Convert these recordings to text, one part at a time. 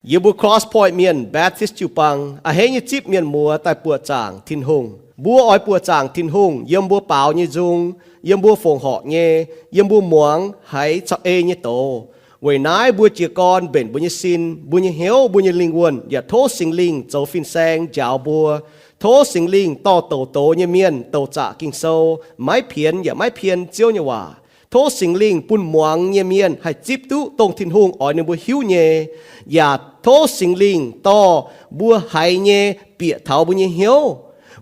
Yie mbuo Cross Point Mienh Baptist jiu-baang a'hneiv nyei zipv mienh muoz daaih buoqc zaangc Tin-Hungh. Mbuo oix buoqc zaangc Tin-Hungh yiem mbuo baaux nyei nzung, yiem mbuo fongc horc nyei, yiem mbuo muangx haiz caux ei nyei doz. Weic naaiv mbuo jiez gorn mbenc mbuo nyei sin, mbuo nyei hnyouv, mbuo nyei lingh wuonh yaac tov Singx Lingh zoux fin-saeng njaaux mbuo. Tov Singx Lingh dorh douc doz nyei mienh douc zaqc Ging-Sou, maiv pienx yaac maiv pien Ziouv nyei waac. Tov Singx Lingh bun muangx nyei mienh haih zipv duqv dongh Tin-Hungh oix ninh mbuo hiuv nyei, yaac tov Singx Lingh dorh mbuo haiz nyei bieqc taux mbuo nyei hnyouv,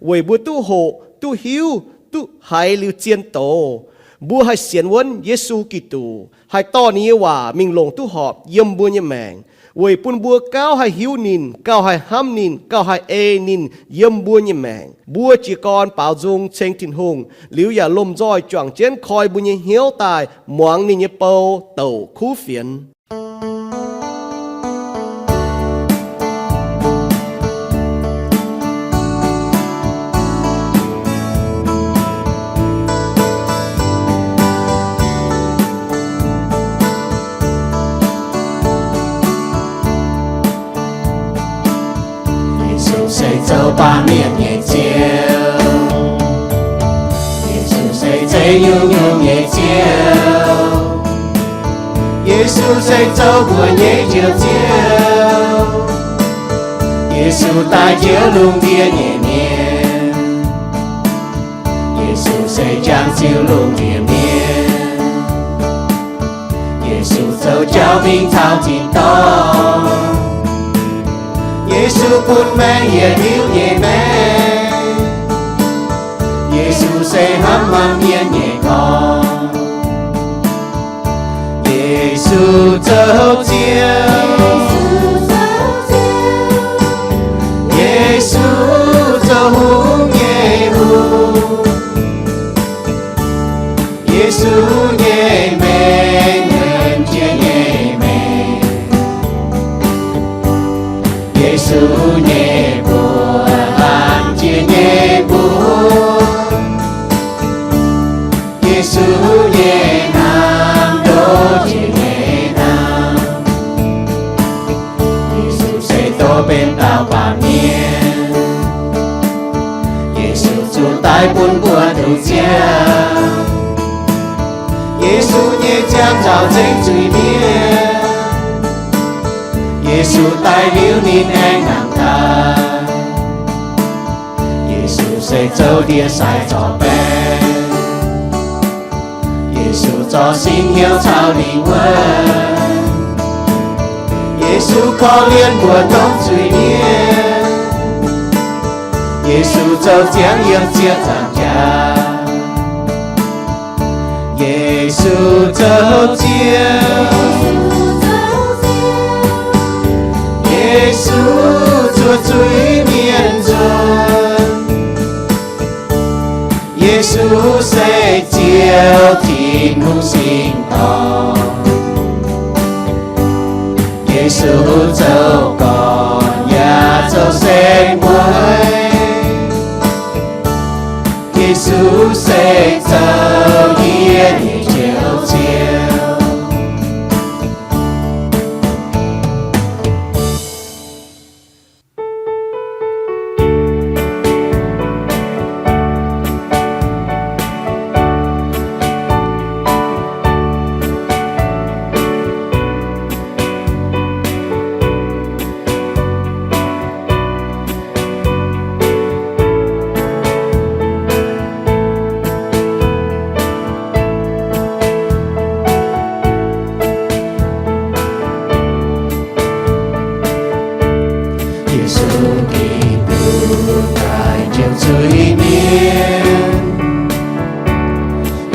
weic mbuo duqv hoqc, duqv hiuv, duqv haiz liuz zien doz. Mbuo haih sienx wuonv Yesu Giduc, haih dorh ninh nyei waac mingh longc duqv horpc yiem mbuo nyei maengc, weic bun mbuo gauh haih hiuv ninh, gauh haih hnamv ninh, gauh haih ei ninh yiem mbuo nyei maengc. Mbuo jiez gorn baaux nzung ceng Tin-Hungh liuz yaac lomh nzoih juangc jienv koi mbuo nyei hnyouv daaih muangx ninh nyei bou douc kuv fienx. Yesu se zoux baamh mienh nyei Ziouv. Yesu se zeix nyungc-nyungc nyei Ziouv. Yesu se zoux mbuo nyei Njoux Ziouv. Yesu daaih njoux lungh ndiev nyei mienh. Yesu se jangx ziux lungh ndiev mienh. Yesu zoux jauv mingh taux tin-dorngh. Yesu bun maengc yietc liuz nyei maengc. Yesu se hnamv hmuangx mienh nyei gorn. Yesu zoux Ziouv. Yesu zoux hungh nyei hungh. Yesu nyei mengh, jiex nyei mengh. Yesu nyei mbuox, jiex nyei mbuox. Yesu nyei hnamv, jiex nyei hnamv. Yesu se doz benx dauh baamh mienh. Yesu zuqc daiv bun mbuo duqv ziangh. Yesu nyei ziangh nzauh ceng zuiz-mienh. Yesu daiv liuz ninh aengx nangh daaih. Yesu se zoux ndie-sai zorc baeng. Yesu zorc sin hnyouv caux lingh wuonh. Yesu korv-lienh mbuo dongh zuiz-mienh. Yesu zoux ziangx yiem ziepc nzaangc jaax. Yesu zoux Ziouv. Yesu zuov zuiz-mienh nzunc. Yesu se Ziouv, Tin-Hungh singx dorngh. Yesu zoux gorn yaac zoux se mueiz. Yesu se zoux yie nyei Njoux Ziouv. Yesu Giduc daaih njoux zuiz-mienh,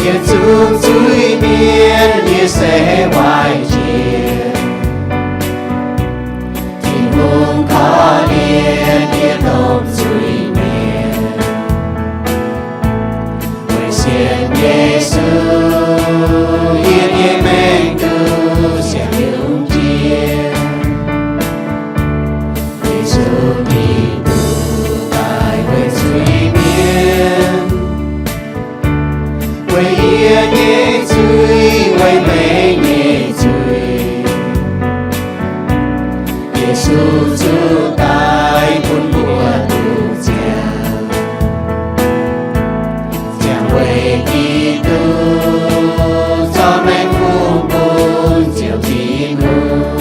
yietc zungv zuiz-mienh yie se waaic njiec. Tin-Hungh korv-lienh yie dongh zuiz-mienh. Weic sienx Yesu, yie nyei mengh duqv sienx liuz jiex. Yesu Giduc daaih weic zuiz-mienh, weic yie nyei zuiz, weic meih nyei zuiz. Yesu Yesu zuqc daaih bun mbuo duqv ziangh, ziangh weic Giduc zorqv maengx fungx bun Ziouv Tin-Hungh.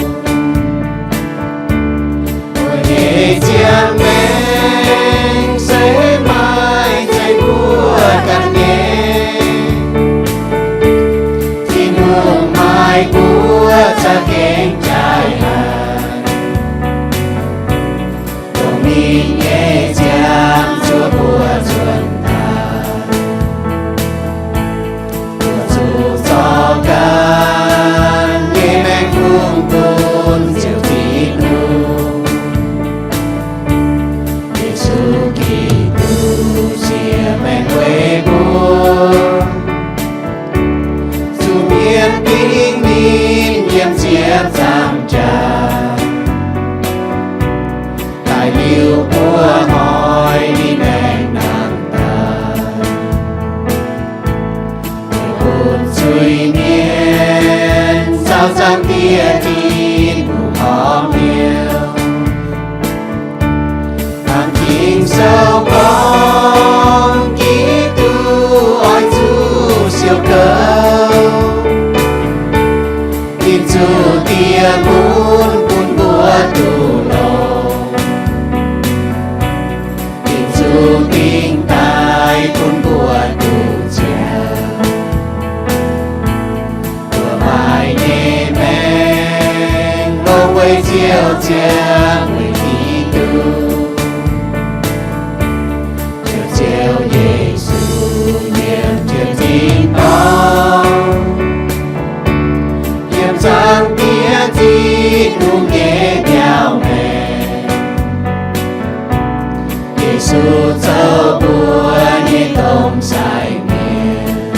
Mbuo nyei ziangh maengc se maaih za'gengh mbuo ganh nyei. Tin-Hungh maaih mbuo za'gengh jaaix haic. Dongh ninh nyei ziangh zuov mbuo nzuonx daaih, mbuo zuqc zorqv ganh nyei maengx fungx bun Ziouv Tin-Hungh. Yesu Giduc siex maengc weic mbuo, zuqc mienh dingc ninh yiem ziepc nzaangc jaax, daaih liuz mbuo hnoi ninh maengc nangh daaih, weic bun zuiz-mienh caux Zaangc Diex Tin-Hungh horpc hnyouv. Hnangv Ging-Sou gorngv, Giduc oix zuqc siou gouv, ninh zuqc diex mun bun mbuo duqv longx. Ninh zuqc dingc daaih bun mbuo duqv ziangh. Mbuo maaih nyei maengc longx weic Ziouv ziangh weic Giduc. Ziouv, Ziouv Yesu, yiem jienv tin-dorngh, yiem Zaangc Diex Tin-Hungh nyei biauv-maengx. Yesu zoux mbuo nyei domh sai mienh,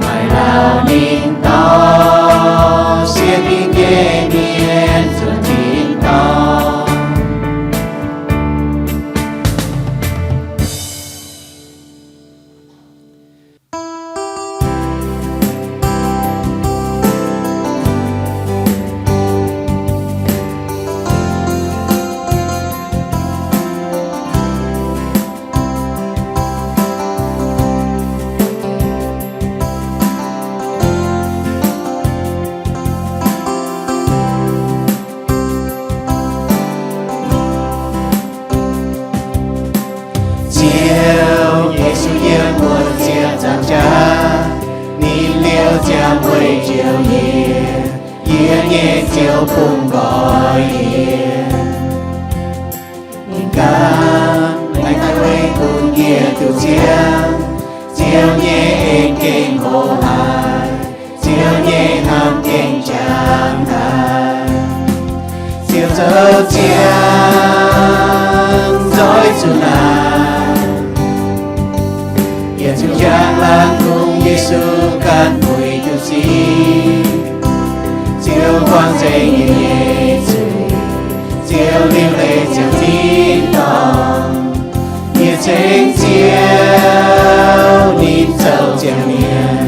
maaih lauh ninh dorh sienx ninh nyei mienh zuotc tin-dorngh. Ziouv Yesu yiem wuov ziepc nzaangc jaax, ninh liouh ziangh weic njoux yie, yie nyei Ziouv bungx nqoi yie. Ninh ganh aengx daaih weic bun yie duqv ziangh, Ziouv nyei en gengh hoqc haic, Ziouv nyei hnamv gengh jangx haic. Ziouv zoux ziangx nzoih zuqc naaic, yietc zungv njang laangz kungx Yesu ganh puix duqv sic. Ziouv buangh nzengc yie nyei zuiz, Ziouv liuc leiz ziangx tin-dorngh, yie ceng Ziouv ninh zoux ziangx mienh.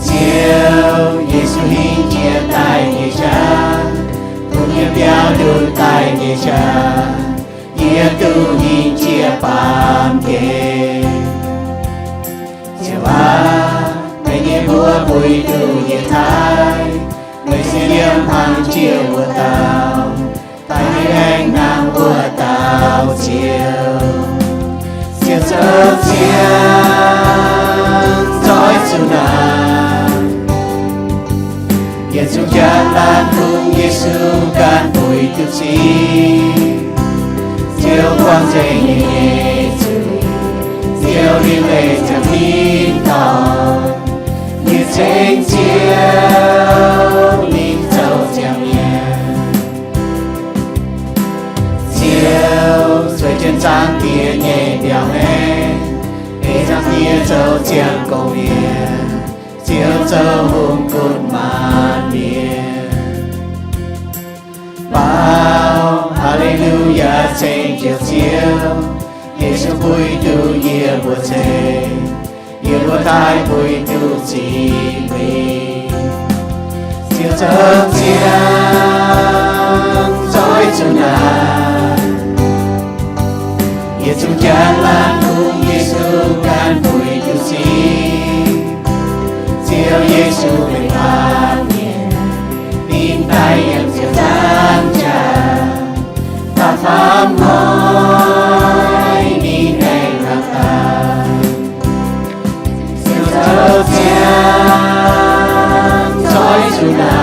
Ziouv Yesu hingh jiex daaih nyei qaqv, bun yie biaux nduqc daaih nyei qaqv, yie duqv hingh jiex baamh gen. Ziouv aac, meih nyei mbuox buix nduqc yie taaih, meih se yiem hlang jiex wuov dauh, daaih nyei aengx hnangv wuov dauh Ziouv. Ziouv zoux ziangx nzoih zuqc naaic, yietc zungv njang laangz kungx Yesu ganh puix duqv sic. Ziouv buangh nzengc yie nyei zuiz, Ziouv liuc leiz ziangx tin-dorngh, yie ceng Ziouv ninh zoux ziangx mienh. Ziouv zueiz jienv Zaangc Diex nyei biauv-maengx, ei Zaangc Diex zoux ziangx gong-mienh, Ziouv zoux hungh gunv maanc mienh. Baaux haa^le^lu^yaa ceng Ziouv, Ziouv, Yesu puix duqv yie mbuo ceng, yie mbuo daaih puix duqv zipv mingh. Ziouv zoux ziangx zoic zuqc naaic, yietc zungv njang-laangc bun Yesu ganh buix jiu-sih. Ziouv Yesu benx baamh mienh, ninh daaih yiem ziepc nzaangc jaax, da'faam hnoi ninh aengx hnamv daaih. Ziouv zoux ziangx zoic zuqc naaic,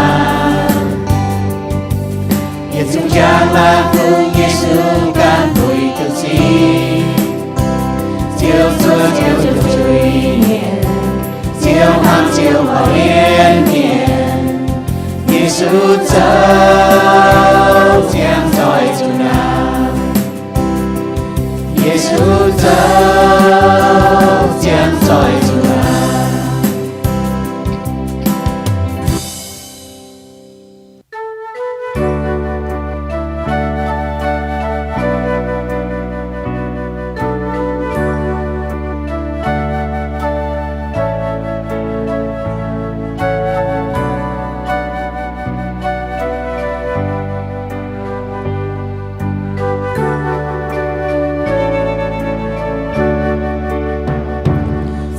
yietc zungv njang-laangc bun Yesu ganh buix jiu-sih. Ziouv zuov Ziouv nyei zuiz-mienh, Ziouv hnamv Ziouv nqoi lienv mienh. Yesu zoux ziangx zoic zuqc naaic, Yesu zoux ziangx zoic zuqc naaic.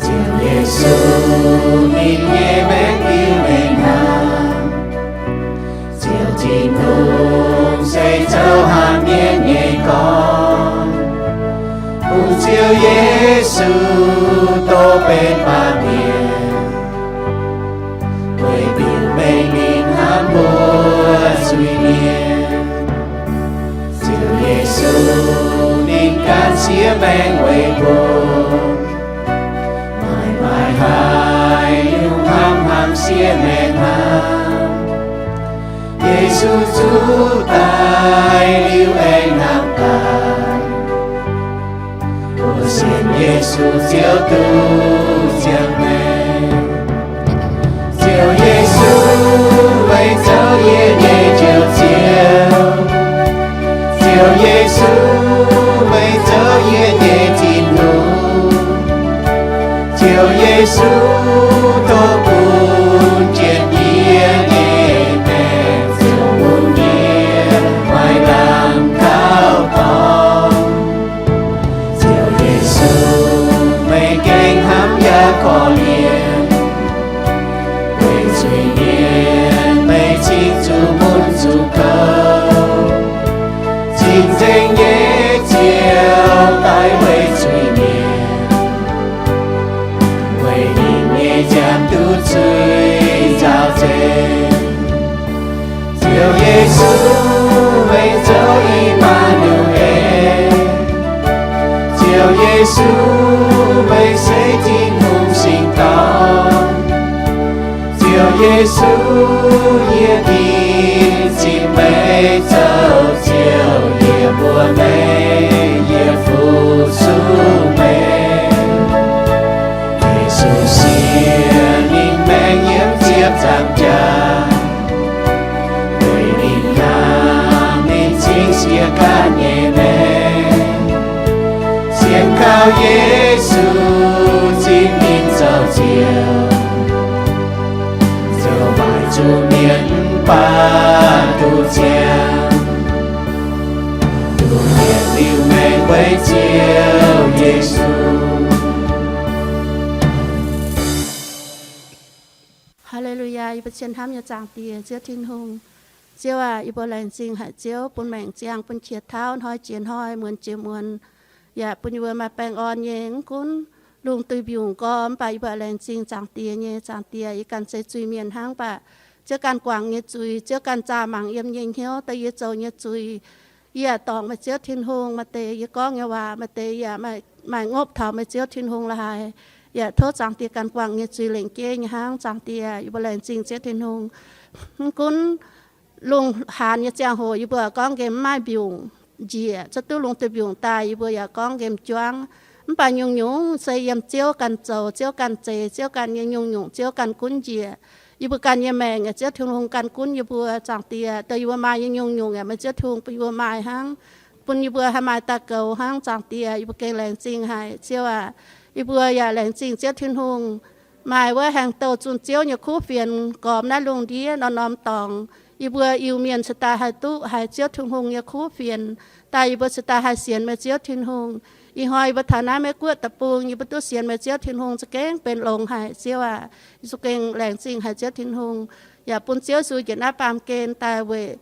Ziouv Yesu, ninh nyei maengc biux mengh hnangv. Ziouv Tin-Hungh se zoux haaix mienh nyei gorn, bun Ziouv Yesu doh benx baamh mienh, weic biux mengh ninh hnamv mbuo zuiz-mienh. Ziouv Yesu, ninh gan siev maengh weic mbuo, maaih maaih haaix nyungc hnamv hnamv siev maengh hnangv. Yesu zuqc daaih liuz aengx hnamv daaih, mbuo sienx Yesu Ziouv duqv ziangh maengh. Ziouv Yesu, meih zoux yie nyei Njoux Ziouv. Ziouv Yesu, meih zoux yie nyei Tin-Hungh. Ziouv Yesu, tov bun jienv yie nyei maengc, Ziouv bun yie maaih ndaangc gauh dorngx. Ziouv Yesu, meih gengh hnamv yaac korv-lienh, weic zuiz-mienh meih cingx zuqc mun zuqc gouv. Cing-Nzengc nyei Ziouv daaih weic zuiz-mienh, weic ninh nyei nziaamv duqv zuiz nzaaux nzengc. Ziouv Yesu, meih zoux I^maa^nu^en. Ziouv Yesu, meih se Tin-Hungh singx dorngx. Ziouv Yesu, yie ginv zipv meih zoux Ziouv, yie mbuox meih, yie fu-sux meih. Yesu siev ninh maengc yiem ziepc nzaangc jaax, weic ninh hnamv ninh cingv siev ganh nyei maengc. Sienx kaux Yesu zipv ninh zoux Ziouv, ziouc maaih zuqc mienh mv baac duqv ziangh, duqv mienh liuc maengc weic Ziouv Yesu. Haa^le^lu^yaa, yie mbuo cien hnamv nyei Zaangc Diex, Ziouv Tin-Hungh. Ziouv aac, yie mbuo laengz zingh haic Ziouv bun maengc ziangh, bun qiex tauv hnoi jiex hnoi, muonz jiex muonz, yaac bun yie mbuo maaih baengh orn nyei. Mv gunv lungh duih mbiungc gorx, mv baac yie mbuo laengz zingh Zaangc Diex nyei. Zaangc Diex, yie ganh se zuiz-mienh hnangv, mv baac Ziouv ganh guangc nyei zuiz, Ziouv ganh zaah mangc yiem nyei hnyouv dongh yie zoux nyei zuiz. Yie aah dorngc meih Ziouv Tin-Hungh, maaih deix yie gorngv nyei waac, maaih deix yaac maaih ngopv taux meih Ziouv Tin-Hungh la'haaix. Yaac tov Zaangc Diex ganh guangc nyei zuiz lengc jeiv nyei hnangv. Zaangc Diex, yie mbuo laengz zingh Ziouv Tin-Hungh. Mv gunv lungh haanz nyei ziangh hoc yie mbuo gorngv nqemh mv maaih mbiungc njiec, zuov duqv lungh duih mbiungc daaih yie mbuo yaac gorngv nqemh juangv. Mv baac nyungc-nyungc se yiem Ziouv ganh zoux, Ziouv ganh zeix, Ziouv ganh nyei nyungc-nyungc Ziouv ganh gunv njiec. Yie mbuo ganh nyei maengc aeqv, Ziouv Tin-Hungh ganh gunv yie mbuo. Zaangc Diex, dongh yie mbuo maaih nyei nyungc-nyungc aeqv, meih Ziouv Tin-Hungh bun yie mbuo maaih hnangv, bun yie mbuo haih maaih daaih goux hnangv. Zaangc Diex, yie mbuo gengh laengz zingh haic Ziouv aac. Yie mbuo yaac laengz zingh Ziouv Tin-Hungh. maaih wuov haengh douh zunh Ziouv nyei kuv fienx gormx naaiv lungh ndiev norm-norm dorngx. Yie mbuo Iu-Mienh cingx daaih haih duqv haiz Ziouv Tin-Hungh nyei kuv fienx, daaih yie mbuo cingx daaih haih sienx meih Ziouv Tin-Hungh. Ih hnoi yie mbuo taux naaiv Meiv Guoqv deic-bung, yie mbuo duqv sienx meih Ziouv Tin-Hungh za'gengh benx longx haic, Ziouv aac. Yie za'gengh laengz zingh haic Ziouv Tin-Hungh, yaac bun Ziouv Yesu njiec naaiv baamh gen daaih weic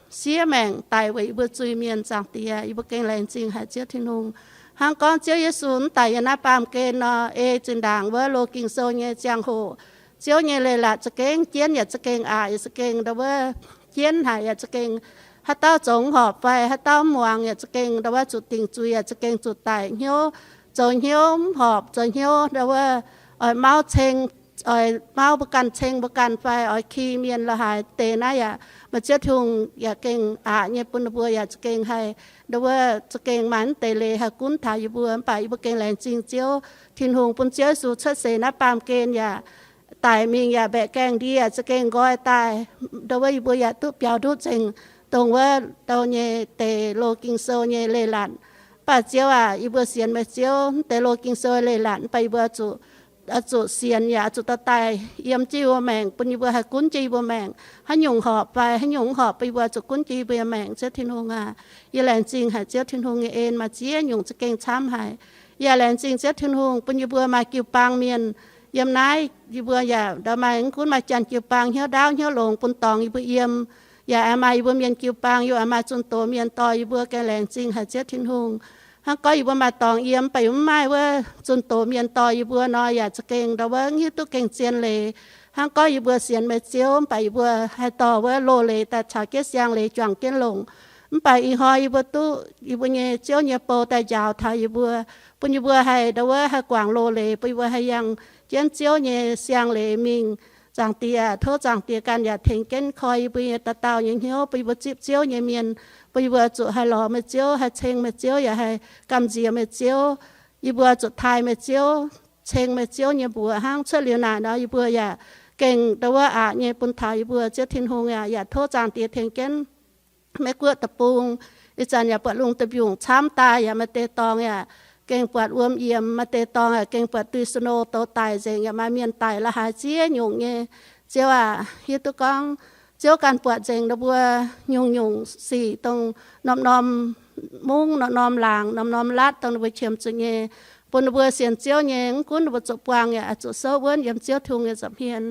siev maengc, daic weic yie mbuo zuiz-mienh, Zaangc Diex. Yie mbuo gengh laengz zingh haic Ziouv Tin-Hungh. Hnangv gorngv Ziouv Yesu mv daic yiem naaiv baamh gen nor, ei zinh ndaangc wuov loz Ging-Sou nyei ziangh hoc, Ziouv nyei leiz-latc za'gengh jienv yaac za'gengh aqc, yaac za'gengh ndau wuov jienv haic, yaac za'gengh haaix dauh zoux mv horpc fai haaix dauh mv muangx yaac za'gengh ndau wuov zuqc dingc zuiz, yaac za'gengh zuqc daic hnyouv, zoux hnyouv mv horpc, zoux hnyouv ndau wuov oix mauv ceng, oix mauv mbuo ganh ceng mbuo ganh fai oix ki mienh la'haaix deix naaiv yaac, meih Ziouv Tin-Hungh yaac gengh aqc nyei bun ninh mbuo yaac za'gengh haih ndau wuov za'gengh maaih mv deix leiz haih gunv taux yie mbuo. Mv baac yie mbuo gengh laengz zingh Ziouv Tin-Hungh bun Ziouv Yesu cuotv seix naaiv baamh gen yaac daic mingh yaac mbaeqc gaengh ndie za'gengh nqoi daaih, ndau wuov yie mbuo yaac duqv biaux nduqv nzengc dongh wuov ndau nyei deix loz Ging-Sou nyei leiz-latc. Mv baac Ziouv aac, yie mbuo sienx meih Ziouv, mv deix loz Ging-Sou leiz-latc mv baac yie mbuo zuqc zuqc sienx yaac zuqc dorh daaih yiem jienv yie mbuo maengc, bun yie mbuo haih gunv jienv yie mbuo maengc. Haaix nyungc horpc fai haaix nyungc mv horpc, bun yie mbuo zuqc gunv jienv yie mbuo maengc. Ziouv Tin-Hungh aac, yie laengz zingh haic Ziouv Tin-Hungh nyei en maaih ziex nyungc za'gengh camv haic. Yie laengz zingh Ziouv Tin-Hungh bun yie mbuo maaih jiu-baang mienh yiem naaiv. Yie mbuo yaac ndau maaih, mv gunv maaih janx jiu-baang hnyouv ndaauv hnyouv longx bun dorngx yie mbuo yiem, yaac maaih yie mbuo mienh jiu-baang yaac maaih zunh doz mienh dorh yie mbuo, gengh laengz zingh haic Ziouv Tin-Hungh. Hnangv gorngv yie mbuo maaih dorngx yiem mv baac yie mbuo mv maaih wuov zunh doz mienh dorh yie mbuo nor, yaac za'gengh ndau wuov mv hiuv duqv gengh zien leiz. Hnangv gorngv yie mbuo sienx meih Ziouv mv baac yie mbuo haih dorh wuov loz-leiz daaih caux jienv siang-leiz juangc jienv longc. Mv baac ih hnoi yie mbuo duqv yie mbuo nyei Ziouv nyei bou daaih njaaux taux yie mbuo, bun yie mbuo haih ndau wuov haih guangc loz-leiz, bun yie mbuo haih yangh jienv Ziouv nyei siang-leiz mingh. Zaangc Diex, tov Zaangc Diex ganh yaac tengx jienv koi yie mbuo nyei dauh dauh nyei hnyouv, bun yie mbuo zipv Ziouv nyei mienh, bun yie mbuo zuqc haih lorz meih Ziouv, haih ceng meih Ziouv, yaac haih gamh nziex meih Ziouv. Yie mbuo zuqc taaih meih Ziouv, ceng meih Ziouv nyei mbuox hnangv. Cuotv liuz naaic nor yie mbuo yaac gengh ndau wuov aqc nyei bun taux yie mbuo. Ziouv Tin-Hungh aac, yaac tov Zaangc Diex tengx jienv Meiv Guoqv deic-bung. Ih zanc yaac buatc lungh deic-mbiungc camv daaih, yaac maaih deix dorngx yaac gengh buatc wuom yiemx, maaih deix dorngx yaac gengh buatc dui snow douz daic nzengc, yaac maaih mienh daic la'haaix ziex nyungc nyei. Ziouv aac, hiuv duqv gorngv Ziouv ganh buatc nzengc ninh mbuo nyungc-nyungc sic, dongh norm-norm mungv, norm-norm laangz, norm-norm latv, dongh ninh mbuo qiemx zuqc nyei, bun ninh mbuo sienx Ziouv nyei, mv gunv ninh mbuo zuqc buangh yaac oix zuqc souv wuonv yiem Ziouv Tin-Hungh nyei nza'hmien.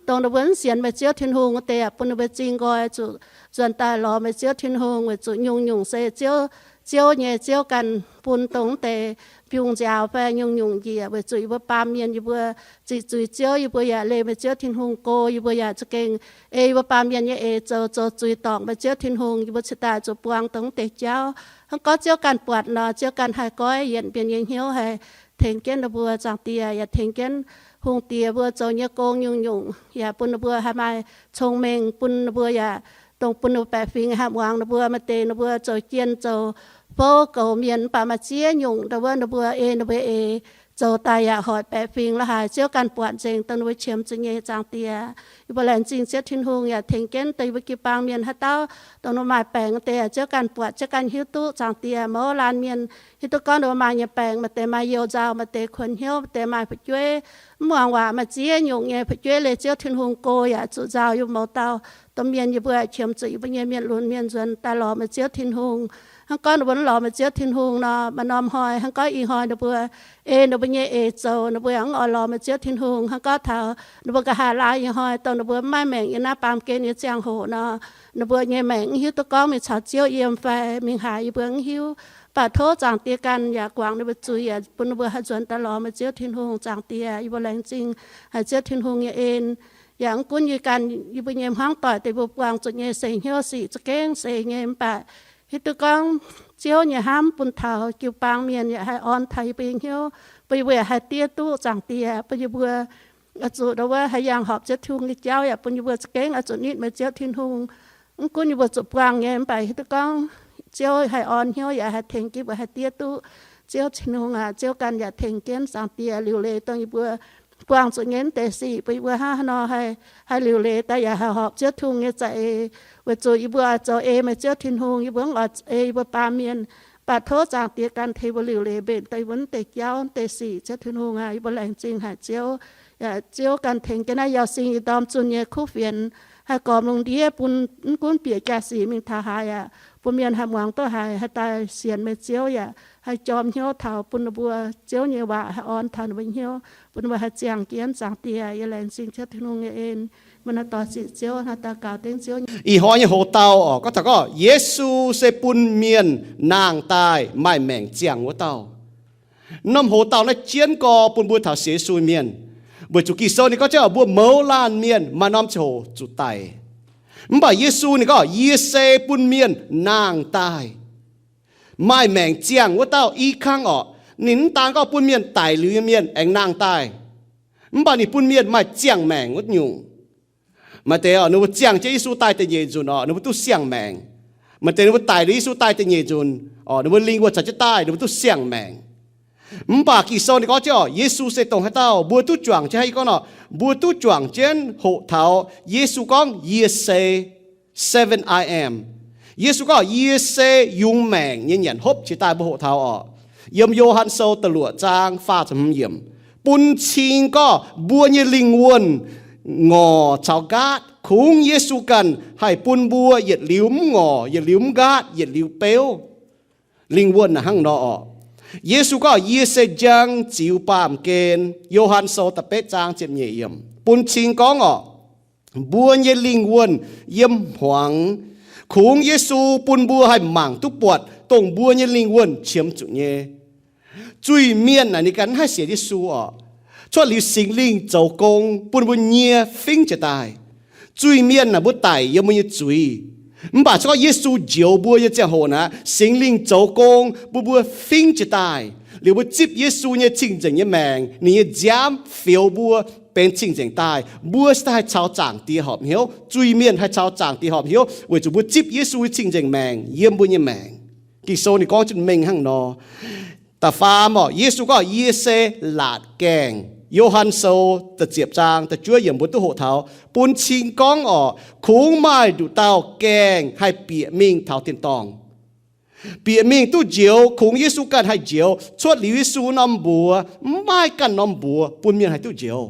Dongh ninh mbuo mv sienx meih Ziouv Tin-Hungh wuov deix aeqv, bun ninh mbuo zing nqoi zuqc nzuonx daaih lorz meih Ziouv Tin-Hungh, weic zuqc nyungc-nyungc se Ziouv, Ziouv nyei, Ziouv ganh bun dongh wuov deix biungh nziaaux fai nyungc-nyungc njiec, weic zuqc yie mbuo baamh mienh yie mbuo ziqc zuiz Ziouv, yie mbuo yaac leih meih Ziouv Tin-Hungh go, yie mbuo yaac za'gengh ei yie mbuo baamh mienh nyei eix zoux, zoux zuiz dorngc meih Ziouv Tin-Hungh, yie mbuo cingx daaih zuqc buangh dongh wuov deix jauv. Hnangv gorngv Ziouv ganh buatc nor, Ziouv ganh haih goiv yienc mienh nyei hnyouv, haih tengx jienv ninh mbuo. Zaangc Diex, yaac tengx jienv hungh diex mbuo zoux nyei gong nyungc-nyungc, yaac bun ninh mbuo haih maaih cong-mengh, bun ninh mbuo yaac dongh bun ninh mbuo baeqc fingx haih muangx ninh mbuo. Maaih deix ninh mbuo zoux jien zoux fouv goux mienh, mv baac maaih ziex nyungc ndau wuov ninh mbuo ei ninh mbuo eix zoux daaih yaac hoic baeqc fingx la'haaix. Ziouv ganh buatc nzengc dongh ninh mbuo qiemx zuqc nyei. Zaangc Diex, yie mbuo laengz zingh Ziouv Tin-Hungh yaac tengx jienv dongh yie mbuo jiu-baang mienh haaix dauh dongh ninh mbuo maaih baengc wuov deix, Ziouv ganh buatc, Ziouv ganh hiuv duqv. Zaangc Diex, mouz laanh mienh hiuv duqv gorngv ninh mbuo maaih nyei baengc, maaih deix maaih youh nzauh, maaih deix kuonx hnyouv, maaih deix maaih fu'jueiv mv muangx waac, maaih ziex nyungc nyei fu'jueiv leih Ziouv Tin-Hungh go yaac zuqc nzauh yie mouz dauh domh mienh. Yie mbuo qiemx zuqc yie mbuo nyei mienh lunx mienh nzuonx daaih lorz meih Ziouv Tin-Hungh. Hnangv gorngv ninh mbuo mv lorz meih Ziouv Tin-Hungh nor, maaih norm hnoi hnangv gorngv ih hnoi ninh mbuo ei ninh mbuo nyei eix zoux, ninh mbuo yaac mv oix lorz meih Ziouv Tin-Hungh. Hnangv gorngv taux ninh mbuo nqa'haav laai nyei hnoi, dongh ninh mbuo mv maaih maengc yiem naaiv baamh gen nyei ziangh hoc nor, ninh mbuo nyei maengc mv hiuv duqv gorngv mingh caux Ziouv yiem fai mingh haaix, yie mbuo mv hiuv. Mv baac tov Zaangc Diex ganh yaac guangc ninh mbuo zuiz, yaac bun ninh mbuo haih nzuonx daaih lorz meih Ziouv Tin-Hungh. Zaangc Diex, yie mbuo laengz zingh haic Ziouv Tin-Hungh nyei en. Yaac mv gunv yie ganh, yie mbuo nyei hmuangv doic deix mbuo buangh zuqc nyei seix hnyouv sic za'gengh seix nyei, mv baac hiuv duqv gorngv Ziouv nyei hnamv bun taux jiu-baang mienh yaac haih orn taux yie mbuo nyei hnyouv, bun yie mbuo yaac haih diev duqv. Zaangc Diex, bun yie mbuo oix zuqc ndau wuov haih yangh horpc Ziouv Tin-Hungh nyei jauv, yaac bun yie mbuo za'gengh oix zuqc nitv meih Ziouv Tin-Hungh. Mv gunv yie mbuo zuqc buangh nyei, mv baac hiuv duqv gorngv Ziouv haih orn hnyouv yaac haih tengx jienv mbuo haih diev duqv. Ziouv Tin-Hungh aac, Ziouv ganh yaac tengx jienv. Zaangc Diex, liuc leiz dongh yie mbuo buangh zuqc nyei wuov deix sic, bun yie mbuo hnangv haaix nor haih, haih liuc leiz daaih yaac haih horpc Ziouv Tin-Hungh nyei za'eix, weic zuqc yie mbuo oix zoux ei meih Ziouv Tin-Hungh, yie mbuo mv oix ei yie mbuo baamh mienh. Mv baac tov Zaangc Diex ganh tengx mbuo liuc leiz mbenc dongh yie mbuo wuov deix jauv wuov deix sic. Ziouv Tin-Hungh aac, yie mbuo laengz zingh haic Ziouv. Ziouv ganh tengx jienv naaiv Yauh Sing Ih Ndorm zunh nyei kuv fienx haih gormx lungh ndiev bun mv gunv bieqc jaa-sic mingh taux haaix aqv, bun mienh haih muangx duqv haic, haih daaih sienx meih Ziouv yaac haih jorm hnyouv taux bun ninh mbuo Ziouv nyei waac haih orn taux ninh mbuo hnyouv, bun ninh mbuo haih ziangh jienv. Zaangc Diex, yie laengz zingh Ziouv Tin-Hungh nyei en. Meih naaiv doix ziqc Ziouv, naaiv daux gaux dengv Ziouv nyei. Ih hnoi nyei hoz dauh oc, gorngv taux gorngv Yesu se bun mienh nangh daaih maaih maengc ziangh wuov dauh. Norm hoz dauh naaiv jienv gorx bun mbuo taux sienx Yesu mienh, weic zuqc Ging-Sou ninh gorngv jienv mbuo mouz laanh mienh maaih norm ziangh hoc zuqc daic. Mv baac Yesu ninh gorngv, yie se bun mienh nangh daaih maaih maengc ziangh wuov dauh. I kangv orqc, ninh mv daan gorngv bun mienh daic liuz nyei mienh aengx nangh daaih, mv baac ninh bun mienh maaih ziangh maengc wuov nyungc. Maaih deix oc, ninh mbuo ziangh jienv Yesu daaih da'nyeic nzunc oc, ninh mbuo duqv siang-maengc. Maaih deix ninh mbuo daic liuz Yesu daaih da'nyeic nzunc oc, ninh mbuo lingh wuonh caux jienv daaih, ninh mbuo duqv siang-maengc. Mv baac Ging-Sou ninh gorngv jienv oc, Yesu se dongh haaix dauh, mbuo duqv juangc jienv haaix, yie gorngv nor, mbuo duqv juangc jienv hoqc taux Yesu gorngv, yie se seven I am. Yesu gorngv, yie se yungz maengc nyei nyanc hopv. Jiex daaih mbuo hoqc taux oc, yiem Yo^han Sou da'luoqc zaang faah ziepc hmz yiemc, bun cing gorngv mbuo nyei lingh wuonh ngorc caux nqaatv, kungx Yesu ganh haih bun mbuo yietc liuz mv ngorc, yietc liuz mv nqaatv, yietc liuz beuv. Lingh wuonh naaic hnangv nor oc. Yesu gorngv, yie se njang, ziux, baamh gen. Yo^han Sou da'betv zaang ziepc nyeic yiemc bun cing gorngv oc, mbuo nyei lingh wuonh yiem hmuangx, kungx Yesu bun mbuo haih mangc duqv buatc dongh mbuo nyei lingh wuonh qiemx zuqc nyei. Zuiz-mienh naaic ninh ganh mv haih sienx Yesu oc. Cuotv liuz Singx Lingh zoux gong bun mbuo nyie fingx jiez daaih. Zuiz-mienh naaic mbuo daic yiem mbuo nyei zuiz. Mv baac se gorngv Yesu njoux mbuo nyei ziangh hoc naaic, Singx Lingh zoux gong bun mbuo fingx jiez daaih. Liuz mbuo zipv Yesu nyei cing-nzengc nyei maengc, ninh nyei nziaamv fioux mbuo benx cing-nzengc daaih. Mbuo se daaih haih caux Zaangc Diex horpc hnyouv. Zuiz-mienh haih caux Zaangc Diex horpc hnyouv weic zuqc mbuo zipv Yesu nyei cing-nzengc maengc yiem mbuo nyei maengc. Ging-Sou ninh gorngv jienv mengh hnangv nor. Da'faam oc, Yesu gorngv, yie se laatc gaengh. Yo^han Sou da'ziepc zaang da'juov yiemc mbuo duqv hoqc taux, bun cing gorngv oc, kungx maaih nduqc dauh gaengh haih bieqc mingh taux tin-dorngh. Bieqc mingh duqv njoux, kungx Yesu ganh haih njoux. Cuotv liuz Yesu norm mbuox, mv maaih ganh norm mbuox bun mienh haih duqv njoux.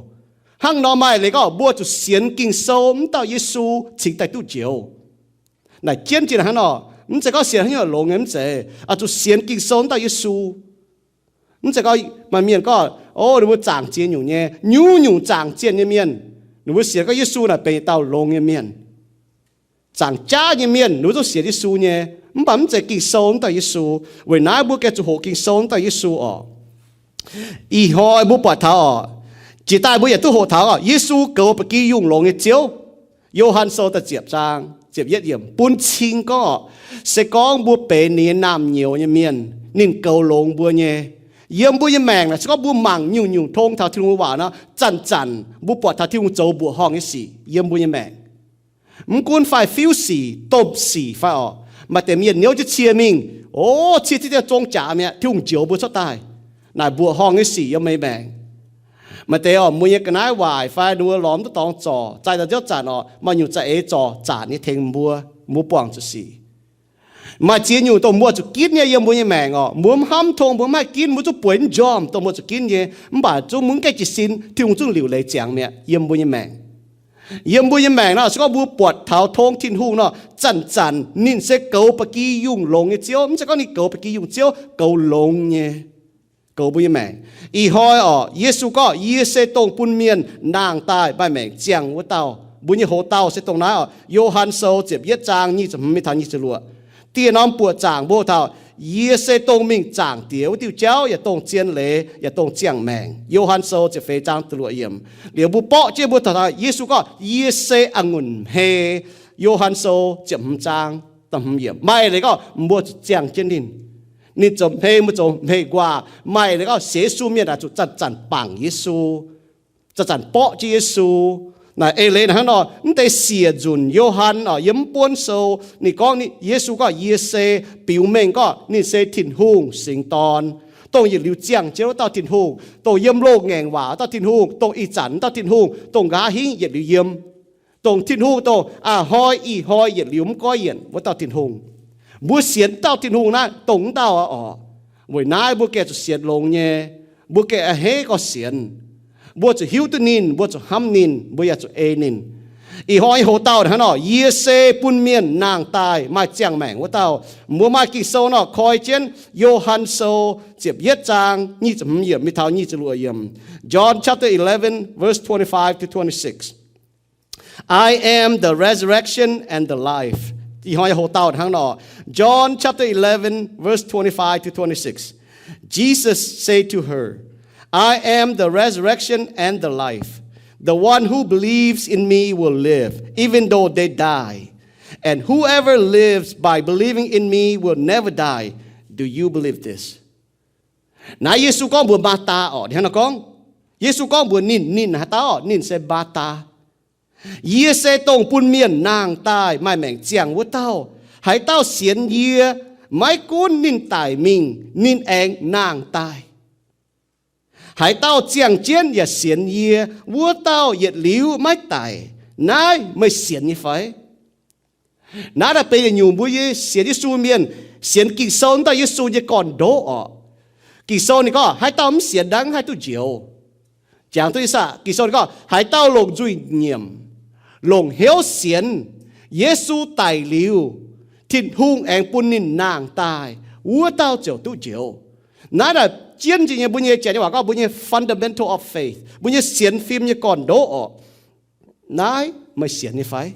Hnangv nor maaih leiz gorngv mbuo zuqc sienx Ging-Sou wuov dauh Yesu cingx daaih duqv njoux. Naaic jienv jiex hnangv nor, mv zeiz gorngv sienx haaix nyungc longx nyei, mv zeiz. Oix zuqc sienx Ging-Sou wuov dauh Yesu. Mv zeiz gorngv maaih mienh gorngv, o, ninh mbuo zaangc ziex nyungc nyei, nyungc-nyungc zaangc zienh nyei mienh, ninh mbuo sienx gorngv Yesu naaic benx dauh longx nyei mienh. Zaangc jaav nyei mienh ninh mbuo zungv sienx Yesu nyei, mv baac mv zeiz Ging-Sou wuov dauh Yesu. Weic naaiv mbuo gengh zuqc hoqc Ging-Sou wuov dauh Yesu oc. Ih hnoi mbuo buatc taux oc, jiex daaih mbuo yaac duqv hoqc taux oc, Yesu goux ba'gi yungh longx nyei Ziouv. Yo^han Sou da'ziepc zaang ziepc yietv yiemc bun cing gorngv oc, se gorngv mbuo benx ninh nyei naamh nyouz nyei mienh, ninh goux longx mbuo nyei. Yiem mbuo nyei maengc naaic, se gorngv mbuo mangc nyungc-nyungc tong taux Tin-Hungh nyei waac nor, zanc-zanc mbuo buatc taux Tin-Hungh zoux mbuoqc horngh nyei sic yiem mbuo nyei maengc. Mv gunv fai-fiuv sic, domh sic fai oc, maaih deix mienh niouv jienv cie mingh, o, cie ziev dien zong jaax mi'aqv, Tin-Hungh njoux mbuo cuotv daaih. Naaic mbuoqc horngh nyei sic yiem meih maengc. Maaih deix oc, mbuo nyei ga'naaiv waaic fai ninh mbuo lorz mv duqv dorngx zorc, zaaih daaih nziouv zanc oc, maaih nyungc za'eix zorc zanc nyei tengx mbuo, mbuo buangh zuqc sic. Maaih ziex nyungc dongh mbuo zuqc ginv nyei yiem mbuo nyei maengc oc, mbuo mv hnamv tong mbuo mv haih ginv, mbuo zungv bueix mv njormh dongh mbuo zuqc ginv nyei, mv baac zungv mbuo mv gaengh jiez sin, Tin-Hungh zungv liuc leiz ziangx mi'aqv yiem mbuo nyei maengc. Yiem mbuo nyei maengc nor, se gorngv mbuo buatc taux tong Tin-Hungh nor, zanc-zanc ninh se goux ba'gi yungh longx nyei Ziouv. Mv zeiz gorngv ninh goux ba'gi yungh Ziouv goux longx nyei, goux mbuo nyei maengc. Ih hnoi oc, Yesu gorngv, yie se dongh bun mienh nangh daaih maaih maengc ziangh wuov dauh. Mbuo nyei hoz dauh se dongh naaiv oc. Yo^han Sou ziepc yietv zaang nyic ziepc hmz mingh taux nyic ziepc luoqc. Dieh norm buoqc zaangc mbuo taux, yie se dongh mingh Zaangc Diex wuov diuh jauv, yaac dongh zien leiz, yaac dongh ziangh maengc. Yo^han Sou ziepc feix zaang da'luoqc yiemc. Liuz mbuo borqv jienv mbuo taux, Yesu gorngv, yie se a'ngunc hmei. Yo^han Sou ziepc hmz zaang da'hmz yiemc. Maaih leiz gorngv mbuo zuqc ziangh jienv ninh. Ninh zoux hmei, mbuo zoux hmei-nquaah. Maaih leiz gorngv sienx Yesu mienh aah, zuqc zanc-zanc bangc Yesu, zanc-zanc borqv jienv Yesu. Naaic eix leiz naaic hnangv nor, mv deix siec nzunc Yo^han oc, yiem mv buonv sou, ninh gorngv, Yesu gorngv, yie se, biux mengh gorngv ninh se Tin-Hungh Singx Dorn, dongh yietc liuz ziangh jienv wuov dauh Tin-Hungh, dongh yiem loz-ngaengc waac wuov dauh Tin-Hungh, dongh ih zanc wuov dauh Tin-Hungh, dongh nqa'haav hingv yietc liuz yiem, dongh Tin-Hungh dongh a'hnoi ih hnoi yietc liuz mv goiv yienc wuov dauh Tin-Hungh. Mbuo sienx dauh Tin-Hungh naaiv dongh wuov dauh aqv oc. Weic naaiv mbuo gengh zuqc sienx longx nyei, mbuo gengh a'hneiv gorngv sienx. Mbuo zuqc hiuv duqv ninh, mbuo zuqc hnamv ninh, mbuo yaac zuqc ei ninh. Ih hnoi nyei hoc-dauh hnangv nor, yie se bun mienh nangh daaih maaih ziangh maengc wuov dauh. Mbuo maaih Ging-Sou nor koi jienv Yo^han Sou ziepc yietv zaang nyic ziepc hmz yiemc mingh taux nyic ziepc luoqc yiemc. John chapter eleven, verse twenty-five to twenty-six. I am the resurrection and the life. Ih hnoi nyei hoc-dauh hnangv nor. John chapter eleven, verse twenty-five to twenty-six. Jesus said to her, I am the resurrection and the life. The one who believes in me will live, even though they die. And whoever lives by believing in me will never die. Do you believe this? Naaiv Yesu gorngv mbuox Maa^taa orqc, ninh hnangv nor gorngv. Yesu gorngv mbuox ninh, ninh haaix dauh orqc? Ninh se Maa^taa. Yie se dongh bun mienh nangh daaih maaih maengc ziangh wuov dauh. Haaix dauh sienx yie, maiv gunv ninh daic mingh, ninh aengx nangh daaih. Haaix dauh ziangh jienv yaac sienx yie, wuov dauh yietc liuz maiv daic. Naaiv meih sienx nyei fai? Naaiv daaih benx yietc nyungc mbuo nyei sienx Yesu mienh, sienx Ging-Sou wuov dauh Yesu nyei gorn-ndoqv orqc. Ging-Sou ninh gorngv, haaix dauh mv sienx naaiv mv haih duqv njoux. Jangx duqv ih zanc Ging-Sou ninh gorngv, haaix dauh longc nzuih nyiemc, longc hnyouv sienx, Yesu daic liuz, Tin-Hungh aengx bun ninh nangh daaih, wuov dauh ziouc duqv njoux. Naaiv daaih jienv njiec nyei mbuo nyei, janx nyei waac gorngv mbuo nyei fundamental of faith, mbuo nyei sienx fim nyei gorn-ndoqv orqc. Naaiv meih sienx nyei fai?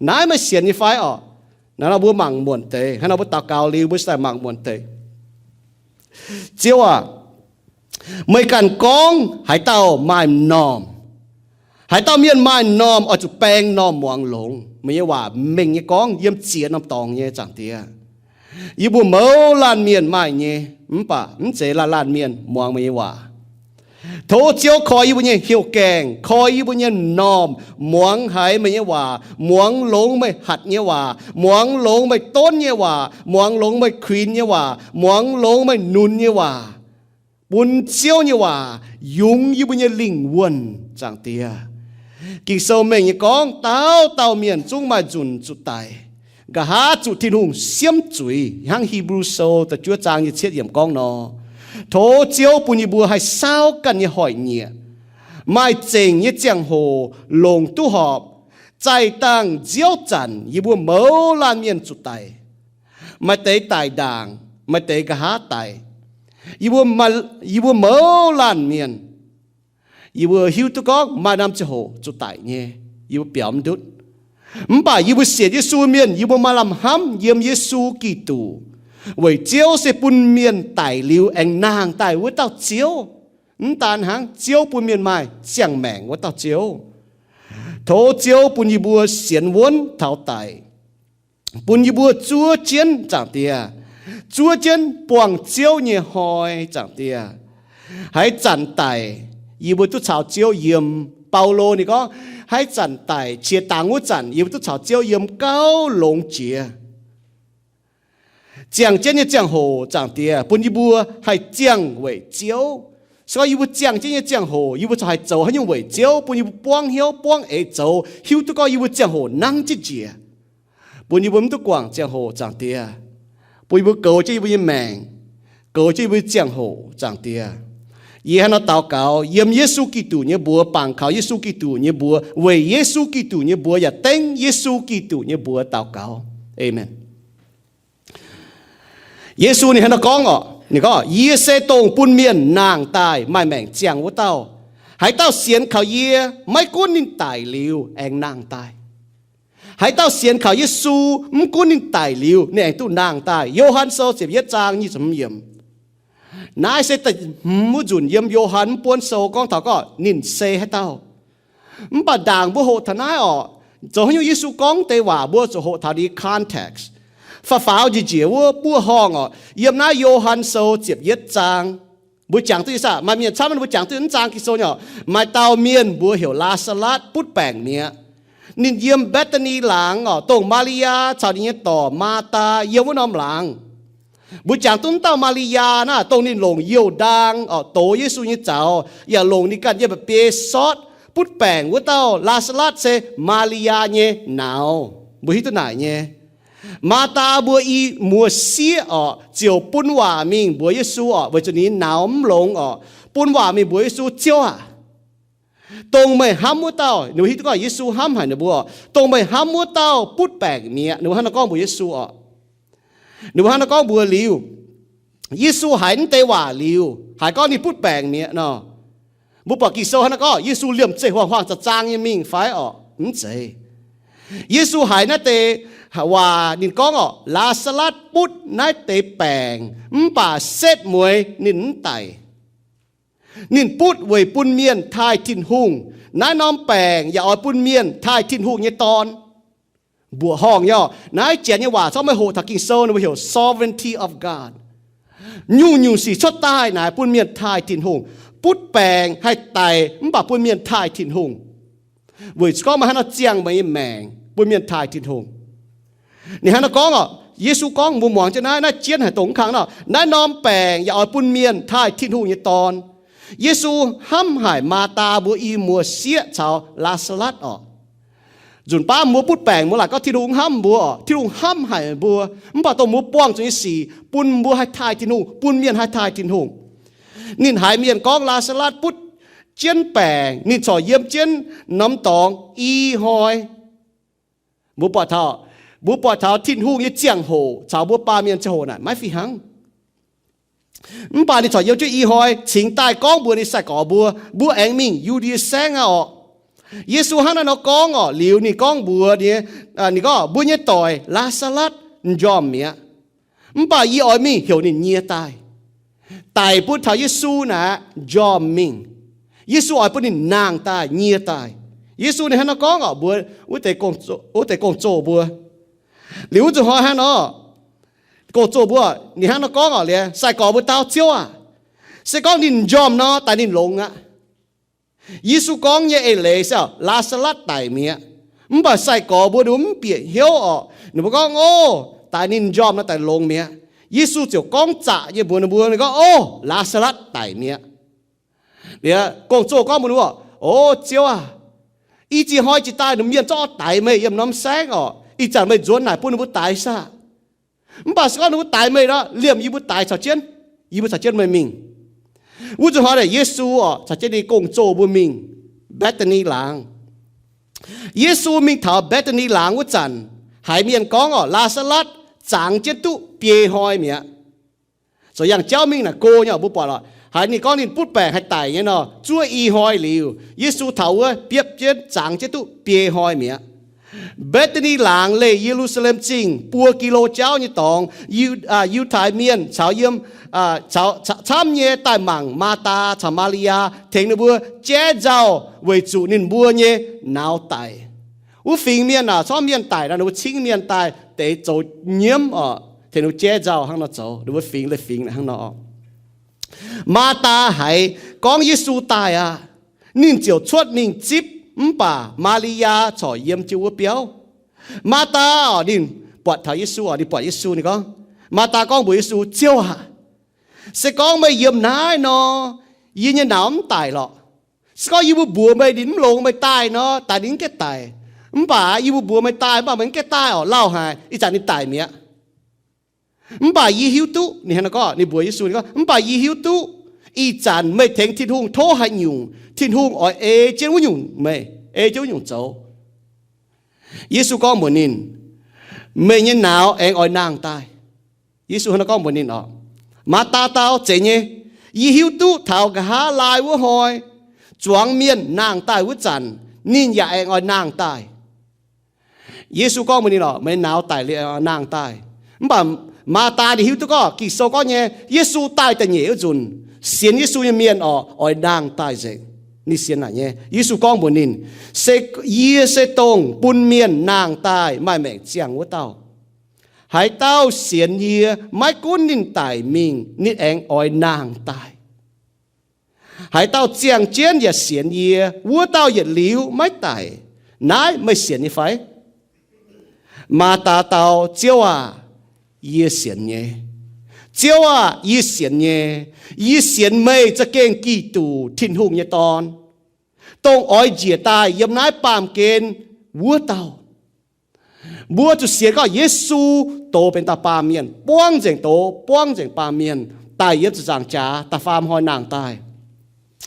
Naaiv meih sienx nyei fai orqc? Naaiv nor mbuo mangc muonc deix. Hnangv nor mbuo daux gaux liuz mbuo se daaih mangc muonc deix. Ziouv aac, meih ganh gorngv haaix dauh maaih m'normh, haaix dauh mienh maaih m'normh oix zuqc baeng m'normh muangx longx. Meih nyei waac mengh nyei gorngv yiem ziex norm dorngx nyei, Zaangc Diex. Yie mbuo mouz laanh mienh maaih nyei, mv baac mv zeiz laanh laanh mienh muangx meih nyei waac. Tov Ziouv koi yie mbuo nyei hnyouv gaengh, koi yie mbuo nyei m'normh, muangx haiz meih nyei waac, muangx longx meih hatc nyei waac, muangx longx meih donv nyei waac, muangx longx meih kuinx nyei waac, muangx longx meih nunx nyei waac. Bun Ziouv nyei waac yungz yie mbuo nyei lingh wuonh, Zaangc Diex. Ging-Sou mengh nyei gorngv, dauh dauh mienh zungv maaih nzunc zuqc daic, nqa'haav zuqc Tin-Hungh siemv zuiz, hnangv Hipv^lu Sou da'juov zaang nyic cietv yiemc gorngv nor. Tov Ziouv bun yie mbuo haih saauv ganh nyei hoic-nyieqc, maaih zengc nyei ziangh hoc longc duqv horpc. Zaih dangh nziouv zanc yie mbuo mouz laanh mienh zuqc daic. Maaih deix daic ndaangc, maaih deix nqa'haav daic. Yie mbuo, yie mbuo mouz laanh mienh, yie mbuo hiuv duqv gorngv maaih norm ziangh hoc zuqc daic nyei, yie mbuo biaux mv ndutv. Mv baac yie mbuo sienx Yesu mienh, yie mbuo maaih lamh hnamv yiem Yesu Giduc, weic Ziouv se bun mienh daic liuz aengx nangh daaih wuov dauh Ziouv. Mv daan hnangv, Ziouv bun mienh maaih ziangh maengc wuov dauh Ziouv. Tov Ziouv bun yie mbuo sienx wuonv taux daic, bun yie mbuo zuov jienv, Zaangc Diex, zuov jienv buangh Ziouv nyei hnoi, Zaangc Diex. Haaix zanc daic, yie mbuo duqv caux Ziouv yiem. Baulo ninh gorngv, haaix zanc daic, qiex dangx wuov zanc yie mbuo duqv caux Ziouv yiem gauh longx jiex. Ziangh jienv nyei ziangh hoc, Zaangc Diex, bun yie mbuo haih ziangh weic Ziouv. Se gorngv yie mbuo ziangh jienv nyei ziangh hoc, yie mbuo ziouc haih zoux haaix nyungc weic Ziouv, bun yie mbuo buangv hnyouv buangv eix zoux, hiuv duqv gorngv yie mbuo ziangh hoc nangv jienv njiec. Bun yie mbuo mv duqv guangc ziangh hoc, Zaangc Diex. Bun yie mbuo goux jienv yie mbuo nyei maengc, goux jienv yie mbuo nyei ziangh hoc, Zaangc Diex. Yie hnangv nor daux gaux yiem Yesu Giduc nyei mbuox, bangc kaux Yesu Giduc nyei mbuox, weic Yesu Giduc nyei mbuox yaac dengv Yesu Giduc nyei mbuox daux gaux. Aamen. Yesu ninh hnangv nor gorngv orqc, ninh gorngv, yie se dongh bun mienh nangh daaih maaih maengc ziangh wuov dauh. Haaix dauh sienx kaux yie, maiv gunv ninh daic liuz aengx nangh daaih. Haaix dauh sienx kaux Yesu, mv gunv ninh daic liuz ninh aengx duqv nangh daaih. Yo^han Sou ziepc yietv zaang nyic ziepc hmz yiemc. Naaiv se da'hmz wuov nzunc yiem Yo^han mv buonv sou gorngv taux gorngv ninh se haaix dauh. Mv baac ndaangc mbuo hoqc taux naaiv orqc, zoux haaix nyungc Yesu gorngv deix waac mbuo zuqc hoqc taux ninh context. Faaux faaux njiec njiec wuov buov horngh orqc, yiem naaiv Yo^han Sou ziepc yietv zaang. Mbuo jangx duqv ih zanc maaih mienh camv mbuo jangx duqv mv zaang Ging-Sou nyei orqc, maaih dauh mienh mbuox heuc Laa^saa^latv butv baengc mi'aqv. Ninh yiem Mbetc^daa^ni laangz orqc, dongh Maa^li^yaa caux ninh nyei dorc Maa^taa yiem wuov norm laangz. Mbuo jangx duqv mv dauh Maa^li^yaa naaiv, dongh ninh longc youh ndaang orqc dox Yesu nyei zaux, yaac longc ninh ganh nyei mba'biei sortv butv baengc wuov dauh Laa^saa^latv se Maa^li^yaa nyei nauz. Mbuo hiuv duqv naaic nyei. Maa^taa mbuo i muoz-sieqv orqc, ziouc bun waac mingh mbuox Yesu orqc, weic zuqc ninh nyei nauz mv longx orqc, bun waac mingh mbuox Yesu, Ziouv aac, Dongh meih hnamv wuov dauh, ninh mbuo hiuv duqv gorngv Yesu hnamv haic ninh mbuo oc. Dongh meih hnamv wuov dauh butv baengc mi'aqv. Ninh mbuo hnangv nor gorngv mbuox Yesu oc. Ninh mbuo hnangv nor gorngv mbuox liuz, Yesu haiz naaiv deix waac liuz, haiz gorngv ninh butv baengc mi'aqv nor, mbuo buatc Ging-Sou hnangv nor gorngv Yesu liemh zeih huaang-huaang zaang-zaang nyei mingh fai oc? Mv zeiz. Yesu haiz naaiv deix waac ninh gorngv oc, Laa^saa^latv butv naaiv deix baengc, mv baac setv mueiz ninh mv daic. Ninh butv weic bun mienh taaih Tin-Hungh. Naaiv norm baengc yaac oix bun mienh taaih Tin-Hungh nyei Dorn. Mbuoqc horngh nyei oc. Naaiv janx nyei waac corc maiv hoqc taux Ging-Sou, ninh mbuo heuc sovereignty of God. Nyungc-nyungc sic cuotv daaih naaic bun mienh taaih Tin-Hungh. Butv baengc haih daic mv baac bun mienh taaih Tin-Hungh. Weic zuqc gorngv meih hnangv nor ziangh meih nyei maengc bun mienh taaih Tin-Hungh. Ninh hnangv nor gorngv oc, Yesu gorngv mbuo muangx jienv naaiv, naaiv jienv haic dongh mv kang nor, naaiv norm baengc yaac oix bun mienh taaih Tin-Hungh nyei Dorn. Yesu hnamv haic Maataac mbuo i muoz-sieqv caux Laa^saa^latv oc. Nzunc baav mbuo butv baengc mbuo laaic gorngv Tin-Hungh hnamv mbuo oc, Tin-Hungh hnamv haic mbuo, mv baac dongh mbuo buangh zuqc nyei sic bun mbuo haih taaih Tin-Hungh, bun mienh haih taaih Tin-Hungh. Ninh haiz mienh gorngv Laa^saa^latv butv jienv baengc, ninh corc yiem jienv norm dorngx i hnoi. Mbuo buatc taux, mbuo buatc taux Tin-Hungh nyei ziangh hoc caux mbuo baamh mienh ziangh hoc naaic maiv fih hnangv. Mv baac ninh corc yiem jienv i hnoi cingx daaih gorngv mbuox ninh sai-gorx mbuo, mbuo aengx mingh Yu^ndie Saengv aqv orqc. Yesu hnangv naaiv nor gorngv orqc, liuz ninh gorngv mbuox ninh, ninh gorngv, mbuo nyei doic Laa^saa^latv m'njormh mi'aqv. Mv baac yie oix mingh heuc ninh nyie daaih. Daic bun taux Yesu naaic m'njormh mingh. Yesu oix bun ninh nangh daaih, nyie daaih. Yesu ninh hnangv nor gorngv orqc mbuox wuov deix gong-zoh mbuo. Liuz wuov zuqc hnoi hnangv nor, gong-zoh mbuo, ninh hnangv nor gorngv orqc, liuz sai-gorx mbuo dau, Ziouv aah! Se gorngv ninh m'njormh nor, daaih ninh longx aqv. Yesu gorngv nyei eix leiz se Laa^saa^latv daic mi'aqv. Mv baac sai-gorx mbuo ninh mbuo mv bieqc hnyouv orqc. Ninh mbuo gorngv, Ov, daaih ninh m'njormh nor daaih longx mi'aqv. Yesu ziouc gorngv zaqc nyei mbuox ninh mbuo, ninh gorngv, Ov, Laa^saa^latv daic mi'aqv. Liuz gong-zoh gorngv mbuox ninh mbuo, Ov, Ziouv aah! Ih ziex hnoi jiex daaih ninh mienh zorqv daix meih yiem norm saengv orqc. Ih zanc meih nzuonx naaic bun ninh mbuo daix saah? Mv baac se gorngv ninh mbuo daix meih nor, liemh yie mbuo daix caux jienv, yie mbuo caux jienv meih mingh. Wuov zuqc hnoi naaic Yesu orqc caux jienv ninh gong-zoh mbuo mingh Mbetc^daa^ni Laangz. Yesu mingh taux Mbetc^daa^ni Laangz wuov zanc, haiz mienh gorngv orqc, Laa^saa^latv zangx jienv duqv biei hnoi mi'aqv. Zoux yangh jauv mingh naaic go nyei orqc, mbuo buatc lorqc, haiz ninh gorngv ninh butv baengc haih daic nyei nor, zuov i hnoi liuz, Yesu taux wuov biopv jienv zangx jienv duqv biei hnoi mi'aqv. Mbetc^daa^ni Laangz leih Ye^lu^saa^lem Zingh buo gi^lo jauv nyei dorngx. Yiu-, Yiutai Mienh caux yiem, caux, camv nyei daaih mangc Maathaa caux Maa^li^yaa, tengx ninh mbuo jaiv nzauh weic zuqc ninh mbuo nyei nauz daic. Wuov fingx mienh aah, corc mienh daic nor, ninh mbuo cingv mienh daaih deix zoux nyiemv orqc, tengx ninh mbuo jaiv nzauh hnangv nor zoux. Ninh mbuo fingx leiz-fingx hnangv nor. Maathaa haiz gorngv Yesu daaih aqv, ninh ziouc cuotv mingh zipv, mv baac Maa^li^yaa corc yiem jienv wuov biauv. Maathaa orqc, ninh buatc taux Yesu orqc, ninh buatc Yesu, ninh gorngv, Maathaa gorngv mbuox Yesu, Ziouv aah! Se gorngv meih yiem naaiv nor, yie nyei nauz mv daic lorqc. Se gorngv yie mbuo mbuox meih ninh mv longx meih daaih nor, daaih ninh mv gaengh daic. Mv baac yie mbuo mbuox meih daaih, mv baac meih mv gaengh daaih orqc, lauh haic, ih zanc ninh daic mi'aqv. Mv baac yie hiuv duqv, ninh hnangv nor gorngv, ninh mbuox Yesu, ninh gorngv, Mv baac yie hiuv duqv ih zanc meih tengx Tin-Hungh tov haaix nyungc, Tin-Hungh oix ei jienv wuov nyungc meih, ei jienv wuov nyungc zoux. Yesu gorngv mbuox ninh, Meih nyei nauz aengx oix nangh daaih. Yesu hnangv nor gorngv mbuox ninh orqc. Maathaa dau, Zeiz nyei. Yie hiuv duqv taux nqa'haav laai wuov hnoi, zuangx mienh nangh daaih wuov zanc, ninh yaac aengx oix nangh daaih. Yesu gorngv mbuox ninh orqc, Meih nauz daic liuz aengx oix nangh daaih. Mv baac Maathaa ninh hiuv duqv gorngv Ging-Sou gorngv nyei, Yesu daaih da'nyeic wuov nzunc, sienx Yesu nyei mienh orqc, oix nangh daaih nzengc. Ninh sienx naaic nyei. Yesu gorngv mbuox ninh, Se, yie se dongh bun mienh nangh daaih maaih maengc ziangh wuov dauh. Haaix dauh sienx yie, maiv gunv ninh daic mingh, ninh aengx oix nangh daaih. Haaix dauh ziangh jienv yaac sienx yie, wuov dauh yietc liuz maiv daic. Naaiv meih sienx nyei fai? Maathaa dau, Ziouv aah! Yie sienx nyei. Ziouv aah! Yie sienx nyei. Yie sienx meih za'gengh Giduc, Tin-Hungh nyei Dorn, dongh oix njiec daaih yiem naaiv baamh gen wuov dauh. Mbuo zuqc sienx gorngv Yesu doz benx dauh baamh mienh, buangv nzengc doz, buangv nzengc baamh mienh, daic yiem ziepc nzaangc jaax da'faam hnoi nangh daaih.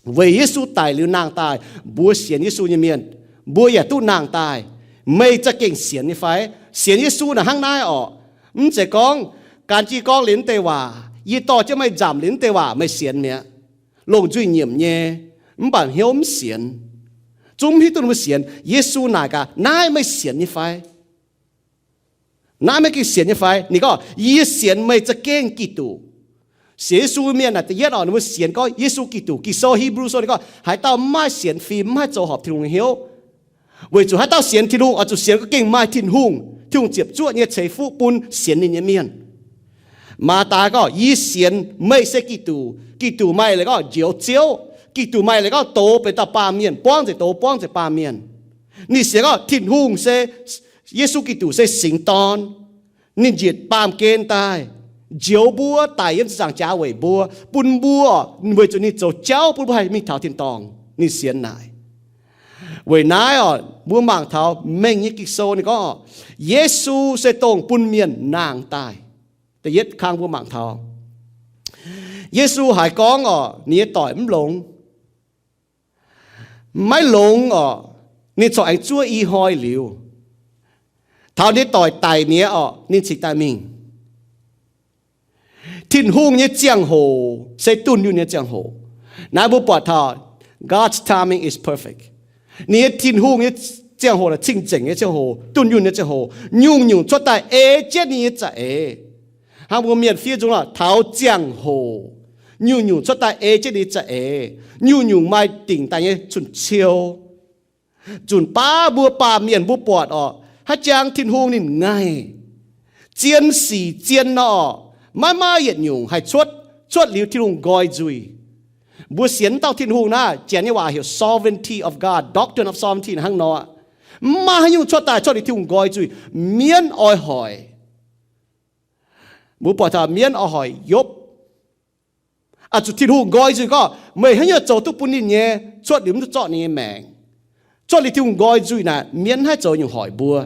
Weic Yesu daic liuz nangh daaih, mbuo sienx Yesu nyei mienh, mbuo yaac duqv nangh daaih. Meih za'gengh sienx nyei fai? Sienx Yesu naaic hnangv naaiv orqc. Mv zeiz gorngv gan jiv gorngv liuz naaiv deix waac, yie dorh jienv meih nzamc liuz naaiv deix waac meih sienx mi'aqv. Longc nzuih nyiemc nyei, mv baac hnyouv mv sienx. Zungv mv hiuv duqv mbuo sienx. Yesu naaic gaax, naaiv meih sienx nyei fai? Naaiv meih gengh sienx nyei fai? Ninh gorngv, yie sienx meih za'gengh Giduc. Sienx Yesu mienh naaic da'yietv orqc, ninh mbuo sienx gorngv Yesu Giduc. Ging-Sou Hipv^lu Sou ninh gorngv, haaix dauh mv maaih sienx fim mv haih zoux horpc Tin-Hungh nyei hnyouv. Weic zuqc haaix dauh sienx Tin-Hungh oix zuqc sienx gorngv gengh maaih Tin-Hungh, Tin-Hungh ziepc zuoqv nyei ceix fuqv bun sienx ninh nyei mienh. Maa^taa gorngv, yie sienx meih se Giduc. Giduc maaih leiz gorngv njoux Ziouv. Giduc maaih leiz gorngv douz benx dauh baamh mienh, buangv nzengc douz, buangv nzengc baamh mienh. Ninh sienx gorngv Tin-Hungh se, Yesu Giduc se Singx Dorn. Ninh njiec baamh gen daaih, njoux mbuo, daic yiem ziepc nzaangc jaax weic mbuo, bun mbuo, weic zuqc ninh zoux jauv bun mbuo haih mingh taux tin-dorngh. Ninh sienx naaic. Weic naaiv orqc, mbuo mangc taux mengh nyei Ging-Sou ninh gorngv, Yesu se dongh bun mienh nangh daaih. Da'yietv kang mbuo mangc taux Yesu haiz gorngv orqc, ninh nyei doic mv longx. Maiv longx orqc, ninh corc aengx zuov i hnoi liuz, taux ninh doic daic mi'aqv orqc, ninh cingx daaih mingh. Tin-Hungh nyei ziangh hoc se dunh yunh nyei ziangh hoc. Naaiv mbuo buatc taux God's timing is perfect. Ninh nyei Tin-Hungh nyei ziangh hoc naaic cing-nzengc nyei ziangh hoc, dunh yunh nyei ziangh hoc, nyungc-nyungc cuotv daaih ei jienv ninh nyei za'eix. Hnangv mbuo mienh fiev nzung lorqc, taux ziangh hoc nyungc-nyungc cuotv daaih ei jienv ninh nyei za'eix, nyungc-nyungc maaih dingc daaih nyei cun-ciou. Nzunc baav mbuo baamh mienh mbuo buatc orqc, haaix jangx Tin-Hungh ninh ngaih, zien sic zien nor orqc, maiv maaih yietc nyungc haih cuotv, cuotv liuz Tin-Hungh nqoi nzuih. Mbuo sienx dauh Tin-Hungh naaiv, Janx nyei waac heuc sovereignty of God, doctrine of sovereignty hnangv nor, mv maaih haaix nyungc cuotv daaih cuotv liuz Tin-Hungh nqoi nzuih. Mienv oix hoic. Mbuo buatc taux mienv oix hoic Yopv, oix zuqc Tin-Hungh nqoi nzuih gorngv meih haaix nyungc zoux duqv bun ninh nyei, cuotv liuz mv duqv zorqv ninh nyei maengc. Cuotv liuz Tin-Hungh nqoi nzuih naaic, mienv haih zoux nyungc hoic mbuo.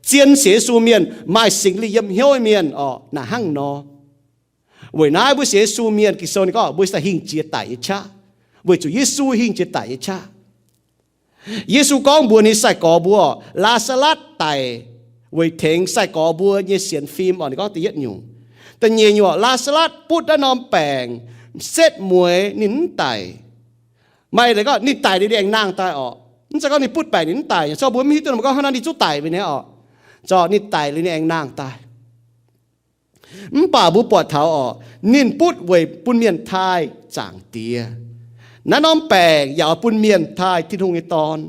Zien sienx Yesu mienh, maaih Singx Lingh yiem hnyouv nyei mienh orqc, naaic hnangv nor. Weic naaiv mbuo sienx Yesu mienh, Ging-Sou ninh gorngv mbuo se hingh jiex daic nyei qaqv, weic zuqc Yesu hingh jiex daic nyei qaqv. Yesu gorngv mbuox ninh sai-gorx mbuo, Laa^saa^latv daic weic tengx sai-gorx mbuo nyei sienx fim orqc. Ninh gorngv da'yietv nyungc. Da'nyeic nyungc, Laa^saa^latv butv naaiv norm baengc setv mueiz ninh mv daic. Maaih leiz gorngv ninh daic liuz ninh aengx nangh daaih orqc. Mv zeiz gorngv ninh butv baengc ninh mv daic. Yie gorngv mbuo mv hiuv duqv ninh gorngv hnangv naaiv ninh zungv daic mingh nyei orqc. Zorqv ninh daic liuz ninh aengx nangh daaih. Mv baac mbuo buatc taux orqc, ninh butv weic bun mienh taaih Zaangc Diex. Naaiv norm baengc yaac oix bun mienh taaih Tin-Hungh nyei Dorn.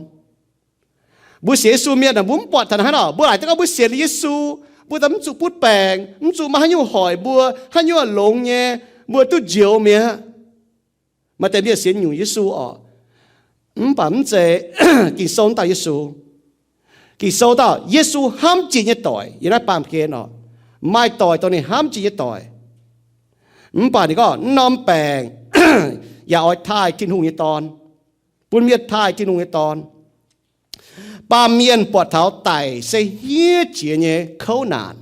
Mbuo sienx Yesu mienh aah, mbuo mv buatc taux naaiv orqc, mbuo laaic deix gorngv mbuo sienx liuz Yesu, mbuo daaih mv zuqc butv baengc, mv zuqc maaih haaix nyungc hoic mbuo, haaix nyungc longx nyei, mbuo duqv njoux mi'aqv. Maaih deix mienh sienx nyungc Yesu orqc, mv baac mv zeiz Ging-Sou dauh Yesu. Ging-Sou dauh Yesu hnamv jiex nyei doic yiem naaiv baamh gen orqc, maaih doic dongh ninh hnamv jiex nyei doic. Mv baac ninh gorngv naaiv norm baengc yaac oix taaih Tin-Hungh nyei Dorn, bun mienh taaih Tin-Hungh nyei Dorn. Baamh mienh buatc taux daic se hniev jiex nyei kouv naanc.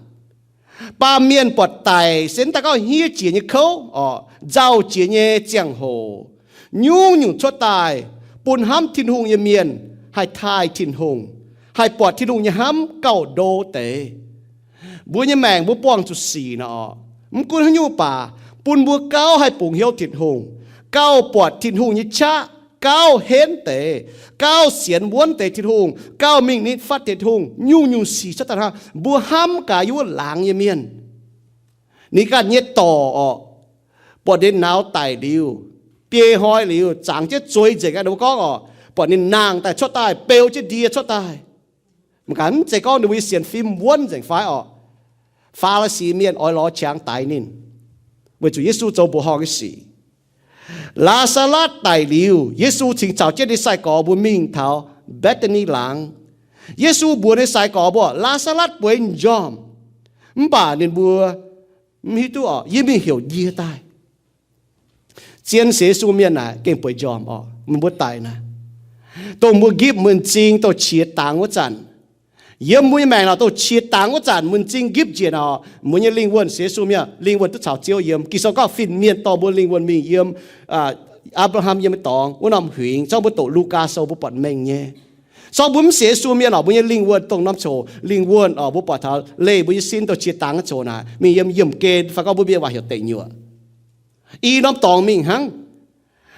Baamh mienh buatc daic se daaih gorngv hniev jiex nyei kouv orqc, nzauh jiex nyei ziangh hoc. Nyungc-nyungc cuotv daaih bun hnamv Tin-Hungh nyei mienh haih taaih Tin-Hungh, haih buatc Tin-Hungh nyei hnamv gauh ndo deix. Mbuo nyei maengc mbuo buangh zuqc sic nor orqc, mv gunv haaix nyungc baac bun mbuo gauh haih bungx hnyouv Tin-Hungh, gauh buatc Tin-Hungh nyei qaqv, gauh henv deix, gauh sienx wuonv deix Tin-Hungh, gauh mingh nitv fatv deix Tin-Hungh. Nyungc-nyungc sic cuotv daaih hnangv, mbuo hnamv gaax yiem wuov laangz nyei mienh. Ninh ganh nyei dorc orqc, buatc ninh nauz daic liuz, biei hnoi liuz, zangx jienv zueiz nzengc aqv, ninh mbuo gorngv orqc, buatc ninh nangh daaih cuotv daaih, beu jienv ndie cuotv daaih. Mv gaax, mv zeiz gorngv ninh mbuo nyei sienx fim wuonv nzengc fai orqc, Faa^li^si mienh oix lorz qangx daix ninh, weic zuqc Yesu zoux mbuoqc horngh nyei sic. Laa^saa^latv daic liuz, Yesu cingx caux jienv ninh sai-gorx mbuo mingh taux Mbetc^daa^ni Laangz. Yesu mbuox ninh sai-gorx mbuo, Laa^saa^latv bueix m'njormh. Mv baac ninh mbuo mv hiuv duqv orqc, yie mingh heuc yie daaih. Zien sienx Yesu mienh naaic gengh bueix m'njormh orqc, ninh mbuo daic naaic. Dongh mbuo nqipv mbuo m'zing, dongh qiex dangx wuov zanc, yiem mbuo nyei maengc naaic, dongh qiex dangx wuov zanc, mbuo m'zing nqipv njiec orqc, mbuo nyei lingh wuonh, sienx Yesu mienh lingh wuonh duqv caux Ziouv yiem. Ging-Sou gorngv fin-mienh dorh mbuo lingh wuonh mingh yiem, aa, Apc^laa^ham yiem nyei dorngx wuov norm huingx, zorqv mbuo doqc Lugaa Sou mbuo buatc mengh nyei. Zorqv mbuo mv sienx Yesu mienh oc, mbuo nyei lingh wuonh dongh norm coc lingh wuonh oc, mbuo buatc taux leih mbuo nyei sin dongh qiex dangx nyei coc naaic, mingh yiem yiemh gen fai gorngv mbuo mienh waac heuc deic nyuoqc. I norm dorngx mingh hnangv.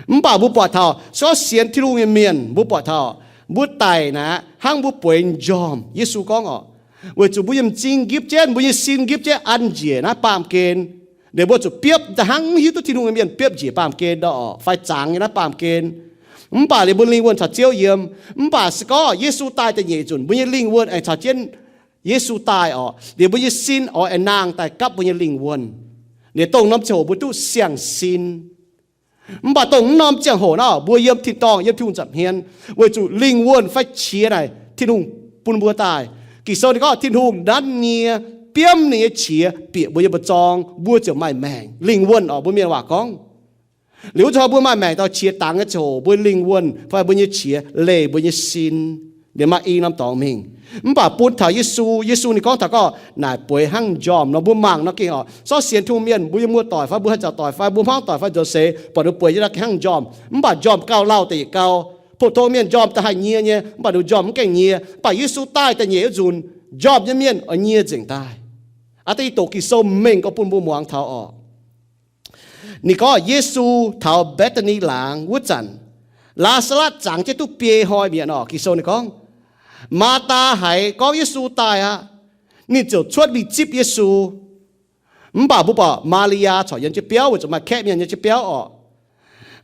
Mv baac mbuo buatc taux se gorngv sienx Tin-Hungh nyei mienh, mbuo buatc taux mbuo daic naaic hnangv mbuo bueix njormh. Yesu gorngv oc, weic zuqc mbuo nyei m'zing nqipv jienv, mbuo nyei sin nqipv jienv an njiec naaiv baamh gen. Liuz mbuo zuqc biopv daaih hnangv mv hiuv duqv Tin-Hungh nyei mienh biopv njiec baamh gen ndau oc, fai zangx nyei naaiv baamh gen. Mv baac liuz mbuo lingh wuonh caux Ziouv yiem. Mv baac se gorngv Yesu daaih da'nyeic nzunc, mbuo nyei lingh wuonh aengx caux jienv Yesu daaih oc, liuz mbuo nyei sin oix aengx nangh daaih gapv mbuo nyei lingh wuonh. Liuz dongh norm ziangh hoc mbuo duqv siang-sin. Mv baac dongh mv norm ziangh hoc naaiv, mbuo yiem tin-dorngh, yiem Tin-Hungh nza'hmien, weic zuqc lingh wuonh fai qiex naaic Tin-Hungh bun mbuo daaih. Ging-Sou ninh gorngv Tin-Hungh nanv nie, biomv ninh nyei qiex bieqc mbuo yiem mbu'zorng, mbuo ziouc maaih maengc. Lingh wuonh oc, mbuo mienh waac gorngv. Liuz wuov zanc mbuo maaih maengc dauh qiex dangx nyei ziangh hoc, mbuo lingh wuonh fai mbuo nyei qiex leih mbuo nyei sin, liuz maaih i norm dorngx mingh. Mv baac bun taux Yesu, Yesu ninh gorngv taux gorngv naaic bueix hnangv njormh nor, mbuo mangc nor gengh oc, zorqv sienx Tin-Hungh mienh, mbuo yiem muoz-doic fai mbuo haaix zanc doic fai mbuo hmuangv doic fai nzuonx seix, buatc ninh bueix jienv nor gengh hnangv njormh. Mv baac njormh gauh lauh deix yietc gau. Pou-tong mienh njormh daaih haih nyie nyei, mv baac ninh njormh mv gaengh nyie. Mv baac Yesu daaih da'nyeic wuov nzunc, njormh nyei mienh oix nyie nzengc daaih. Aa, da'nyeic doqc Ging-Sou mengh gorx bun mbuo muangx taux oc. Ninh gorngv Yesu taux Mbetc^taa^ni Laangz wuov zanc, Laa^saa^latv zangx jienv duqv biei hnoi mi'aqv nor, Ging-Sou ninh gorngv, Maa^taa haiz gorngv Yesu daaih aqv, ninh ziouc cuotv mingh zipv Yesu. Mv baac mbuo buatc Maa^li^yaa corc yiem jienv biauv, weic zuqc maaih kaeqv mienh yiem jienv biauv oc.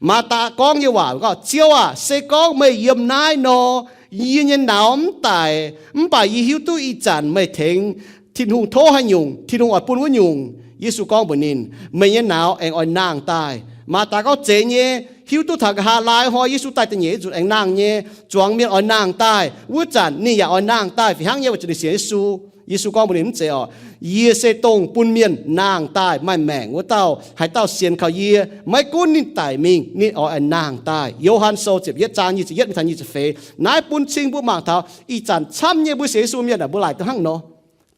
Maa^taa gorngv nyei waac gorngv, Ziouv aah, se gorngv meih yiem naaiv nor, yie nyei nauz mv daic. Mv baac yie hiuv duqv ih zanc meih tengx Tin-Hungh tov haaix nyungc, Tin-Hungh oix bun wuov nyungc. Yesu gorngv mbuox ninh, Meih nyei nauz aengx oix nangh daaih. Maa^taa gorngv, Zeiz nyei. Hiuv duqv taux nqa'haav laai hnoi Yesu daaih da'nyeic nzunc aengx nangh nyei. Zuangx mienh oix nangh daaih wuov zanc ninh yaac oix nangh daaih fih hnangv nyei, weic zuqc ninh sienx Yesu. Yesu gorngv mbuox ninh, Mv zeiz oc. Yie se dongh bun mienh nangh daaih maaih maengc wuov dauh. Haaix dauh sienx kaux yie, maiv gunv ninh daic mingh, ninh oix aengx nangh daaih. Yo^han Sou ziepc yietv zaang nyic ziepc yietv mingh taux nyic ziepc feix. Naaiv bun cing mbuo mangc taux ih zanc camv nyei mbuo sienx Yesu mienh aah, mbuo laaic duqv hnangv nor,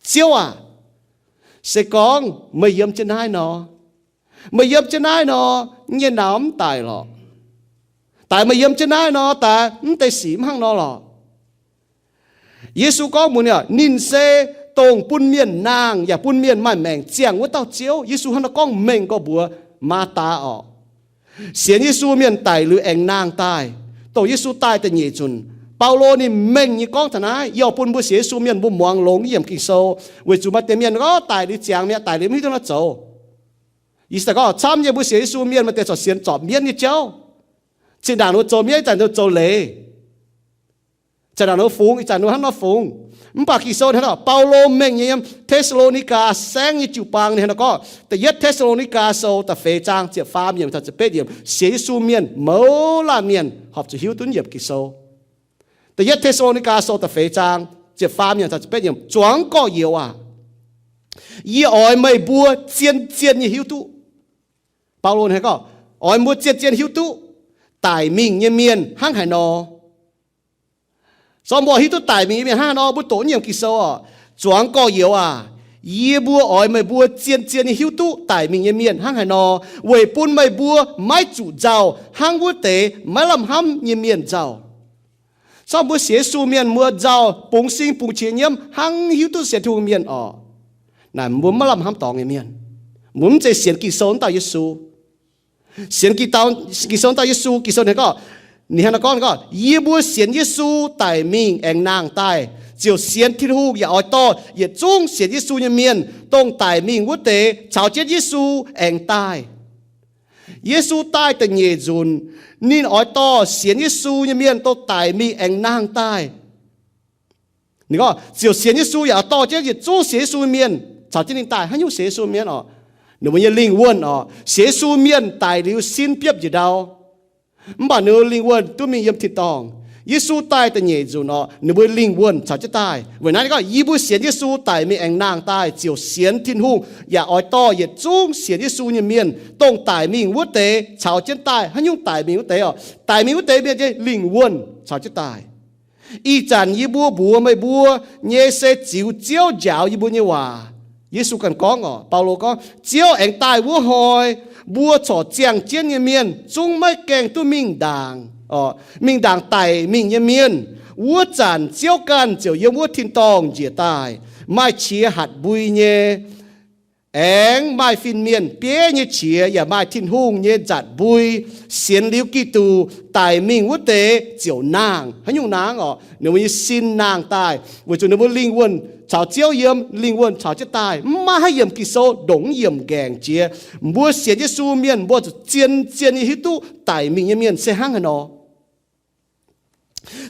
Ziouv aah, se gorngv meih yiem jienv naaiv nor, meih yiem jienv naaiv nor, yie nyei nauz mv daic lorqc. Daic meih yiem jienv naaiv nor, daaix mv deix sic mv hnangv nor lorqc. Yesu gorngv mbuox ninh, ninh se dongh bun mienh nangh yaac bun mienh maaih maengc ziangh wuov dauh Ziouv. Yesu hnangv naaiv gorngv mengh gorx mbuox Maa^taa oc. Sienx Yesu mienh daic liuz aengx nangh daaih. Dongh Yesu daaih da'nyeic nzunc, Baulo ninh mengh nyei gorngv taux naaiv. Yie oix bun mbuo sienx Yesu mienh mbuo muangx longx yiem Ging-Sou, weic zuqc maaih deix mienh gorngv daic liuz ziangx mi'aqv, daic liuz mv hiuv duqv naaiv zoux. Yie se gorngv camv nyei mbuo sienx Yesu mienh maaih deix corc sienx zorpc mienv nyei jauv. Zinh ndaangc ninh mbuo zoux mienv, ih zanc ninh mbuo zoux leiz. Zanc ndaangc ninh mbuo fungx, ih zanc ninh mbuo hnangv nor fungx. Mv baac Ging-Sou hnangv nor, Baulo mengh nyei yiem Te^saa^lo^ni^gaa saengv nyei jiu-baang ninh hnangv nor gorngv, Da'yietv Te^saa^lo^ni^gaa Sou da'feix zaang ziepc faam yiemc taux ziepc betv yiemc, sienx Yesu mienh mouz laanh mienh horpc zuqc hiuv duqv yiem Ging-Sou. Da'yietv Te^saa^lo^ni^gaa Sou da'feix zaang ziepc faam yiemc taux ziepc betv yiemc, Zuangx gorx-youz aac, yie oix meih mbuo zien-zien nyei hiuv duqv. Baulo hnangv gorngv, oix mbuo zien-zien hiuv duqv daic mingh nyei mienh hnangv haaix nor. Zorqv mbuo hiuv duqv daic mingh nyei mienh hnangv haaix nor, mbuo doqc yiem Ging-Sou oc. Zuangx gorx-youz aac, yie mbuo oix meih mbuo zien-zien nyei hiuv duqv daic mingh nyei mienh hnangv haaix nor, weic bun meih mbuo maiv zuqc nzauh hnangv wuov deix maiv lamh hnamv nyei mienh nzauh. Zorqv mbuo sienx Yesu mienh mbuo nzauh bungx sing bungx qiex nyiemv hnangv hiuv duqv sienx Tin-Hungh mienh oc. Naaic mbuo maiv lamh hnamv dorngx nyei mienh. Mbuo mv zeiz sienx Ging-Sou wuov dauh Yesu. Sienx Ging-Dau, Ging-Sou wuov dauh Yesu, Ging-Sou ninh gorngv, ninh hnangv nor gorngv, ninh gorngv, Yie mbuo sienx Yesu daic mingh aengx nangh daaih, ziouc sienx Tin-Hungh yaac oix dorh yietc zungv sienx Yesu nyei mienh, dongh daic mingh wuov deix, caux jienv Yesu aengx daaih. Yesu daaih da'nyeic nzunc, ninh oix dorh sienx Yesu nyei mienh dongh daic mingh aengx nangh daaih. Ninh gorngv, ziouc sienx Yesu yaac dorh jienv yietc zungv sienx Yesu mienh caux jienv ninh daaih. Haaix nyungc sienx Yesu mienh oc? Ninh mbuo nyei lingh wuonh oc. Sienx Yesu mienh daic liuz sin biopv njiec ndau. Mv baac ninh mbuo lingh wuonh duqv mingh yiem tin-dorngh. Yesu daaih da'nyeic nzunc oc, ninh mbuo lingh wuonh caux jienv daaih. Weic naaiv ninh gorngv, Yie mbuo sienx Yesu daic mingh aengx nangh daaih, ziouc sienx Tin-Hungh yaac oix dorh yietc zungv sienx Yesu nyei mienh, dongh daic mingh wuov deix caux jienv daaih. Haaix nyungc daic mingh wuov deix oc? Daic mingh wuov deix mienh nyei lingh wuonh caux jienv daaih. Ih zanc yie mbuo mbuox meih mbuo nyei se ziux Ziouv njaaux yie mbuo nyei waac. Yesu ganh gorngv oc, Baulo gorngv, Ziouv aengx daaih wuov hnoi, mbuo corc ziangh jienv nyei mienh zungv maiv gaengh duqv mingh ndaangc, mingh ndaangc daic mingh nyei mienh, wuov zanc Ziouv ganh ziouc yiem wuov tin-dorngh njiec daaih, maaih qiex hatc mbui nyei. Aengx maaih fin-mienh bieiv nyei qiex yaac maaih Tin-Hungh nyei nzatc mbui. Sienx liuz Giduc daic mingh wuov deix ziouc nangh. Haaix nyungc nangh orqc? Ninh mbuo nyei sin nangh daaih, weic zuqc ninh mbuo lingh wuonh caux Ziouv yiem, lingh wuonh caux jienv daaih, mv maaih haaix yiemc Ging-Sou ndongc yiemc nqaengc jiex. Mbuo sienx Yesu mienh mbuo zuqc zien-zien nyei hiuv duqv daic mingh nyei mienh se hnangv haaix nor.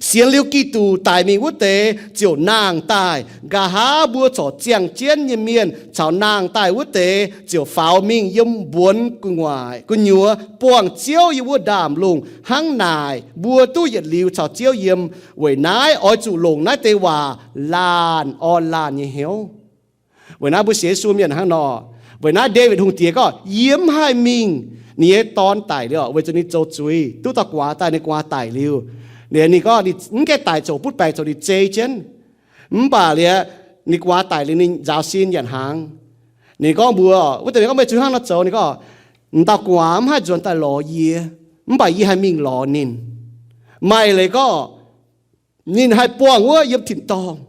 Sienx liuz Giduc daic mingh wuov deix ziouc nangh daaih. Nqa'haav mbuo corc ziangh jienv nyei mienh caux nangh daaih wuov deix ziouc faaux mingh yiem mbuonx gu'nguaaic gu'nyuoz buangh Ziouv yiem wuov ndaamv-lungh. Hnangv naaic mbuo duqv yietc liuz caux Ziouv yiem. Weic naaiv oix zuqc longc naaiv deix waac laanh orn laanh nyei hnyouv. Weic naaiv mbuo sienx Yesu mienh hnangv nor. Weic naaiv Ndaawitv Hungh Diex gorngv, yie mv haih mingh ninh nyei dorn daic liuz, weic zuqc ninh zoux zuiz duqv dauh gu'nguaaz daaih, ninh gu'nguaaz daic liuz, ninh gorngv ninh mv gaengh daic zoqc butv baengc zoqc ninh zei jienv. Mv baac liuz, ninh gu'nguaaz daic liuz ninh nzaaux sin nyanc hnaangx. Ninh gorngv mbuox wuov deix mienh gorngv, meih zuqc hnangv nor zoux? Ninh gorngv, m'dauh gu'nguaaz mv haih nzuonx daaih lorz yie, mv baac yie haih mingh lorz ninh. Maaih leiz gorngv, ninh haih buangh wuov yiem tin-dorngh.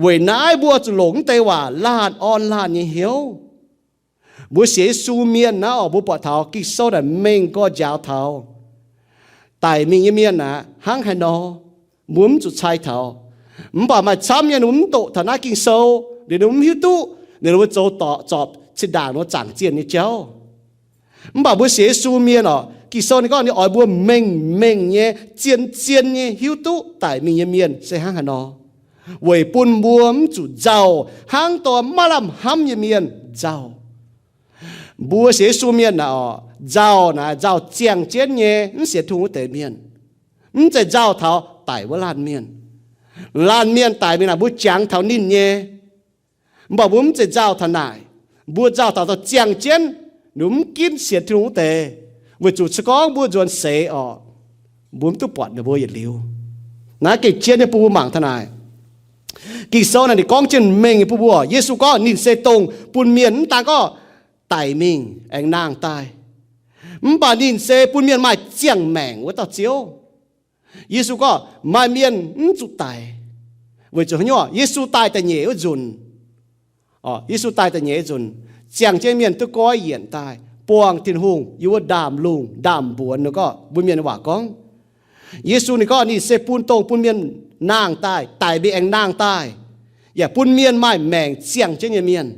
Weic naaiv mbuo zuqc longc mv deix waac laanh orn laanh nyei hnyouv. Mbuo sienx Yesu mienh naaiv oc, mbuo buatc taux Ging-Sou naaic mengh gorx njaaux taux daic mingh nyei mienh aqv hnangv haaix nor, mbuo mv zuqc cai taux. Mv baac maaih camv nyei ninh mbuo mv doqc taux naaiv Ging-Sou, ninh mbuo mv hiuv duqv ninh mbuo zoux zorpc zinh ndaangc ninh mbuo zaangc zienh nyei jauv. Mv baac mbuo sienx Yesu mienh oc, Ging-Sou ninh gorngv ninh oix mbuo mengh mengh nyei, zien-zien nyei hiuv duqv daic mingh nyei mienh se hnangv haaix nor, weic bun mbuo mv zuqc nzauh hnangv dorh maiv lamh hnamv nyei mienh nzauh. Mbuo sienx Yesu mienh naaic oc, nzauh naaic nzauh ziangh jienv nyei mv sienx Tin-Hungh wuov deix mienh. Mv zeiz nzauh taux daic wuov laanh mienh. Laanh mienh daic mingh naaic mbuo jangx taux ninh nyei. Mv baac mbuo mv zeiz nzauh taux naaic. Mbuo nzauh taux ziangh jienv, ninh mbuo mv ginv sienx Tin-Hungh wuov deix, weic zuqc se gorngv mbuo nzuonx seix oc, mbuo mv duqv buatc ninh mbuo yietc liuz. Naaiv gengh jienv nyei bun mbuo mangc taux naaic. Ging-Sou naaic ninh gorngv jienv mengh bun mbuo. Yesu gorngv ninh se dongh bun mienh mv daan gorngv daic mingh aengx nangh daaih, mv baac ninh se bun mienh maaih ziangh maengc wuov dauh Ziouv. Yesu gorngv maaih mienh mv zuqc daic. Weic zuqc haaix nyungc? Yesu daaih da'nyeic wuov nzunc, Yesu daaih da'nyeic wuov nzunc, ziangh jienv mienh duqv goiv yienc daaih buangh Tin-Hungh yiem wuov ndaamv-lungh ndaamv-mbuonx nor gorngv mbuo mienh waac gorngv, Yesu ninh gorngv ninh se bun dongh bun mienh nangh daaih, daic mingh aengx nangh daaih, yaac bun mienh maaih maengc ziangh jienv nyei mienh.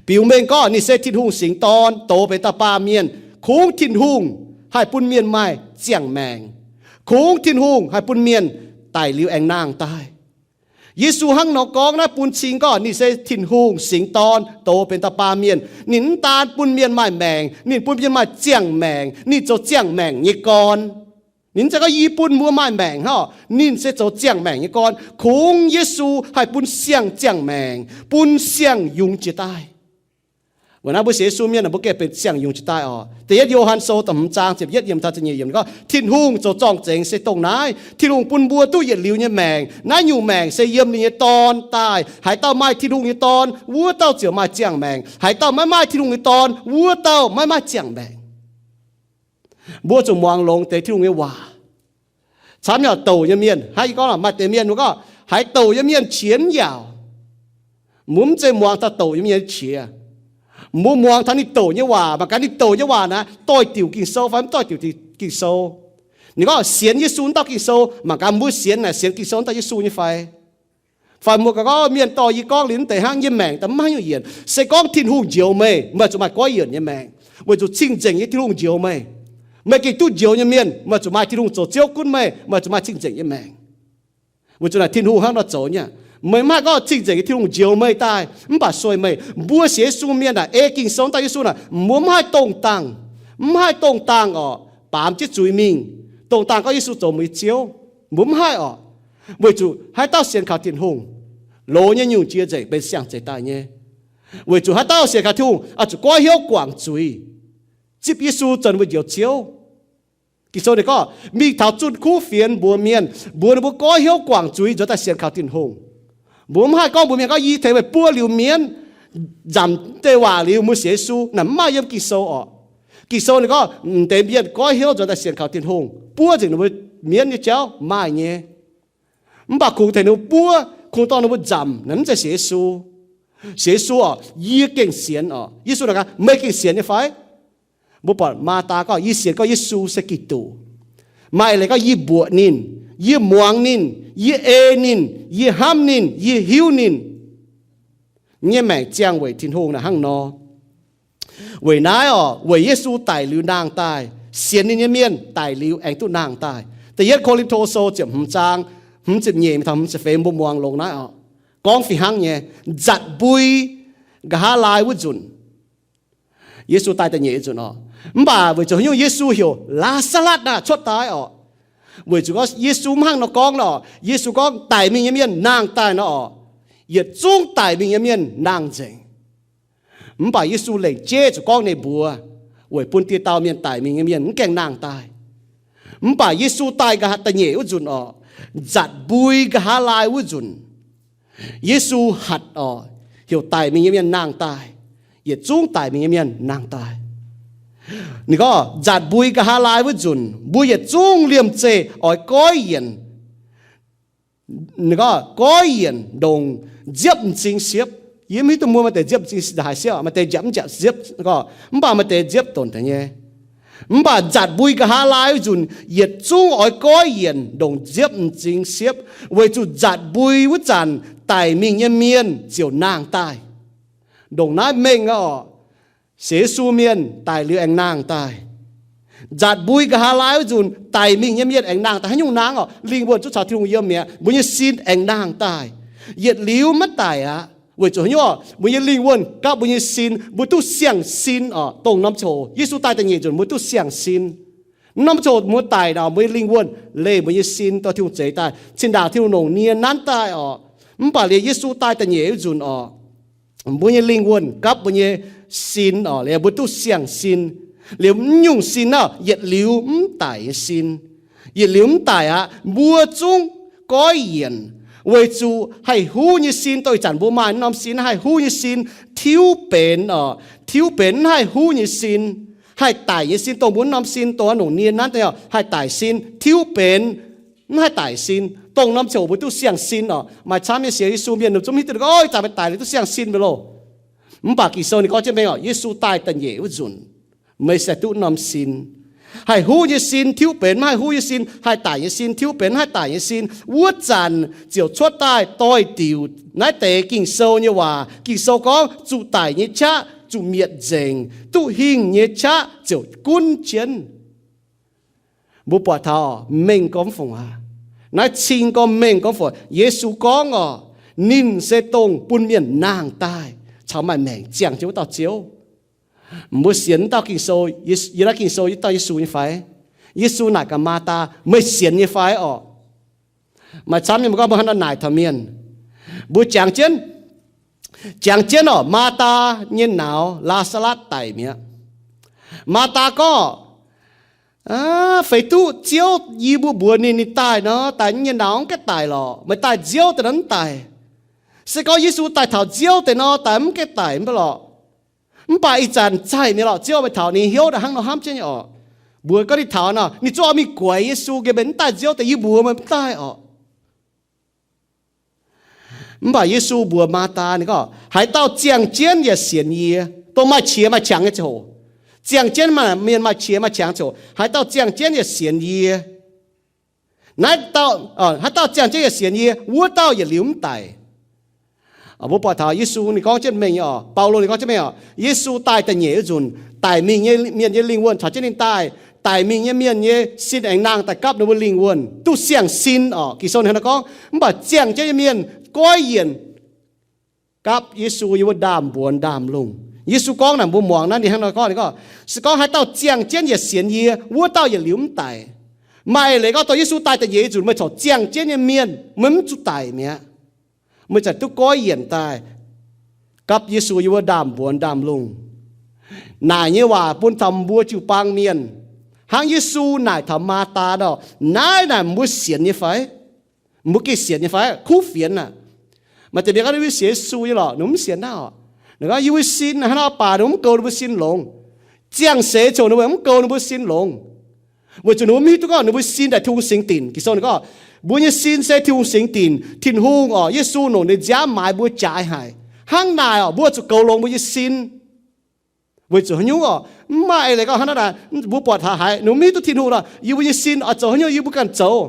Biux mengh gorngv ninh se Tin-Hungh singx dorn doz benx dauh baamh mienh, kungx Tin-Hungh haih bun mienh maaih ziangh maengc, kungx Tin-Hungh haih bun mienh daic liuz aengx nangh daaih. Yesu hnangv nor gorngv naaiv bun cing gorngv ninh se Tin-Hungh singx dorn doz benx dauh baamh mienh. Ninh mv daan bun mienh maaih maengc, ninh bun mienh maaih ziangh maengc. Ninh zoux ziangh maengc nyei gorn. Ninh mv zeiz gorngv yie bun mbuo maaih maengc hnangv. Ninh se zoux ziangh maengc nyei gorn. Kungx Yesu haih bun siang-ziangh maengc, bun siang-yungz jiex daaih. Weic naaiv mbuo sienx Yesu mienh mbuo gengh benx siang-yungz jiex daaih oc. Da'yietv Yo^han Sou da'hmz zaang ziepc yietv yiem taux ziepc nyeic yiem gorngv, Tin-Hungh zoux zorng-zengx se dongh naaiv, Tin-Hungh bun mbuo duqv yietc liuz nyei maengc. Naaiv nyungc maengc se yiem ninh nyei Dorn daaih. Haaix dauh maaih Tin-Hungh nyei Dorn, wuov dauh ziouc maaih ziangh maengc. Haaix dauh maiv maaih Tin-Hungh nyei Dorn, wuov dauh maiv maaih ziangh maengc. Mbuo zuqc muangx longx deix Tin-Hungh nyei waac. Camv nyei douc nyei mienh, hnangv yie gorngv, maaih deix mienh mbuo gorngv haaix douc nyei mienh qiex mv yaauc. Mbuo mv zeiz muangx taux douc nyei mienh qiex. Mbuo muangx taux ninh douc nyei waac, mangc gaax ninh douc nyei waac naaic doix-diuc Ging-Sou fai mv doix-diuc Ging-Sou. Ninh gorngv sienx Yesu wuov dauh Ging-Sou, mangc gaax mbuo sienx naaic sienx Ging-Sou wuov dauh Yesu nyei fai. Fai mbuo gaax gorngv mienh dorh yie gorngv liuz mv deix hnangv, yie maengc daaih mv haaix nyungc yienc. Se gorngv Tin-Hungh njoux meih, meih zuqc maaih goiv yienc nyei maengc, weic zuqc cing-nzengc nyei Tin-Hungh njoux meih. Meih gengh duqv njoux nyei mienh, meih zuqc maaih Tin-Hungh zoux Ziouv gunv meih, meih zuqc maaih cing-nzengc nyei maengc. Weic zuqc naaic Tin-Hungh hnangv nor zoux nyei. Meih mv haih gorngv cing-nzengc nyei Tin-Hungh njoux meih daaih mv baac sueih meih. Mbuo sienx Yesu mienh naaic, ei Ging-Sou dauh Yesu naaic, mbuo mv haih dongh dangh, mv haih dongh dangh orqc, baamz jienv zuiz mingh, dongh dangh gorngv Yesu zoux mbuo nyei Ziouv. Mbuo mv haih orqc. Weic zuqc haaix dauh sienx kaux Tin-Hungh, loz nyei nyungc jiex nzengc benx siang-zeix daaih nyei. Weic zuqc haaix dauh sienx kaux Tin-Hungh oix zuqc goiv hnyouv guangc zuiz, zipv Yesu zoux ninh mbuo njoux Ziouv. Ging-Sou ninh gorngv, mingh taux zunh kuv fienx mbuox mienh, mbuox ninh mbuo goiv hnyouv guangc zuiz nzuonx daaih sienx kaux Tin-Hungh. Mbuo mv haih gorngv mbuox mienh gorngv, yie tengx meih buov liuz mienv, nzamc deix waac liuz mbuo sienx Yesu, naaic mv maaih yiem Ging-Sou orqc. Ging-Sou ninh gorngv m'deix mienh goiv hnyouv nzuonx daaih sienx kaux Tin-Hungh, buov nzengc ninh mbuo mienv nyei jauv, maaih nyei. Mv baac kungx tengx ninh mbuo buov, kungx dorh ninh mbuo nzamc, naaic mv zeiz sienx Yesu. Sienx Yesu orqc, yie gengh sienx orqc. Yesu naaic gaax, meih gengh sienx nyei fai? Mbuo buatc Maathaa gorngv, yie sienx gorngv Yesu se Giduc. Maaih leiz gorngv, yie mbuoqc ninh, yie muangx ninh, yie ei ninh, yie hnamv ninh, yie hiuv ninh. Nyei maengc ziangh weic Tin-Hungh naaic hnangv nor. Weic naaiv orqc, weic Yesu daic liuz nangh daaih, sienx ninh nyei mienh daic liuz aengx duqv nangh daaih. Da'yietv Ko^lin^to Sou ziepc hmz zaang hmz ziepc nyeic mingh taux hmz ziepc feix mbuo muangx longx naaiv orqc, gorngv fih hnangv nyei, nzatc mbui nqa'haav laai wuov nzunc, Yesu daaih da'nyeic wuov nzunc orqc. Mv baac weic zuqc haaix nyungc Yesu heuc Laa^saa^latv naaic cuotv daaih orqc? Weic zuqc gorngv Yesu mv hnangv nor gorngv nor orqc. Yesu gorngv daic mingh nyei mienh nangh daaih nor orqc, yietc zungv daic mingh nyei mienh nangh nzengc. Mv baac Yesu lengc jeiv zuqc gorngv ninh mbuox, weic bun dieh dauh mienh daic mingh nyei mienh mv gaengh nangh daaih. Mv baac Yesu daaih nqa'haav da'nyeic wuov nzunc orqc, nzatc mbui nqa'haav laai wuov nzunc, Yesu hatc orqc, heuc daic mingh nyei mienh nangh daaih, yietc zungv daic mingh nyei mienh nangh daaih. Ninh gorngv nzatc mbui nqa'haav laai wuov nzunc, mbuo yietc zungv liemh zeih oix goiv yienc. Ninh gorngv goiv yienc ndongc nziepv m'zing siepv. Yie mv hiuv duqv mbuo maaih deix nziepv m'zing haaix siepv, maaih deix nziepv mv nziepv siepv, mv baac maaih deix nziepv donx deix nyei. Mv baac nzatc mbui nqa'haav laai wuov nzunc, yietc zungv oix goiv yienc ndongc nziepv m'zing siepv, weic zuqc nzatc mbui wuov zanc daic mingh nyei mienh ziouc nangh daaih. Ndongc naaiv mengh orqc, sienx Yesu mienh daic liuz aengx nangh daaih. Nzatc mbui nqa'haav laai wuov nzunc daic mingh nyei mienh aengx nangh daaih. Haaix nyungc nangh orqc? Lingh wuonh zungv caux Tin-Hungh yiem mi'aqv. Mbuo nyei sin aengx nangh daaih. Yietc liuz maiv daic aqv. Weic zuqc haaix nyungc orqc? Mbuo nyei lingh wuonh gapv mbuo nyei sin, mbuo duqv siang-sin orqc. Dongh norm ziangh hoc Yesu daaih da'nyeic nzunc mbuo duqv siang-sin. Norm ziangh hoc mbuo daic nor, mbuo nyei lingh wuonh leih mbuo nyei sin dorh Tin-Hungh zeix daaih. Cin-ndaangc Tin-Hungh longc nie nanv daaih orqc. Mv baac liuz Yesu daaih da'nyeic wuov nzunc orqc, mbuo nyei lingh wuonh gapv mbuo nyei sin orqc, liuz mbuo duqv siang-sin. Liuz mv nyungc sin naaiv yietc liuz mv daic nyei sin. Yietc liuz mv daic aqv, mbuo zungv goiv yienc, weic zuqc haih huv nyei sin, dongh ih zanc mbuo maaih norm sin, haih huv nyei sin tiuv benx orqc, tiuv benx mv haih huv nyei sin. Haih daic nyei sin, dongh mbuo norm sin, dongh longc nie nanv daaih orqc, haih daic sin tiuv benx mv haih daic sin. Dongh norm ziangh hoc mbuo duqv siang-sin orqc. Maaih camv nyei sienx Yesu mienh ninh zungv hiuv duqv gorngv, ih zanc meih daic liuz duqv siang-sin mv baac loh. Mv baac Ging-Sou ninh gorngv jienv mengh orqc, Yesu daaih da'nyeic wuov nzunc, meih se duqv norm sin. Haih huv nyei sin tiuv benx mv haih huv nyei sin, haih daic nyei sin tiuv benx mv haih daic nyei sin. Wuov zanc ziouc cuotv daaih doix-diuc naaiv deix Ging-Sou nyei waac. Ging-Sou gorngv, zuqc daic nyei qaqv zuqc mietc nzengc, duqv hingh nyei qaqv ziouc gunv jienv. Mbuo buatc taux mengh gormx fungc aqv. Naaiv cing gormx mengh gormx fungc. Yesu gorngv orqc, ninh se dongh bun mienh nangh daaih caux maaih maengc ziangh jienv wuov dauh Ziouv. Mbuo sienx dauh Ging-Sou, yie naaiv Ging-Sou yie dauh Yesu nyei fai? Yesu naaic gaax Maathaa, meih sienx nyei fai orqc? Maaih camv nyei mbuo gorngv mbuo hnangv nor naaic taux mienh. Mbuo jangx jienv, jangx jienv orqc, Maathaa nyei nauz Laa^saa^latv daic mi'aqv. Maathaa gorngv, feix duqv Ziouv yie mbuo mbuox ninh, ninh daaih nor, daaih nyei nauz mv gaengh daic lorqc. Meih daaih Ziouv daaih nor mv daic. Se gorngv Yesu daaih taux Ziouv deix nor, daaih mv gaengh daic mv baac lorqc. Mv baac ih zanc zaih mi'aqv lorqc, Ziouv meih taux ninh hnyouv naaic hnangv nor hnamv jienv nyei orqc. Mbuox gorngv ninh taux nor, ninh zungv oix mingh guaix Yesu, gengh meih mv daaih Ziouv deix, yie mbuox meih mv daaih orqc. Mv baac Yesu mbuox Maathaa ninh gorngv, haaix dauh ziangh jienv yaac sienx yie, dongh maaih qiex maaih qangx nyei ziangh hoc, ziangh jienv mienh maaih qiex maaih qangx ziangh hoc, haaix dauh ziangh jienv yaac sienx yie, naaiv dauh, haaix dauh ziangh jienv yaac sienx yie, wuov dauh yietc liuz mv daic. Mbuo buatc taux Yesu ninh gorngv jienv mengh nyei orqc, Baulo ninh gorngv jienv mengh orqc, Yesu daaih da'nyeic wuov nzunc, daic mingh nyei mienh nyei lingh wuonh caux jienv ninh daaih, daic mingh nyei mienh nyei sin aengx nangh daaih gapv ninh mbuo lingh wuonh, duqv siang-sin orqc. Ging-Sou ninh hnangv naaiv gorngv, mv baac ziangh jienv nyei mienh goiv yienc gapv Yesu yiem wuov ndaamv-mbuonx ndaamv-lungh. Yesu gorngv naaic mbuo muangx naaiv ninh hnangv naaiv gorngv, ninh gorngv, se gorngv haaix dauh ziangh jienv yaac sienx yie, wuov dauh yietc liuz mv daic. Maaih leiz gorngv dongh Yesu daaih da'nyeic nzunc meih corc ziangh jienv nyei mienh, meih mv zuqc daic mi'aqv. Meih zanc duqv goiv yienc daaih gapv Yesu yiem wuov ndaamv-mbuonx ndaamv-lungh. Naaic nyei waac bun taux mbuo jiu-baang mienh, hnangv Yesu naaic taux Maathaa nor, naaiv naaic mbuo sienx nyei fai? Mbuo gengh sienx nyei fai? Kuv fienx aqv. Maaih deix mienh gorngv ninh sienx Yesu nyei lorqc, ninh mv sienx naaiv orqc. Gorngv, yie mbuo sin hnangv nor, mv baac ninh mbuo mv goux ninh mbuo sin longx. Ziangh seix ziouc ninh mbuo mv goux ninh mbuo sin longx, weic zuqc ninh mbuo mv hiuv duqv gorngv ninh mbuo sin daaih Tin-Hungh singx dinc. Ging-Sou ninh gorngv, mbuo nyei sin se Tin-Hungh singx dinc. Tin-Hungh orqc, Yesu longc ninh nziaamv maaiz mbuo jaaix haic. Hnangv naaic orqc, mbuo zuqc goux longx mbuo nyei sin. Weic zuqc haaix nyungc orqc? Mv maaih eix leiz gorngv hnangv naaic, mbuo buatc taux haiz ninh mbuo mv hiuv duqv Tin-Hungh nor, yie mbuo nyei sin oix zoux haaix nyungc yie mbuo ganh zoux.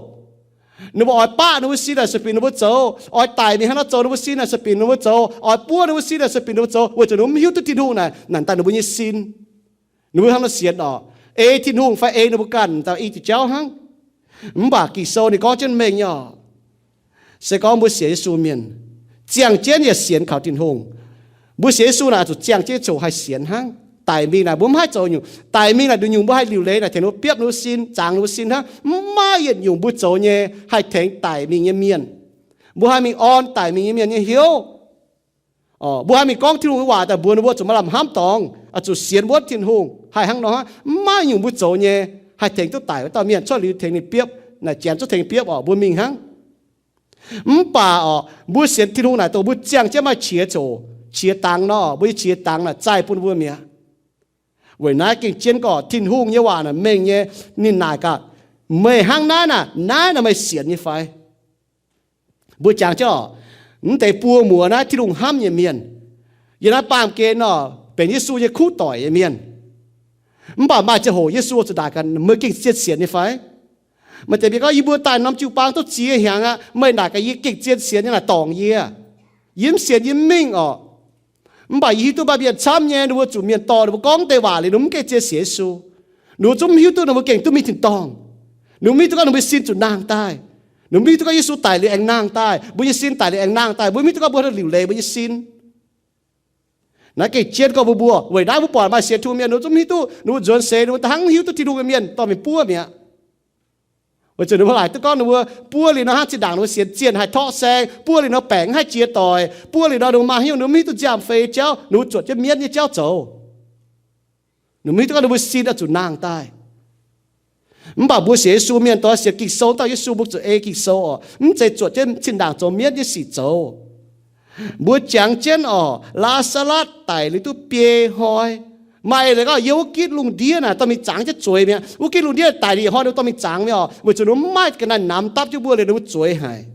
Ninh mbuo oix baqv ninh mbuo sin naaic se binc ninh mbuo zoux, oix daic mingh hnangv nor zoux ninh mbuo sin naaic se binc ninh mbuo zoux, oix buov ninh mbuo sin naaic se binc ninh mbuo zoux, weic zuqc ninh mbuo mv hiuv duqv Tin-Hungh naaic nanc daaih ninh mbuo nyei sin. Ninh mbuo hnangv nor sienx orqc, ei Tin-Hungh fai ei ninh mbuo ganh dauh i diuc jauv hnangv. Mv baac Ging-Sou ninh gorngv jienv mengh nyei orqc, se gorngv mbuo sienx Yesu mienh, ziangh jienv yaac sienx kaux Tin-Hungh. Mbuo sienx Yesu naaic zuqc ziangh jienv ziouc haih sienx hnangv. Daic mingh naaic mbuo mv haih zoux nyungc. Daic mingh naaic nduqc nyungc mbuo haih liuc leiz naaic tengx ninh mbuo biopv ninh mbuo sin, zangx ninh mbuo sin hnangv. Mv maaih yietc nyungc mbuo zoux nyei haih tengx daic mingh nyei mienh. Mbuo haih mingh orn daic mingh nyei mienh nyei hnyouv. Mbuo haih mingh gorngv Tin-Hungh nyei waac daaih mbuox ninh mbuo zuqc maaih lamh hnamv dorngx, zuqc sienx wuonv Tin-Hungh, haih hnangv nor hnangv. Mv maaih nyungc mbuo zoux nyei haih tengx duqv daic wuov dauh mienh. Cuotv liuz tengx ninh biopv naaic, janx cuotv tengx biopv orqc, mbuo mingh hnangv. Mv baac orqc, mbuo sienx Tin-Hungh naaic dongh mbuo ziangh jienv maaih qiex ziouc, qiex dangx nor, mbuo nyei qiex dangx naaic zaih bun mbuo mi'aqv. Weic naaiv gengh jienv gorngv Tin-Hungh nyei waac naaic mengh nyei. Ninh naaic gaax, meih hnangv naaiv naaic, naaiv naaic meih sienx nyei fai? Mbuo jangx jienv orqc, mv deix buo muoz naaiv Tin-Hungh hnamv nyei mienh. Yiem naaiv baamh gen orqc, benx Yesu nyei kuv doic nyei mienh. Mv baac maaih ziangh hoc Yesu zuqc naaic gaax, meih gengh zien sienx nyei fai? Maaih deix mienh gorngv, yie mbuo daaih norm jiu-baang duqv ziex hnyangx aqv, meih naaic gaax yie gengh zien sienx nyei naaic dorngc yie. Yie mv sienx yie mv mingh orqc. Mv baac yie hiuv duqv maaih mienh camv nyei, ninh mbuo zuqc mienh dorh ninh mbuo gorngv deix waac liuz, ninh mbuo mv gengh zien sienx Yesu. Ninh mbuo zungv mv hiuv duqv ninh mbuo gengh duqv mingh tin-dorngh. Ninh mbuo mv hiuv duqv gorngv ninh mbuo sin zuqc nangh daaih. Ninh mbuo mv hiuv duqv gorngv Yesu daic liuz aengx nangh daaih, mbuo nyei sin daic liuz aengx nangh daaih, mbuo mv hiuv duqv gorngv mbuo haih liuc leiz mbuo nyei sin. Naaiv gengh jienv gorngv mbuo mbuo, weic naaiv mbuo buatc maaih sienx Tin-Hungh mienh ninh mbuo zungv mv hiuv duqv, ninh mbuo nzuonx seix ninh mbuo da'hnangv mv hiuv duqv Tin-Hungh nyei mienh dorh mingh buov mi'aqv. Weic zuqc ninh mbuo laaic duqv gorngv ninh mbuo buov liuz nor hnangv zinh ndaangc ninh mbuo sienx zienh haih torqv saeng, buov liuz nor baengc mv haih jiex doic, buov liuz nor ninh mbuo maaih haaix nyungc ninh mbuo mv hiuv duqv nziaamv-fei jauv, ninh mbuo zuotc jienv mienv nyei jauv zoux. Ninh mbuo mv hiuv duqv gorngv ninh mbuo sin oix zuqc nangh daaih. Mv baac mbuo sienx Yesu mienh, dongh sienx Ging-Sou dauh Yesu, mbuo zuqc ei Ging-Sou orqc, mv zeiz zuotc jienv zinh ndaangc zoux mienv nyei sic zoux. Mbuo jangx jienv orqc, Laa^saa^latv daic liuz duqv biei hnoi. Maaih eix leiz gorngv yiem wuov gitv lungh ndiev naaic dorh mingh zangx jienv zueiz mi'aqv. Wuov gitv lungh ndiev daic liuz hnoi ninh dorh mingh zangx mi'aqv orqc, weic zuqc ninh mbuo mv maaih ga'naaiv namx dapv jienv mbuo liuz ninh mbuo zueiz haic.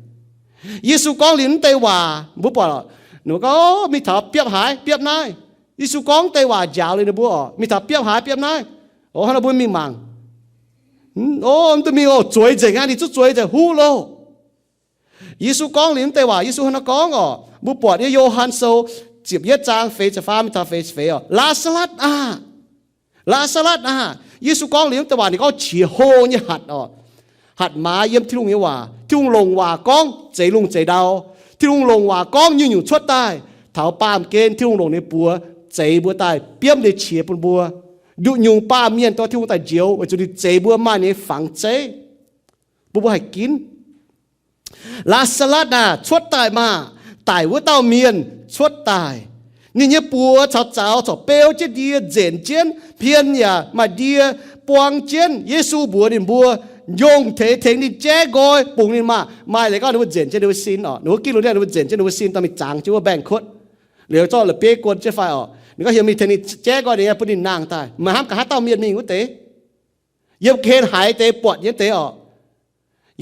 Yesu gorngv liuz mv deix waac mbuo buatc, ninh mbuo gorngv, mingh taux biopv haaix biopv naaiv. Yesu gorngv deix waac njaaux liuz ninh mbuo orqc, mingh taux biopv haaix biopv naaiv. Orqc, hnangv nor mbuo mingh mangc. Orqc, mv duqv mingh oc, zueiz nzengc aqv, ninh zungv zueiz nzengc, huv loh. Yesu gorngv liuz mv deix waac, Yesu hnangv nor gorngv orqc, mbuo buatc nyei Yo^han Sou ziepc yietv zaang feix ziepc faam mingh taux feix ziepc feix orqc, Laa^saa^latv aah! Laa^saa^latv aah! Yesu gorngv liuz mv deix waac ninh gorngv qiex hlo nyei hatc orqc. Hatc maaz yiem Tin-Hungh nyei waac. Tin-Hungh longc waac gorngv zeix lungh zeix ndau. Tin-Hungh longc waac gorngv nyungc-nyungc cuotv daaih. Taux baamh gen Tin-Hungh longc ninh buoz zeix mbuo daaih, biomv ninh qiex bun mbuo. Nduqc nyungc baamh mienh dorh Tin-Hungh daaih njoux weic zuqc ninh zeix mbuo maaih ninh nyei fangx zeiv bun mbuo haih ginv. Laa^saa^latv aah, cuotv daaih maah! Daic wuov dauh mienh cuotv daaih. Ninh nyei buoz caux zaux corc beu jienv ndie nzenc jienv, hmien yaac maaih ndie buang jienv. Yesu mbuox ninh mbuo, Nyongh teix tengx ninh jaiv nqoi bungx ninh maah! Maaih leiz gorngv ninh mbuo nzenc jienv ninh mbuo sin orqc. Ninh mbuo gitv lungh ndiev ninh mbuo nzenc jienv ninh mbuo sin dorh mingh zangx jienv wuov mbaengx-kuotv. Liuz zorqv la'bieiv guon jienv fai orqc. Ninh gorngv heuc mingh tengx ninh jaiv nqoi ninh nyei bun ninh nangh daaih. Maaih hnamv gaax haaix dauh mienh mingh wuov deix. Yiem ga'hlen haiz deix buatc nyei deix orqc.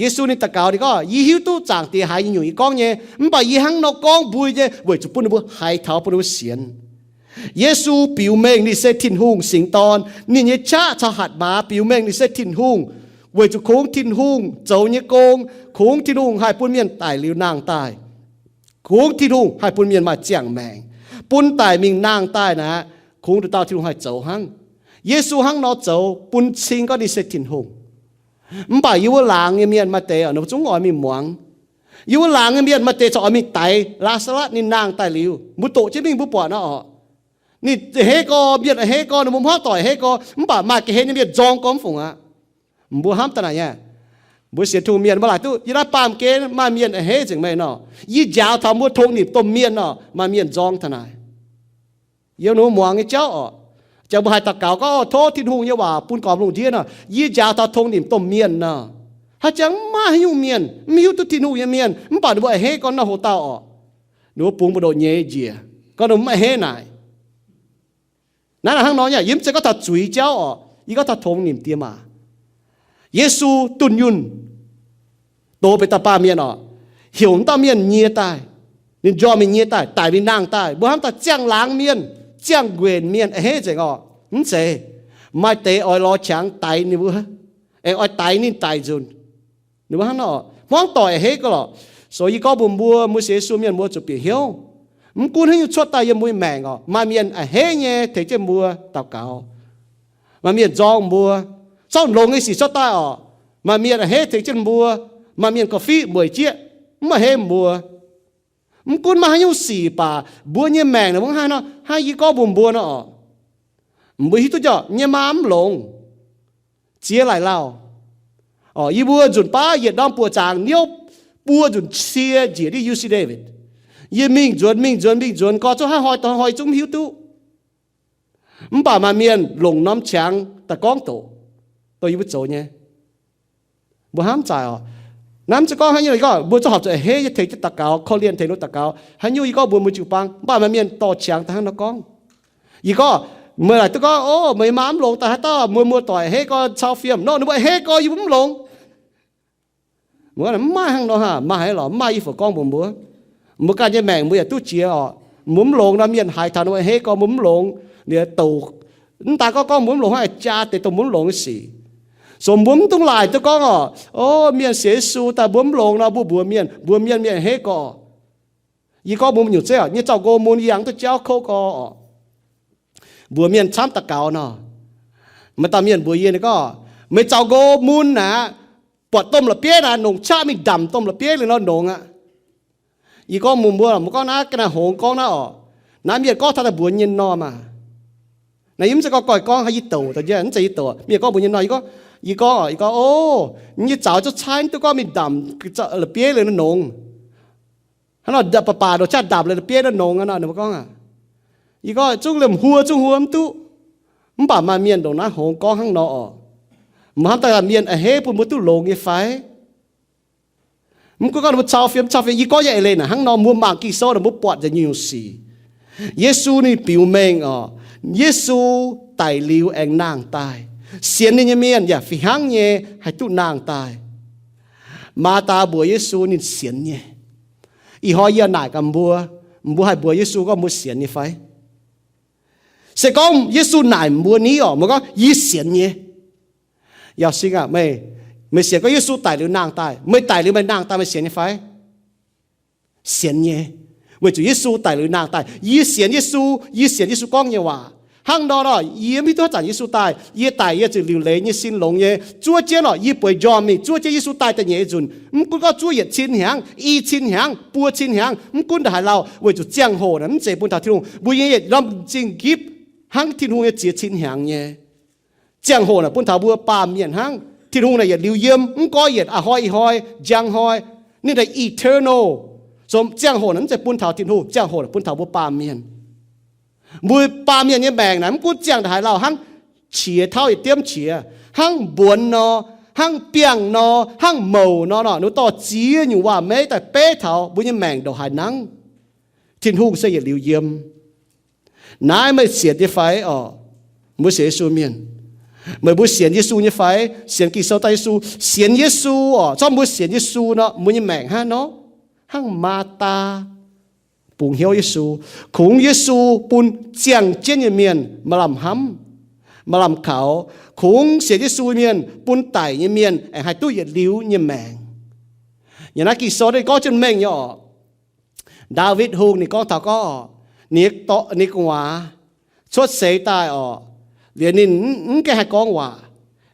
Yesu ninh daux gaux ninh gorngv, Yie hiuv duqv Zaangc Diex haiz nyei nyungc yie gorngv nyei, mv baac yie hnangv nor gorngv mbuo nyei weic zuqc bun ninh mbuo haiz taux bun ninh mbuo sienx. Yesu biux mengh ninh se Tin-Hungh Singx Dorn. Ninh nyei qaqv caux hatc maaz biux mengh ninh se Tin-Hungh, weic zuqc kungx Tin-Hungh zoux nyei gong, kungx Tin-Hungh haih bun mienh daic liuz nangh daaih. Kungx Tin-Hungh haih bun mienh maaih ziangh maengc, bun daic mingh nangh daaih naaic, kungx nduqc dauh Tin-Hungh haih zoux hnangv. Yesu hnangv nor zoux bun cing gorngv ninh se Tin-Hungh. Mv baac yie wuov laangz nyei mienh maaih deix ninh mbuo zungv oix mingh muangx. Yie wuov laangz nyei mienh maaih deix corc oix mingh daix Laa^saa^latv ninh nangh daaih liuz, mbuo doqc jienv mingh mbuo buatc nor orqc. Ninh a'hneiv gorx, mienh a'hneiv gorx, ninh mbuo hmuangv doic a'hneiv gorx, mv baac maaih ga'hlen nyei mienh nzorng gormx fungc aqv. Mbuo hnamv daaih naaic nyei, mbuo sienx Tin-Hungh mienh mbuo laaic duqv yiem naaiv baamh gen maaih mienh a'hneiv nzengc meih nor. Yie njaaux taux mbuo tongx nimc domh mienh nor, maaih mienh nzorng taux naaic. Yiem ninh mbuo muangx nyei jauv orqc, jangx mbuo haih daux gaux gorngv, Tov Tin-Hungh nyei waac bun gormx lungh ndiev nor, yie njaaux taux tongx nimc domh mienh nor. Haaix jangx mv maaih haaix nyungc mienh mv hiuv duqv Tin-Hungh nyei mienh, mv baac ninh mbuo a'hneiv gorngv nor hoc dauh orqc. Ninh mbuo bungx mbu'ndongx nyei njiec, gorngv ninh mbuo mv a'hneiv naaic. Hnangv naaic hnangv nor nyei, yie mv zeiz gorngv taux zuiz jauv oc, yie gorngv taux tongx nimc diex maac. Yesu dunh yunh doz benx dauh baamh mienh oc, heuc wuov dauh mienh nyie daaih, ninh njormh mingh nyie daaih, daic mingh nangh daaih. Mbuo hnamv daaih ziangh laangz mienh, ziangh nquenc mienh a'hneiv nzengc oc. Mv zeiz. Maaih deix oix lorz qangx daix ninh mbuo, aengx oix daix ninh daic nzunc. Ninh mbuo hnangv nor, hmuangv doic a'hneiv gauh lorqc. So yie gorngv mbuox mbuo, mbuo sienx Yesu mienh mbuo zuqc bieqc hnyouv. Mv gunv haaix nyungc cuotv daaih yiem mbuo maengc oc, maaih mienh a'hneiv nyei tengx jienv mbuo daux gaux. Maaih mienh nzorng mbuo, zorqv longx nyei sic cuotv daaih oc, maaih mienh a'hneiv tengx jienv mbuo. Maaih mienh korv-fiqv mueic jieqv, mv a'hneiv mbuo. Mv gunv maaih haaix nyungc sic baac mbuo nyei maengc naaic mbuo hnangv haaix nor, hnangv yie gorngv mbuox mbuo nor oc, mbuo hiuv duqv nyei maa mv longx, ziex laaic lauh oc. Yie mbuo nzunc baav yietc norm buoqc zaangc niouv buo nzunc cie njiec diuh U C Davis. Yie mingh nzuonx, mingh nzuonx, mingh nzuonx, gorngv zungv hnangv hoi dongh hnoi zungv mv hiuv duqv. Mv baac maaih mienh longc norm qangx daaih gorngv doqc, dongh yie mbuo zoux nyei. Mbuo hnamv zaaic oc. Naaiv mv zeiz gorngv haaix nyungc, gorngv mbuo zungv horpc zuqc a'hneiv nyei tengx jienv daux gaux, korv-lienh tengx ninh daux gaux. Haaix nyungc yie gorngv mbuox mbuo jiu-baang, mv baac maaih mienh dorh qangx daaih hnangv nor gorngv. Yie gorngv, meih laaic duqv gorngv, o, meih maa mv longx daaih haaix dauh, muoz-muoz doic a'hneiv gorx cau fiem nor, ninh mbuo a'hneiv gorx yie mbuo mv longx. Mv maaih hnangv nor haah, maaih haaix lorqc, mv maaih. Yie fungc gorngv mbuox mbuo, mbuo ganh nyei maengc mbuo yaac duqv jiex oc. Mbuo mv longx nor, mienh haiz taux ninh mbuo a'hneiv gorx mbuo mv longx, ninh douc. Mv daan gorngv gorngv mbuo mv longx hnangv, jaa deix dongh mbuo mv longx nyei sic. So mbuo mv dungx laaic duqv gorngv oc, o, mienh sienx Yesu daaih mbuo mv longx nor, mbuo mbuox mienh, mbuox mienh, mienh a'hneiv gorx. Yie gorngv mbuox nyungc zeiv oc, nyei zaux nqo mun yie yangh duqv jauv kouv gorx oc. Mbuox mienh camv daux gaux nor, maaih dauh mienh mbuox yie, ninh gorngv, meih zaux nqo mun naaic, buatc domh la'bieiv naaic nongc qaqv mingh ndamc domh la'bieiv liuz nor nongx aqv. Yie gorngv mbuox mbuo, mbuo gorngv naaiv ga'naaiv hngongx gorngv naaiv oc, naaiv mienh gorngv taux daaih mbuox nyei nor maah. Naaiv yie mv zeiz gorngv goiv gorngv, haaix yie douc daaih, mv zeiz yie douc, mienh gorngv mbuox nyei nor. Yie gorngv, yie gorngv, o, yie zaux zungv caaiv duqv gorngv mingh ndamc la'bieiv liuz nor nongx. Hnangv nor baac baac ndongc qaqv ndamc la'bieiv nor nongx aqv nor, ninh mbuo gorngv aqv. Yie gorngv zungv liemh huo zungv huo mv duqv. Mv baac maaih mienh ndongc naaiv hngongx gorngv hnangv nor oc. Mbuo hnamv daaih mienh a'hneiv bun mbuo duqv longx nyei fai? Mv gunv gorngv ninh mbuo cau fiem, cau fiem, yie gorngv nyei eix leiz naaic hnangv nor, mbuo mangc Ging-Sou naaic mbuo buatc nzengc nyungc-nyungc sic. Yesu ninh biux mengh oc. Yesu daic liuz aengx nangh daaih. Sienx ninh nyei mienh yaac fih hnangv nyei haih duqv nangh daaih. Maa^taa mbuox Yesu ninh sienx nyei. Ih hnoi yie naaic gaax mbuo, mbuo haih mbuox Yesu gorngv mbuo sienx nyei fai? Se gorngv Yesu naaic mbuo ni oc, mbuo gorngv, yie sienx nyei. Yaauc sing aah, meih, meih sienx gorngv Yesu daic liuz nangh daaih, meih daic liuz meih nangh daaih, meih sienx nyei fai? Sienx nyei. Weic zuqc Yesu daic liuz nangh daaih, yie sienx Yesu, yie sienx Yesu gorngv nyei waac. Hnangv nor nor, yie mv hiuv duqv haaix zanc Yesu daaih, yie daic yie zuqc liuc leiz nyei sin longx nyei. Zuov jienv oc, yie bueix njormh mingh, zuov jienv Yesu daaih da'nyeic nzunc. Mv gunv gorngv zuov yietc cin hnyangx, i cin hnyangx, buo cin hnyangx, mv gunv ndongc haaix lauh, weic zuqc ziangh hoc naaic mv zeiz bun taux Tin-Hungh. Mbuo nyei yietc norm m'zing gipv hnangv Tin-Hungh nyei ziex cin hnyangx nyei. Ziangh hoc naaic bun taux mbuo baamh mienh hnangv. Tin-Hungh naaic yietc liuz yiem, mv goiv yietc, a'hnoi ih hnoi, njang hnoi. Ninh naaic eternal. So ziangh hoc naaic mv zeiz bun taux Tin-Hungh, ziangh hoc naaic bun taux mbuo baamh mienh. Mbuo baamh mienh nyei maengc naaic mv gunv ziangh ndongc haaix lauh hnangv, qiex tauv yietc diemv qiex, hnangv mbuonx nor, hnangv biangh nor, hnangv mouc nor, nor, ninh dorh ziex nyungc waac-meiv daaih beiv taux mbuo nyei maengc ndongc haaix nangv. Tin-Hungh se yietc liuz yiem. Naaiv meih sienx nyei fai oc? Mbuo sienx Yesu mienh, meih mbuo sienx Yesu nyei fai? Sienx Ging-Sou daaih Yesu, sienx Yesu oc. Zorqv mbuo sienx Yesu nor, mbuo nyei maengc hnangv nor, hnangv Maa^taa bungx hnyouv Yesu, kungx Yesu bun ziangh jienv nyei mienh maaih lamh hnamv, maaih lamh kaux, kungx sienx Yesu mienh bun daic nyei mienh aengx haih duqv yietc liuz nyei maengc. Yiem naaiv Ging-Sou ninh gorngv jienv mengh nyei oc. Ndaawitv Hungh ninh gorngv taux gorngv, ninh, ninh gu'nguaaz cuotv seix daaih oc, liuz ninh mv gaengh haih gorngv waac,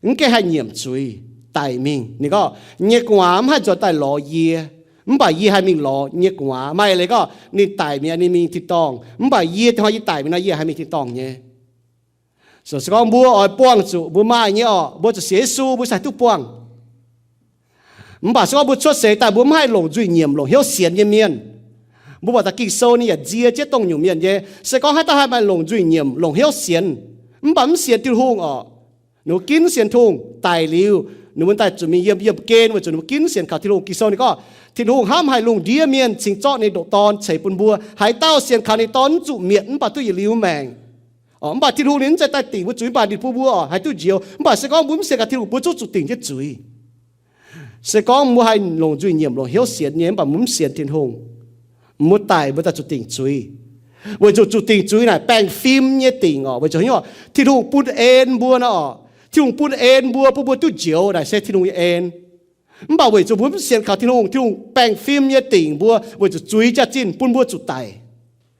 mv gaengh haih nyiemc zuiz, daic mingh. Ninh gorngv, nyei gu'nguaaz mv haih nzuonx daaih lorz yie, mv baac yie haih mingh lorz nyei gu'nguaaz. Maaih leiz gorngv ninh daic mi'aqv, ninh mingh tin-dorngh, mv baac yie hnoi yie daic mingh nor, yie haih mingh tin-dorngh nyei. So se gorngv mbuo oix buangh zuqc mbuo maaih nyei oc, mbuo zuqc sienx Yesu mbuo se haih duqv buangh. Mv baac se gorngv mbuo cuotv seix daaih mbuo mv haih longc nzuih nyiemc longc hnyouv sienx nyei mienh, mbuo buatc daaih Ging-Sou ninh yaac nzie jienv dongh nyungc mienh nyei. Se gorngv haaix dauh haih maaih longc nzuih nyiemc longc hnyouv sienx, mv baac mv sienx Tin-Hungh oc, ninh mbuo ginv sienx Tin-Hungh daic liuz, ninh mbuo daaih zuqc mingh yiem, yiem gen weic zuqc ninh mbuo ginv sienx kaux Tin-Hungh. Ging-Sou ninh gorngv, Tin-Hungh hnamv haic lungh ndiev mienh cingx zorqv ninh ndoqc Dorn ceix bun mbuo. Haaix dauh sienx kaux ninh Dorn mv zuqc mietc mv baac duqv yietc liuz maengc. Mv baac Tin-Hungh ninh mv zeiz daaih dingc mbuo zuiz, mv baac ninh bun mbuo oc haih duqv njoux. Mv baac se gorngv mbuo mv sienx kaux Tin-Hungh, mbuo zungv zuqc dingc jienv zuiz. Se gorngv mbuo haih longc nzuih nyiemc, longc hnyouv sienx nyei, mv baac mbuo mv sienx Tin-Hungh, mbuo daic mbuo daaih zuqc dingc zuiz. Weic zuqc zuqc dingc zuiz naaic baengh fim nyei dingc oc. Weic zuqc Tin-Hungh bun en mbuo nor oc. Tin-Hungh bun en mbuo, bun mbuo duqv njoux naaic se Tin-Hungh nyei en. Mv baac weic zuqc mbuo mv sienx kaux Tin-Hungh, Tin-Hungh baengh fim nyei dingc mbuo weic zuqc zuiz jaax-zinh bun mbuo zuqc daic.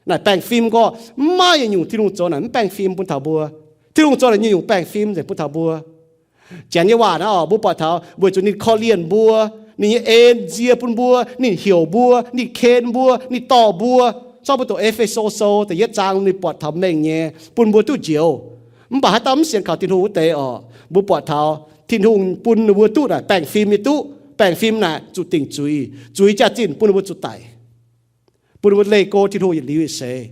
Naaic baengh fim gorngv mv maaih yietc nyungc Tin-Hungh zoux naaic mv baengh fim bun taux mbuo. Tin-Hungh zoux naaic nyungc-nyungc baengh fim nzengc bun taux mbuo. Janx nyei waac naaiv oc, mbuo buatc taux weic zuqc ninh korv-lienh mbuo, ninh nyei en nzie bun mbuo, ninh heuc mbuo, ninh ken mbuo, ninh dorh mbuo. Zorqv mbuo doqc E^fe^so Sou da'yietv zaang ninh buatc taux mengh nyei bun mbuo duqv njoux. Mv baac haaix dauh mv sienx kaux Tin-Hungh wuov deix oc, mbuo buatc taux Tin-Hungh bun ninh mbuo duqv naaic baengh fim nyei duqv. Baengh fim naaic zuqc dingc zuiz, zuiz jaax-zinh bun ninh mbuo zuqc daic, bun ninh mbuo leih go Tin-Hungh yietc liuz yietc seix.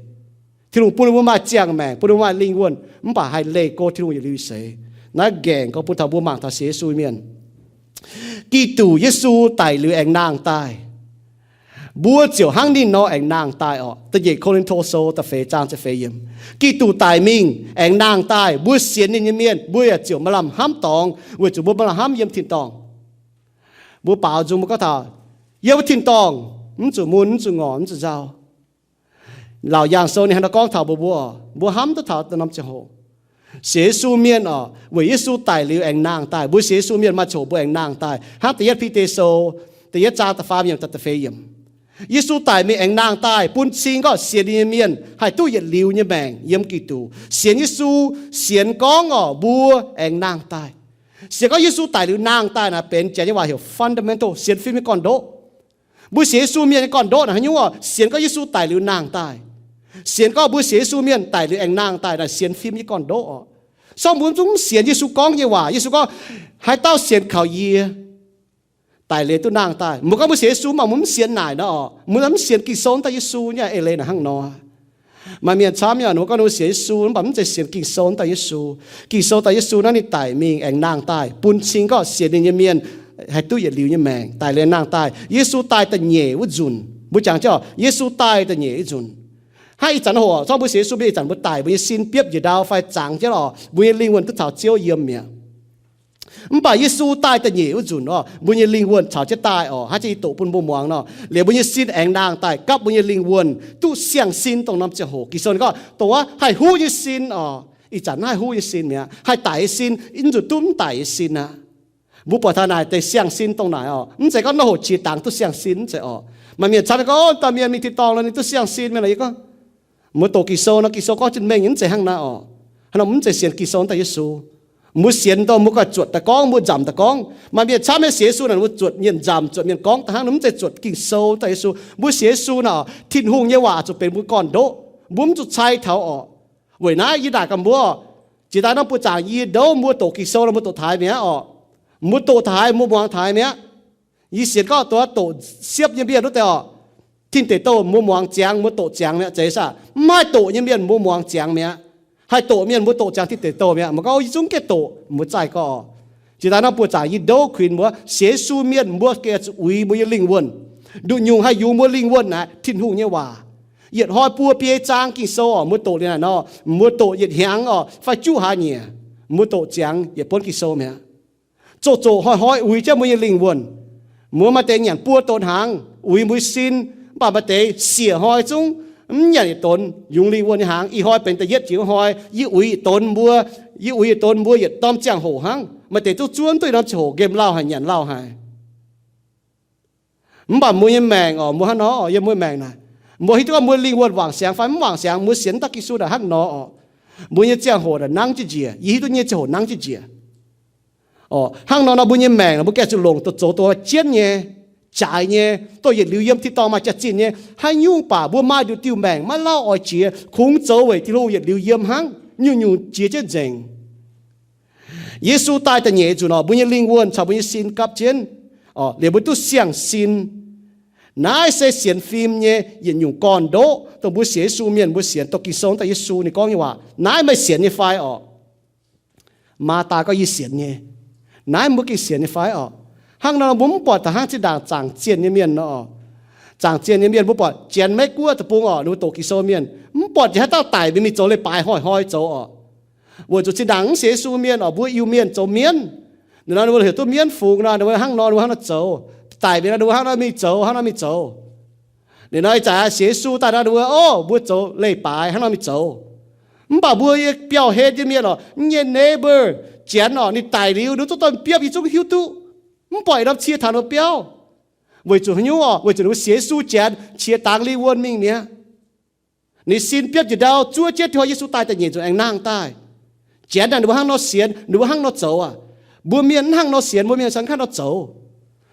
Tin-Hungh bun ninh mbuo maaih ziangh maengc, bun ninh mbuo maaih lingh wuonh, mv baac haih leih go Tin-Hungh yietc liuz yietc seix. Naaiv nqaengc gorngv bun taux mbuo mangc taux sienx Yesu mienh. Giduc Yesu daic liuz aengx nangh daaih, mbuo ziouc hnangv ninh nor aengx nangh daaih oc. Da'nyeic Ko^lin^to Sou da'feix zaang ziepc feix yiemc. Giduc daic mingh aengx nangh daaih, mbuo sienx ninh nyei mienh mbuo yaac ziouc maaih lamh hnamv dorngx weic zuqc mbuo maaih lamh hnamv yiem tin-dorngh. Mbuo baaux nzung mbuo gorngv taux, yiem wuov tin-dorngh mv zuqc mun, mv zuqc ngorc, mv zuqc nzauh. Laauc Yaangh Sou ninh hnangv naaiv gorngv taux mbuo, mbuo, mbuo hnamv duqv taux norm ziangh hoc. Sienx Yesu mienh oc, weic Yesu daic liuz aengx nangh daaih. Mbuo sienx Yesu mienh maaih ziangh hoc mbuo aengx nangh daaih. Hnangv da'yietv Bide Sou da'yietv zaang da'faam yiemc taux da'feix yiemc. Yesu daic mingh aengx nangh daaih bun cing gorngv sienx ninh nyei mienh haih duqv yietc liuz nyei maengc yiem Giduc. Sienx Yesu, sienx gorngv oc mbuo aengx nangh daaih. Sienx gorngv Yesu daic liuz nangh daaih naaic benx janx nyei waac heuc fundamental, sienx fim nyei gorn-ndoqv. Mbuo sienx Yesu mienh nyei gorn-ndoqv naaic haaix nyungc oc? Sienx gorngv Yesu daic liuz nangh daaih. Sienx gorngv mbuo sienx Yesu mienh daic liuz aengx nangh daaih naaic sienx fim nyei gorn-ndoqv oc. Sorng mbuo zungv mv sienx Yesu gorngv nyei waac. Yesu gorngv, haaix dauh sienx kaux yie, daic liuz duqv nangh daaih. Mbuo gorngv mbuo sienx Yesu mv baac mbuo mv sienx naaic nor oc, mbuo mv sienx Ging-Sou daaih Yesu nyei eix leiz naaic hnangv nor. Maaih mienh camv nyei oc, ninh mbuo gorngv ninh mbuo sienx Yesu mv baac mv zeiz sienx Ging-Sou daaih Yesu. Ging-Sou daaih Yesu naaiv ninh daic mingh aengx nangh daaih bun cing gorngv sienx ninh nyei mienh haih duqv yietc liuz nyei maengc. Daic liuz nangh daaih, Yesu daaih da'nyeic wuov nzunc, mbuo jangx jienv oc, Yesu daaih da'nyeic wuov nzunc. Hnangv ih zanc hoc zorng mbuo sienx Yesu mienh ih zanc mbuo daic, mbuo nyei sin biopv njiec ndau fai zangx jienv oc, mbuo nyei lingh wuonh duqv caux Ziouv yiem mi'aqv. Mv baac Yesu daaih da'nyeic wuov nzunc oc, mbuo nyei lingh wuonh caux jienv daaih oc. Hnangv jiex yie doqc bun mbuo muangx nor, liuz mbuo nyei sin aengx nangh daaih gapv mbuo nyei lingh wuonh duqv siang-sin dongh norm ziangh hoc. Ging-Sou ninh gorngv dongh wuov haih huv nyei sin oc. Ih zanc naaiv haih huv nyei sin mi'aqv. Haih daic nyei sin, mv zuqc duqv mv daic nyei sin aqv. Mbuo buatc taux naaic deix siang-sin dongh naaic oc. Mv zeiz gorngv norm hoc qiex dangx duqv siang-sin, mv zeiz oc. Maaih mienh camv gorngv, Da'mienh mingh tin-dorngh nor ninh duqv siang-sin mienh. Yie gorngv, mbuo doqc Ging-Sou nor, Ging-Sou gorngv jienv mengh, mv zeiz hnangv naaiv oc. Hnangv nor mv zeiz sienx Ging-Sou daaih Yesu. Mbuo sienx dongh mbuo ganh zuotc daaih gorngv, mbuo nzamc daaih gorngv. Maaih mienh camv nyei sienx Yesu naaic mbuo zuotc mienh nzamc, zuotc mienh gorngv daaih hnangv, mv zeiz zuotc Ging-Sou daaih Yesu. Mbuo sienx Yesu naaic, Tin-Hungh nyei waac zuqc benx mbuo gorn-ndoqv. Mbuo mv zuqc cai taux oc. Weic naaiv yie naaic gaax mbuo, jiex daaih norm buoz-zaangc yie ndoqv mbuo doqc Ging-Sou nor mbuo doqc taaix mi'aqv oc. Mbuo doqc taaix, mbuo muangx taaix mi'aqv. Yie sienx gorngv doqc siepv nyei mienh wuov deix oc, tin deic douh mbuo muangx ziangx, mbuo doqc ziangx mi'aqv. Zeiz saah? Mv haih doqc nyei mienh mbuo muangx ziangx mi'aqv. Haih doqc mienh mbuo doqc ziangx tin deic douh mi'aqv. Mv gorngv yie zungv gengh doqc, mbuo zaih gorngv oc. Jiex daaih norm buoz-zaangc yie ndoqv kuinx mbuo, sienx Yesu mienh mbuo gengh zuqc uix mbuo nyei lingh wuonh. Nduqc nyungc haih yungz mbuo lingh wuonh naaic Tin-Hungh nyei waac. Yietc hnoi buo biei zaang Ging-Sou oc, mbuo doqc liuz naaic nor, mbuo doqc yietc hnyangx oc fai juqv hlaax nyieqc, mbuo doqc ziangx yietc buonv Ging-Sou mi'aqv. Zoqc-zoqc hnoi-hnoi uix jienv mbuo nyei lingh wuonh. Mbuo maaih deix nyanc buo donx hnaangx uix mbuo sin, mv baac maaih deix siec hnoi zungv mv nyanc yietc donx yungz lingh wuonh nyei hnaangx. Ih hnoi benx da'yietv jiex hnoi, yie uix yietc donx mbuo, yie uix yietc donx mbuo yietc norm ziangh hoc hnangv. Maaih deix zungv zuov duqv norm ziangh hoc nqemh lauh haic, nyanc lauh haic. Mv baac mbuo nyei maengc oc, mbuo hnangv nor oc, yiem mbuo maengc naaic, mbuo hiuv duqv gorngv mbuo lingh wuonh wangc siangx fai mv wangc siangx, mbuo sienx daaih Ging-Sou naaic hnangv nor oc. Mbuo nyei ziangh hoc naaic nangv jienv njiec, yie hiuv duqv nyei ziangh hoc nangv jienv njiec. Oc, hnangv nor nor mbuo nyei maengc naaic mbuo gengh zuqc longc duqv zoux dongh jienv nyei, jaaix nyei, dongh yietc liuz yiem tin-dorngh maaih jaax-zinh nyei. Haaix nyungc baac mbuo maaih nduqc diuh maengc maiv lauh oix jiex, kungx zoux weic Tin-Hungh yietc liuz yiem hnangv, nyungc-nyungc jiex jienv nzengc. Yesu daaih da'nyeic nzunc oc, mbuo nyei lingh wuonh caux mbuo nyei sin gapv jienv, liuz mbuo duqv siang-sin. Naaiv se sienx fim nyei yietc nyungc gorn-ndoqv dongh mbuo sienx Yesu mienh mbuo sienx, dongh Ging-Sou daaih Yesu ninh gorngv nyei waac. Naaiv meih sienx nyei fai oc? Maa^taa gorngv, yie sienx nyei. Naaiv mbuo gengh sienx nyei fai oc? Hnangv nor mbuo mv buatc da'hnangv zinh ndaangc zaangc zienh nyei mienh nor oc. Zaangc zienh nyei mienh mbuo buatc Janx-Meiv Guoqv deic-bung orqc, ninh mbuo doqc Ging-Sou mienh, mv buatc njiec haaix dauh daic mingh mingh zoux leiz-baaix hnoi-hnoi zoux orqc. Weic zuqc zinh ndaangc mv sienx Yesu mienh orqc, mbuo Iu-Mienh zoux mienv. Ninh nor ninh mbuo heuc duqv mienv fungx nor, ninh mbuo hnangv nor, ninh mbuo hnangv nor zoux. Daic mingh nor ninh mbuo hnangv nor mingh zoux, hnangv nor mingh zoux. Ninh nor ih zanc sienx Yesu daaih nor ninh mbuo, o, mbuo zoux leiz-baaix hnangv nor mingh zoux. Mv baac mbuo nyei biauv-hlen nyei mienh orqc, mv nyei neighbor, Janx orqc, ninh daic liuz ninh zungv dorh biopv, yie zungv hiuv duqv. Mv buatc norm cie taux ninh mbuo biauv. Weic zuqc haaix nyungc orqc? Weic zuqc ninh mbuo sienx Yesu, Janx qiex dangx liuz wuonh mingh mi'aqv. Ninh sin biopv njiec ndau, zuov jienv hnoi Yesu daaih da'nyeic nzunc aengx nangh daaih. Janx naaic ninh mbuo hnangv nor sienx, ninh mbuo hnangv nor zoux aqv. Mbuo mienh mv hnangv nor sienx, mbuo mienh se hnangv nor zoux.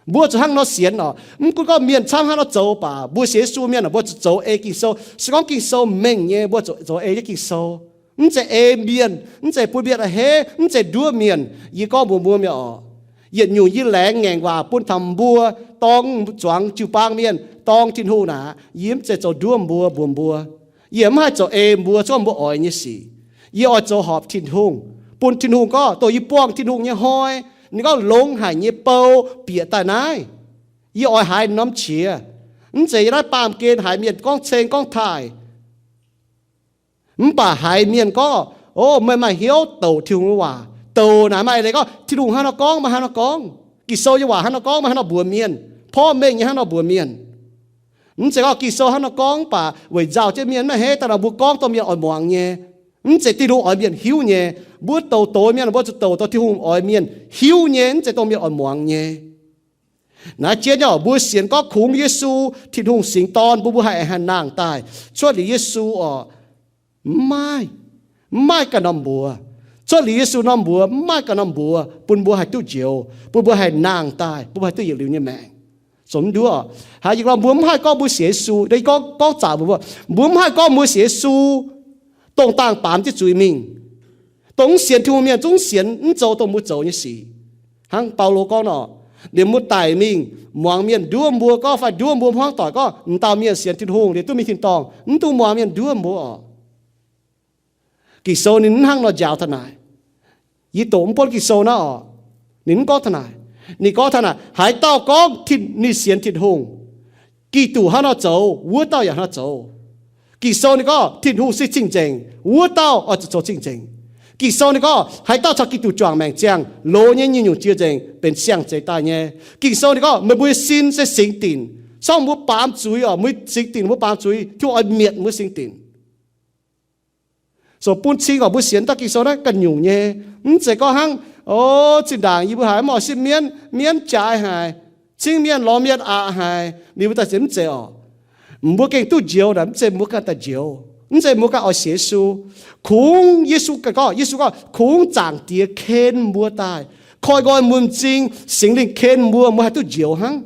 Mbuo zuqc hnangv nor sienx orqc. Mv gunv gorngv mienh camv hnangv nor zoux baac mbuo sienx Yesu mienh orqc, mbuo zuqc zoux ei Ging-Sou. Se gorngv Ging-Sou mengh nyei, mbuo zuqc zoux ei jienv Ging-Sou. Mv zeiz ei mienh, mv zeiz bun mienh a'hneiv, mv zeiz nduov mienh. Yie gorngv mbuox mbuo mi'aqv orqc, yietc nyungc yie laengz ngaengc waac bun taux mbuo dorng zuangx jiu-baang mienh, dorng Tin-Hungh naaic, yie mv zeiz zoux nduov mbuo mbuox mbuo. Yie mv haih zoux ei mbuo cuotv mbuo oix nyei sic. Yie oix zoux horpc Tin-Hungh, bun Tin-Hungh gorngv dongh yie buangh Tin-Hungh nyei hnoi, ninh gorngv longx haic nyei bou bieqc daaih naaiv. Yie oix haiz norm qiex. Mv zeiz yie naaiv baamh gen haiz mienh gorngv ceng gorngv taaih. Mv baac haiz mienh gorngv, o, meih maaih hnyouv douc Tin-Hungh nyei waac. Douc naaic maaih leiz gorngv Tin-Hungh hnangv nor gorngv, meih hnangv nor gorngv. Ging-Sou nyei waac hnangv nor gorngv, meih hnangv nor mbuox mienh. Porv mengh nyei hnangv nor mbuox mienh. Mv zeiz gorngv Ging-Sou hnangv nor gorngv baac weic nzauh jienv mienh maiv a'hneiv daaih nor mbuo gorngv dongh mienh oix muangx nyei. Mv zeiz Tin-Hungh oix mienh hiuv nyei. Mbuo douc doz mienh mbuo zuqc douc dongh Tin-Hungh oix mienh hiuv nyei, mv zeiz dongh mienh oix muangx nyei. Naaiv jienv nyei orqc, mbuo sienx gorngv kungx Yesu, Tin-Hungh singx Dorn, mbuo mbuo haih haih nangh daaih. Cuotv liuz Yesu orqc, mv maaih, mv maaih ganh norm mbuox. Cuotv liuz Yesu norm mbuox, mv maaih ganh norm mbuox bun mbuo haih duqv njoux, bun mbuo haih nangh daaih, bun mbuo haih duqv yietc liuz nyei maengc. Zoux mv nduov orqc. Haaix nyungc lorqc, mbuo mv haih gorngv mbuo sienx Yesu, gorngv, gorngv zaqc mbuo, mbuo mv haih gorngv mbuo sienx Yesu dongh dangh baamz jienv zuiz mingh. Dongh mv sienx Tin-Hungh mienh zungv sienx mv zoux dongh mbuo zoux nyei sic. Hnangv Baulo gorngv nor, liemh mbuo daic mingh, muangx mienh nduov mbuo gorngv fai nduov mbuo hmuangv doic gorngv, m'dauh mienh sienx Tin-Hungh liuz duqv mingh tin-dorngh, mv dungx muangx mienh nduov mbuo orqc. Ging-Sou ninh mv hnangv nor njaaux taux naaic. Yie doqc mv buonv Ging-Sou naaiv orqc, ninh mv gorngv taux naaic. Ninh gorngv taux naaic, haaix dauh gorngv ninh sienx Tin-Hungh, Giduc hnangv nor zoux, wuov dauh yaac hnangv nor zoux. Ging-Sou ninh gorngv Tin-Hungh se cing-nzengc, wuov dauh oix zuqc zoux cing-nzengc. Ging-Sou ninh gorngv haaix dauh caux Giduc juangc maengc ziangh, loz nyei nyungc-nyungc jiex nzengc, benx siang-zeix daaih nyei. Ging-Sou ninh gorngv meih mbuo nyei sin se singx dinc. Se gorngv mbuo baamz zuiz orqc, mbuo singx dinc, mbuo baamz zuiz, Tin-Hungh oix mietc mbuo singx dinc. So bun cing orqc, mbuo sienx daaih Ging-Sou naaiv ganh nyungc nyei. Mv zeiz gorngv hnangv, o, zinh ndaangc yie mbuo haiz mv oix sipv mienv, mienv jaaix haic, cingv mienh lorz mienh aqc haic, ninh mbuo daaih sienx, mv zeiz orqc. Mbuo gengh duqv njoux naaic mv zeiz mbuo ganh daaih njoux, mv zeiz mbuo ganh oix sienx Yesu. Kungx Yesu ganh gorngv, Yesu gorngv kungx Zaangc Diex ken mbuo daaih, koi nqoi muoz m'zing, Singx Lingh ken mbuo, mbuo haih duqv njoux hnangv.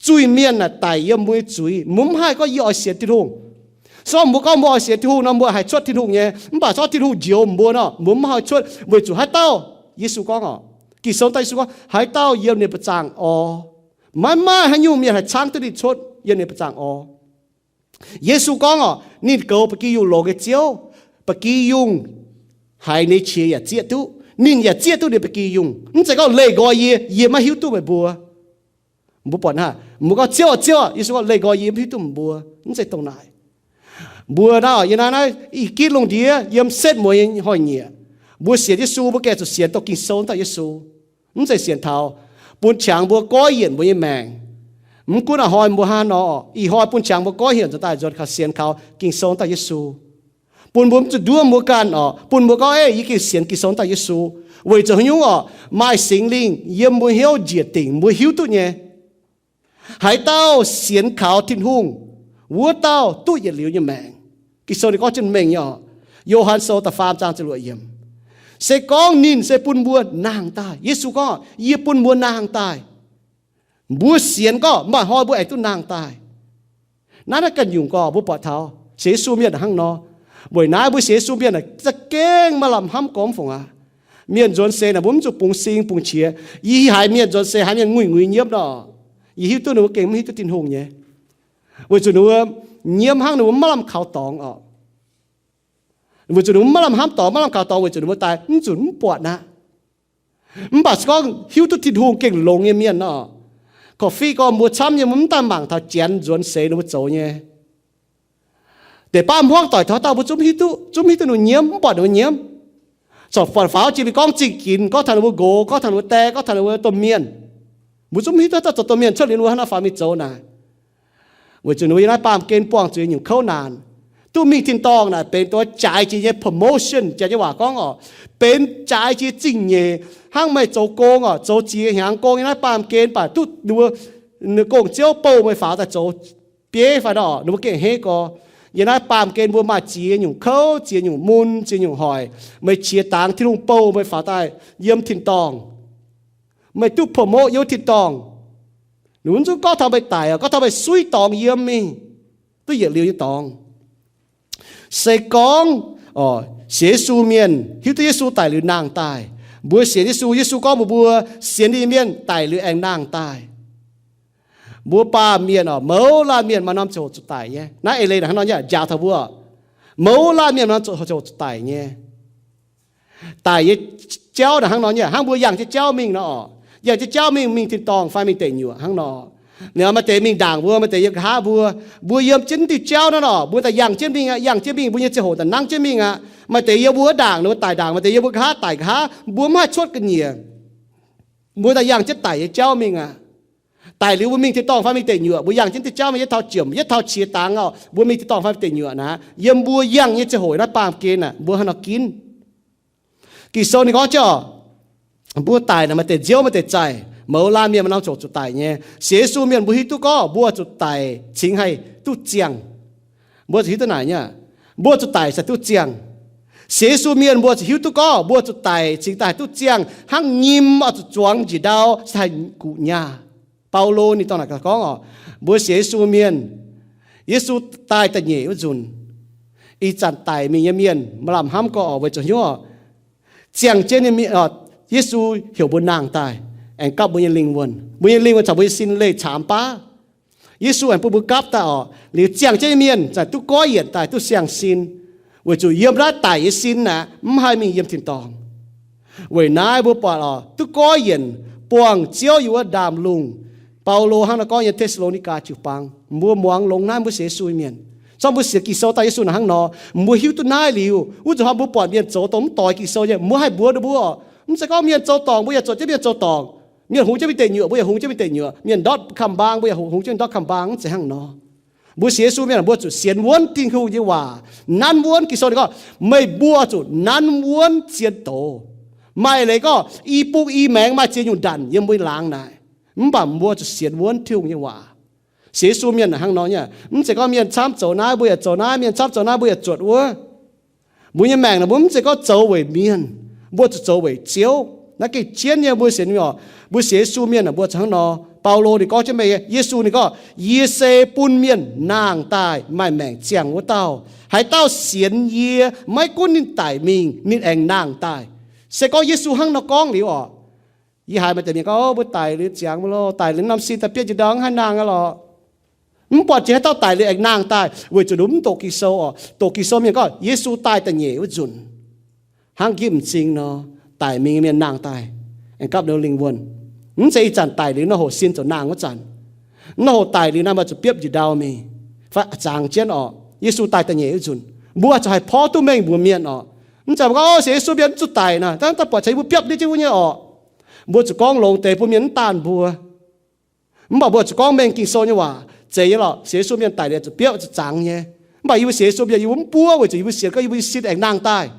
Zuiz-mienh naaic daic yiem mbuo nyei zuiz. Mbuo mv haih gorngv yie oix sienx Tin-Hungh. Se gorngv mbuo gorngv mbuo oix sienx Tin-Hungh nor, mbuo haih cuotv Tin-Hungh nyei. Mv baac se gorngv Tin-Hungh njoux mbuo nor, mbuo mv haih cuotv, weic zuqc haaix dauh, Yesu gorngv orqc, Ging-Sou daaih Yesu gorngv, haaix dauh yiem ninh baeqc zaangc orv, maiv maaih haaix nyungc mienh haih caangv duqv ninh cuotv yiem ninh baeqc zaangc orv. Yesu gorngv orqc, ninh goux ba'gi yungh longx nyei Ziouv. Ba'gi yungh haiz ninh qiex yaac zieqv duqv, ninh yaac zieqv duqv ninh ba'gi yungh. Mv zeiz gorngv leih nqoi yie, yie maiv hiuv duqv meih mbuo. Mbuo buatc hnangv, mbuo gorngv, Ziouv, Ziouv, Yesu gorngv, leih nqoi yie, yie mv hiuv duqv meih mbuo. Mv zeiz dongh naaic. Mbuo naaiv, yie naaiv naaiv ih gitv lungh ndiev yiem setv mueiz nyei hnoi-nyieqc, mbuo sienx Yesu, mbuo gengh zuqc sienx dongh Ging-Sou daaih Yesu. Mv zeiz sienx taux bun qangx mbuo goiv yienc mbuo nyei maengc. Mv gunv a'hnoi mbuo hnangv nor, ih hnoi bun qangx mbuo goiv yienc nzuonx daaih nzuonx kaux sienx kaux Ging-Sou daaih Yesu. Bun mbuo mv zuqc nduov mbuo ganh orqc, bun mbuo gorngv, Ei, yie gengh sienx Ging-Sou daaih Yesu. Weic zuqc haaix nyungc orqc? Maaih Singx Lingh yiem mbuo hnyouv njiec dingc, mbuo hiuv duqv nyei. Haaix dauh sienx kaux Tin-Hungh, wuov dauh duqv yietc liuz nyei maengc. Ging-Sou ninh gorngv jienv mengh nyei orqc. Yo^han Sou da'faam zaang ziepc luoqc yiemc. Se gorngv ninh se bun mbuo nangh daaih. Yesu gorngv, Yie bun mbuo nangh daaih. Mbuo sienx gorngv maaih hnoi mbuo aengx duqv nangh daaih. Naaiv naaiv ganh nyungc gorngv mbuo buatc taux sienx Yesu mienh hnangv nor. Weic naaiv mbuo sienx Yesu mienh za'gengh maaih lamh hnamv gormx fungc aqv. Mienh nzuonx seix naaic mbuo mv zuqc bungx sing bungx qiex. Yie haiz mienh nzuonx seix haiz mienh nguiz-nguiz nyiemv nor, yie hiuv duqv ninh mbuo gengh mv hiuv duqv Tin-Hungh nyei. Weic zuqc ninh mbuo nyiemv hnangv ninh mbuo maiv lamh kaux dorngx orqc. Weic zuqc ninh mbuo maiv lamh hnamv dorngx, maiv lamh kaux dorngx weic zuqc ninh mbuo daaih mv zunc mv buatc aqv. Mv baac se gorngv hiuv duqv Tin-Hungh gengh longx nyei mienh nor, korv-fiqv gorngv mbuo camv nyei, mbuo mv daaih mangc taux janx nzuonx seix ninh mbuo zoux nyei. Deix baav hmuangv doic taux haaix dauh mbuo zungv hiuv duqv, zungv hiuv duqv ninh mbuo nyiemv, mv buatc ninh mbuo nyiemv. Corc buatc faaux jiex mingh gorngv zingh ginx, gorngv taux ninh mbuo nqox, gorngv taux ninh mbuo die, gorngv taux ninh mbuo domh mienh. Mbuo zungv mv hiuv duqv haaix dauh zoux domh mienh cuotv liuz ninh mbuo haaix nor faaux mingh zoux naaic. Weic zuqc ninh mbuo yiem naaiv baamh gen buangh zuqc yietc nyungc kouv naanc. Duqv mingh tin-dorngh naaic benx dongh jaaix jiex nyei promotion, janx nyei waac gorngv oc, benx jaaix jiex zingh nyeic, hnangv meih zoux gong oc, zoux ziex hnyangx gong yiem naaiv baamh gen, mv baac duqv ninh mbuo gong-ziouv bouh meih faaux daaih zoux bieiv fai nor, ninh mbuo gengh a'hneiv gorx. Yiem naaiv baamh gen mbuo maaih ziex nyungc kouv, ziex nyungc mun, ziex nyungc hoic. Meih qiex dangx Tin-Hungh bouh meih faaux daaih yiem tin-dorngh. Meih duqv promote yiem wuov tin-dorngh. Ninh mbuo mv zungv gorngv taux meih daic oc, gorngv taux meih suiv dorngx yiem mingh, duqv yietc liuz nyei dorngx. Se gorngv sienx Yesu mienh hiuv duqv Yesu daic liuz nangh daaih, mbuo sienx Yesu, Yesu gorngv mbuox mbuo, sienx ninh nyei mienh daic liuz aengx nangh daaih. Mbuo baamh mienh oc, mouz laanh mienh maaih norm ziangh hoc zuqc daic nyei. Naaiv eix leiz naaic hnangv nor nyei, njaaux taux mbuo, mouz laanh mienh maaih norm ziangh hoc zuqc daic nyei. Daic nyei jauv naaic hnangv nor nyei, hnangv mbuo yangh jienv jauv mingh nor oc. Yangh jienv jauv mingh, mingh tin-dorngh fai mingh deic nyuoqc hnangv nor. Liuz maaih deix mingh ndaangc mbuo, maaih deix yiem nqa'haav mbuo. Mbuo yiem jienv diuh jauv naaiv nor, mbuo daaih yangh jienv mingh aqv, yangh jienv mingh, mbuo nyei ziangh hoc daaih nangv jienv mingh aqv. Maaih deix yiem mbuo ndaangc, ninh mbuo daic ndaangc, maaih deix yiem mbuo nqa'haav daic nqa'haav, mbuo mv haih cuotv ga'nyiec. Mbuo daaih yangh jienv daic nyei jauv mingh aqv. Daic liuz mbuo mingh tin-dorngh fai mingh deic nyuoqc, mbuo yangh jienv diuh jauv mingh yietv tauh jomc, yietv tauh qiex dangx oc, mbuo mingh tin-dorngh fai mingh deic nyuoqc naaic, yiem mbuo yangh nyei ziangh hoc naaiv baamh gen naaic, mbuo hnangv nor ginv. Ging-Sou ninh gorngv jienv oc, mbuo daic naaic maaih deix nziouv maaih deix zaih, mouz laanh mienh maaih norm ziangh hoc zuqc daic nyei. Sienx Yesu mienh mbuo hiuv duqv gorngv mbuo zuqc daic cingx haih duqv ziangh. Mbuo zuqc hiuv duqv naaic nyei, mbuo zuqc daic cingx duqv ziangh. Sienx Yesu mienh mbuo zuqc hiuv duqv gorngv mbuo zuqc daic cingx daaih duqv ziangh, hnangv nyim oix zuqc zuangx njiec ndau cingx daaih guqc nyaah. Baulo ninh dorh naaic gaax gorngv oc, mbuo sienx Yesu mienh, Yesu daaih da'nyeic wuov nzunc, ih zanc daic mingh nyei mienh maaih lamh hnamv gorx oc, weic zuqc hnyouv oc, ziangh jienv nyei mienh, Yesu heuc mbuo nangh daaih, aengx gapv mbuo nyei lingh wuonh. Mbuo nyei lingh wuonh caux mbuo nyei sin leih caamx baav. Yesu aengx bun mbuo gapv daaih oc. Liuz ziangh jienv nyei mienh zanc duqv goiv yienc daaih duqv siang-sin, weic zuqc yiem naaiv daic nyei sin aeqv, mv haih mingh yiem tin-dorngh. Weic naaiv mbuo buatc oc, duqv goiv yienc buangh Ziouv yiem wuov ndaamv-lungh. Baulo hnangv nor gorngv yiem Te^saa^lo^ni^gaa jiu-baang. Mbuo muangx longx naaiv mbuo sienx Yesu mienh, zorqv mbuo sienx Ging-Sou daaih Yesu naaic hnangv nor, mbuo hiuv duqv naaiv liuz, wuov zanc hnoi mbuo buatc mienh zoux dongh mv doix Ging-Sou nyei, mbuo haih mbuox ninh mbuo oc. Mv zeiz gorngv mienh zoux dorngc mbuo yaac zuotc jienv mienh zoux dorngc, mienh hungx jienv mingh deic nyuoqc mbuo yaac hungx jienv mingh deic nyuoqc, mienh ndortv kamx-mbaang mbuo yaac hungx jienv ndortv kamx-mbaang, mv zeiz hnangv nor. Mbuo sienx Yesu mienh mbuo zuqc sienx wuonv Tin-Hungh nyei waac, nanv wuonv. Ging-Sou ninh gorngv, meih mbuo zuqc nanv wuonv zien doz. Maaih leiz gorngv i bung i maengx maaih ziex nyungc ndanc yiem mbuo laangz naaic, mv baac mbuo zuqc sienx wuonv Tin-Hungh nyei waac. Sienx Yesu mienh hnangv nor nyei, mv zeiz gorngv mienh camv zoux naaiv mbuo yaac zoux naaiv, mienh camv zoux naaiv mbuo yaac zuotc wuov. Mbuo nyei maengc naaic mbuo mv zeiz gorngv zoux weic mienh, mbuo zuqc zoux weic Ziouv. Naaiv gengh jienv nyei mbuo sienx mienh oc. Mbuo sienx Yesu mienh aeqv, mbuo zuqc hnangv nor. Baulo ninh gorngv jienv meih, Yesu ninh gorngv, yie se bun mienh nangh daaih maaih maengc ziangh wuov dauh. Haaix dauh sienx yie, maiv gunv ninh daic mingh, ninh aengx nangh daaih. Se gorngv Yesu hnangv nor gorngv liuz oc, yie haiz maaih deix mienh gorngv, mbuo daic liuz ziangx mv loh, daic liuz norm sin daaih biopv njiec ndau mv haih nangh aqv lorqc. Mv buatc jiex haaix dauh daic liuz aengx nangh daaih, weic zuqc ninh mv doqc Ging-Sou oc. Doqc Ging-Sou mienh gorngv Yesu daaih da'nyeic wuov nzunc, hnangv nqipv m'zing nor, daic mingh mienh nangh daaih, aengx gapv ninh lingh wuonh. Mv zeiz ih zanc daic liuz nor hoc sin ziouc nangh wuov zanc. Nor hoc daic liuz naaiv maaih zuqc biopv njiec ndau mingh, fai zangx jienv oc. Yesu daaih da'nyeic wuov nzunc, mbuo zuqc haih porv duqv mengh mbuox mienh oc. Mv zeiz mbuo gorngv, o, sienx Yesu mienh mv zuqc daic naaic, daaih buatc caux yie mbuo biopv ndiev jienv wuov nyei oc. Mbuo zuqc gorngv longx deix bun mienh mv daanh mbuo. Mv baac mbuo zuqc gorngv mengh Ging-Sou nyei waac. Zeiz nyei lorqc, sienx Yesu mienh daic liuz zuqc biopv zuqc zangx nyei. Mv baac yie mbuo sienx Yesu mienh yie mbuo mv buov weic zuqc yie mbuo sienx gorngv yie mbuo nyei sin aengx nangh daaih.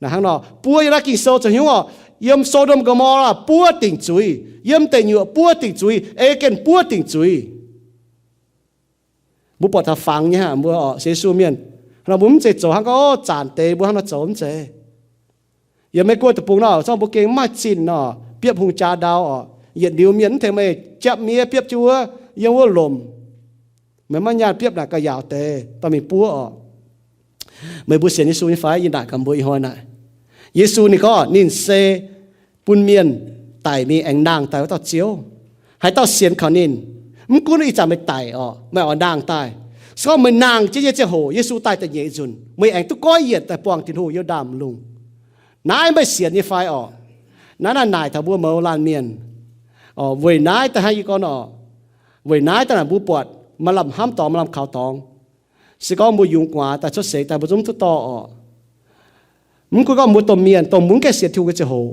Naaic hnangv nor, buov yiem naaiv Ging-Sou zoux hnyouv oc. Yiem So^ndom Go^mo^laa buov dingc zuiz, yiem deic nyuoqc buov dingc zuiz, ei gengh buov dingc zuiz. Mbuo buatc taux fangx nyei hnangv mbuo oc, sienx Yesu mienh. Hnangv nor mbuo mv zeiz zoux hnangv gorngv, o, zanc deix mbuo hnangv nor zoux mv zeiz. Yiem Meiv Guoqv deic-bung nor, zorqv mbuo gengh mv maaih zinh nor, biopv hungh jaa ndau oc. Yietc liuz mienh mv tengx meih japv miev biopv jienv wuov, yiem wuov lomc. Meih maiv nyaanh biopv naaic gauh yaauc deix, dorh mingh buov oc. Meih mbuo sienx Yesu nyei fai? Yie naaic gaax mbuo ih hnoi naaic, Yesu ninh gorngv ninh se bun mienh daic mingh aengx nangh daaih wuov dauh Ziouv. Haaix dauh sienx kaux ninh, mv gunv ih zanc meih daic oc, meih oix nangh daaih, se gorngv meih nangh jienv nyei ziangh hoc, Yesu daaih da'nyeic nzunc, meih aengx duqv goiv yienc daaih buangh Tin-Hungh yiem ndaamv-lungh. Naaiv meih sienx nyei fai orqc? Naaiv naaic naaic taux mbuo mouz laanh mienh. Weic naaiv daaih hnangv yie gorngv nor, weic naaiv daaih naaic mbuo buatc maaih lamh hnamv dorngx, maaih lamh kaux dorngx. Se gorngv mbuo yungz gu'nguaaz daaih cuotv seix daaih mbuo zungv duqv dorh oc. Mv gunv gorngv mbuo domh mienh, dongh mbuo mv gaengh sienx Tin-Hungh nyei ziangh hoc,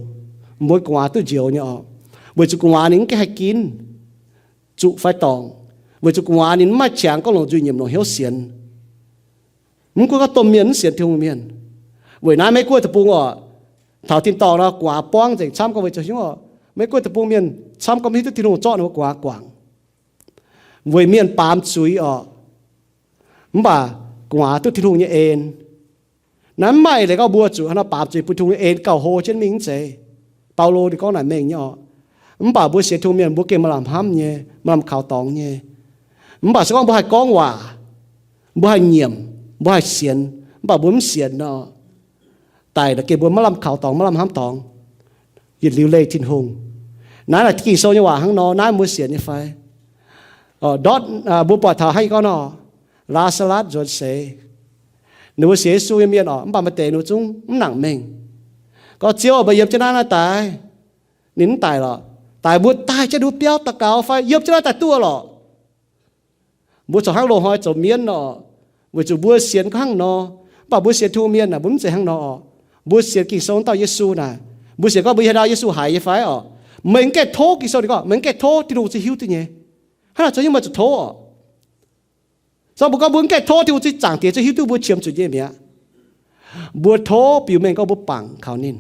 mbuo gu'nguaaz duqv njoux nyei oc. Weic zuqc gu'nguaaz ninh mv gaengh haih ginv zuqc fai dorngc, weic zuqc gu'nguaaz ninh mv maaih qangx gorngv longc nzuih nyiemc longc hnyouv sienx. Mv gunv gorngv domh mienh mv sienx Tin-Hungh mienh. Weic naaiv Meiv Guoqv deic-bung oc, taux tin-dorngh nor gu'nguaaz buangv nzengc camv gorngv weic zuqc hnyouv oc. Meiv Guoqv deic-bung mienh camv gorngv mv hiuv duqv Tin-Hungh zorqv ninh mbuo gu'nguaaz guangc. Weic mienh baamz zuiz oc, mv baac gu'nguaaz duqv Tin-Hungh nyei en. Naaiv mv maaih eix leiz gorngv mbuo zuqc hnangv nor baamz zuiz bun Tin-Hungh nyei en gauh hlo jienv mingh, mv zeiz. Baulo ninh gorngv naaic mengh nyei oc. Mv baac mbuo sienx Tin-Hungh mienh mbuo gengh maaih lamh hnamv nyei, maaih lamh kaux dorngx nyei. Mv baac se gorngv mbuo haih gorngv waac, mbuo haih nyiemc, mbuo haih sienx, mv baac mbuo mv sienx nor, daic naaic gengh mbuo maiv lamh kaux dorngx, maiv lamh hnamv dorngx, yietc liuz leih Tin-Hungh. Naaiv naaic Ging-Sou nyei waac hnangv nor, naaiv mbuo sienx nyei fai? Ndortv mbuo buatc taux hnangv yie gorngv nor, Laa^saa^latv nzuonx seix. Ninh mbuo sienx Yesu nyei mienh oc, mv baac maaih deix ninh mbuo zungv mv nangc mengh. Gorngv, Ziouv, meih yiem jienv naaiv naaiv daaih. Ninh mv daic lorqc. Daic mbuo daaih jienv ninh mbuo biauv daux gaux fai yiem jienv naaiv daaih duqv lorqc. Mbuo corc hnangv loz-hnoi zoux mienv nor, weic zuqc mbuo sienx gorngv hnangv nor. Mv baac mbuo sienx Tin-Hungh mienh naaic mbuo mv zeiz hnangv nor oc. Mbuo sienx Ging-Sou wuov dauh Yesu naaic, mbuo sienx gorngv mbuo yiem haaix ndau Yesu haiz nyei fai oc. Meih mv gaengh tov Ging-Sou ninh gorngv, meih mv gaengh tov Tin-Hungh zungv hiuv duqv nyei. Hnangv naaic zoux nyungc meih zuqc tov oc. Zorqv mbuo gorngv mbuo mv gaengh tov Tin-Hungh zungv zaangc diex zungv hiuv duqv mbuo qiemx zuqc nyei mi'aqv. Mbuo tov biux mengh gorngv mbuo bangc kaux ninh,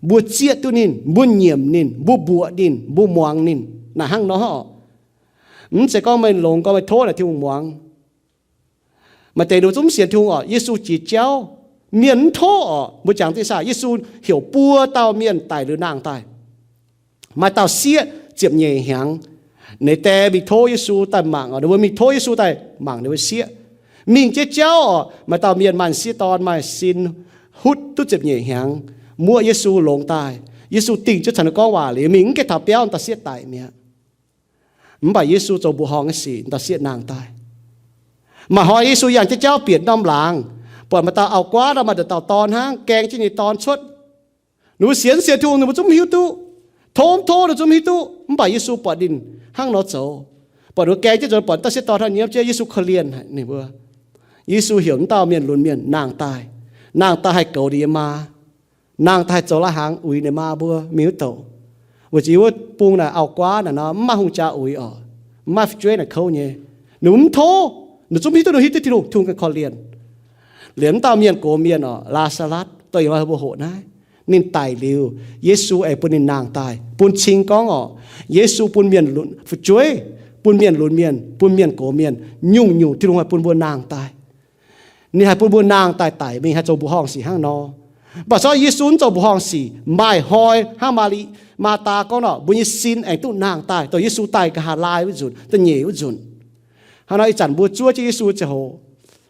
mbuo zieqv duqv ninh, mbuo nyiemc ninh, mbuo mbuoqc ninh, mbuo muangx ninh. Naaic hnangv nor oc. Mv zeiz gorngv meih longx gorngv meih tov naaic Tin-Hungh muangx. Maaih deix ninh zungv mv sienx Tin-Hungh oc. Yesu jiex jauv, mienh mv tov oc. Mbuo jangx diqv saah, Yesu heuc buo dauh mienh daic liuz nangh daaih. Maaih dauh sieqv ziepc nyeic hnyangx, ninh die mingh tov Yesu daaih mangc oc. Ninh mbuo mingh tov Yesu daaih mangc ninh mbuo sieqv. Mingh jienv jauv oc, maaih dauh mienh maaih sieqv dorn maaih sin hutv duqv ziepc nyeic hnyangx, muoqv Yesu longx daaih. Yesu dingh jienv caux ninh gorngv waac liuz, mingh mv gaengh taux biauv, dauh sieqv daic mi'aqv. Mv baac Yesu zoux mbuoqc horngh nyei sic, dauh sieqv nangh daaih. Maaih hnoi Yesu yangh jienv jauv bieqc norm laangz, buatc maaih dauh auv-guaav nor maaih dauh dorn hnangv, gaeng jienv ninh dorn cuotv. Ninh mbuo sienx sienx Tin-Hungh ninh mbuo zungv mv hiuv duqv. Tov mv tov ninh zungv mv hiuv duqv. Mv baac Yesu buatc ninh hnangv nor zoux, buatc ninh mbuo gaeng jienv zoux, buatc dauh sieqv dorn hnangv nyiemv jienv, Yesu korv-lienh haic ninh mbuo. Yesu heuc wuov dauh mienh lunx mienh nangh daaih. Nangh daaih haih goux ninh nyei maa. Nangh daaih haih zoux lai-hnaangx uix ninh maa mbuo mingh wuov douc. Weic zuqc yie wuov bung naaic auv-guaav naaic nor mv maaih hungh jaa uix oc. Mv maaih fu'jueiv naaic kouv nyei. Ninh mv tov, ninh zungv mv hiuv duqv, ninh hiuv duqv Tin-Hungh, Tin-Hungh gaengh korv-lienh. Liemh wuov dauh mienh gox mienh oc, Laa^saa^latv, dongh ih hnoi mbuo hoqc naaiv, ninh daic liuz, Yesu aengx bun ninh nangh daaih, bun cing gorngv oc, Yesu bun mienh fu'jueiv, bun mienh lunx mienh, bun mienh gox mienh, nyungc-nyungc Tin-Hungh haih bun mbuo nangh daaih. Ninh haih bun mbuo nangh daaih daic mingh haih zoux mbuoqc horngh sic hnangv nor. Mv baac se gorngv Yesu mv zoux mbuoqc horngh sic, maaih hnoi hnangv Maa^li, Maa^taa gorngv nor, mbuo nyei sin aengx duqv nangh daaih, dongh Yesu daaih nqa'haav laai wuov nzunc, da'nyeic wuov nzunc. Hnangv nor ih zanc mbuo zuov jienv Yesu ziangh hoc,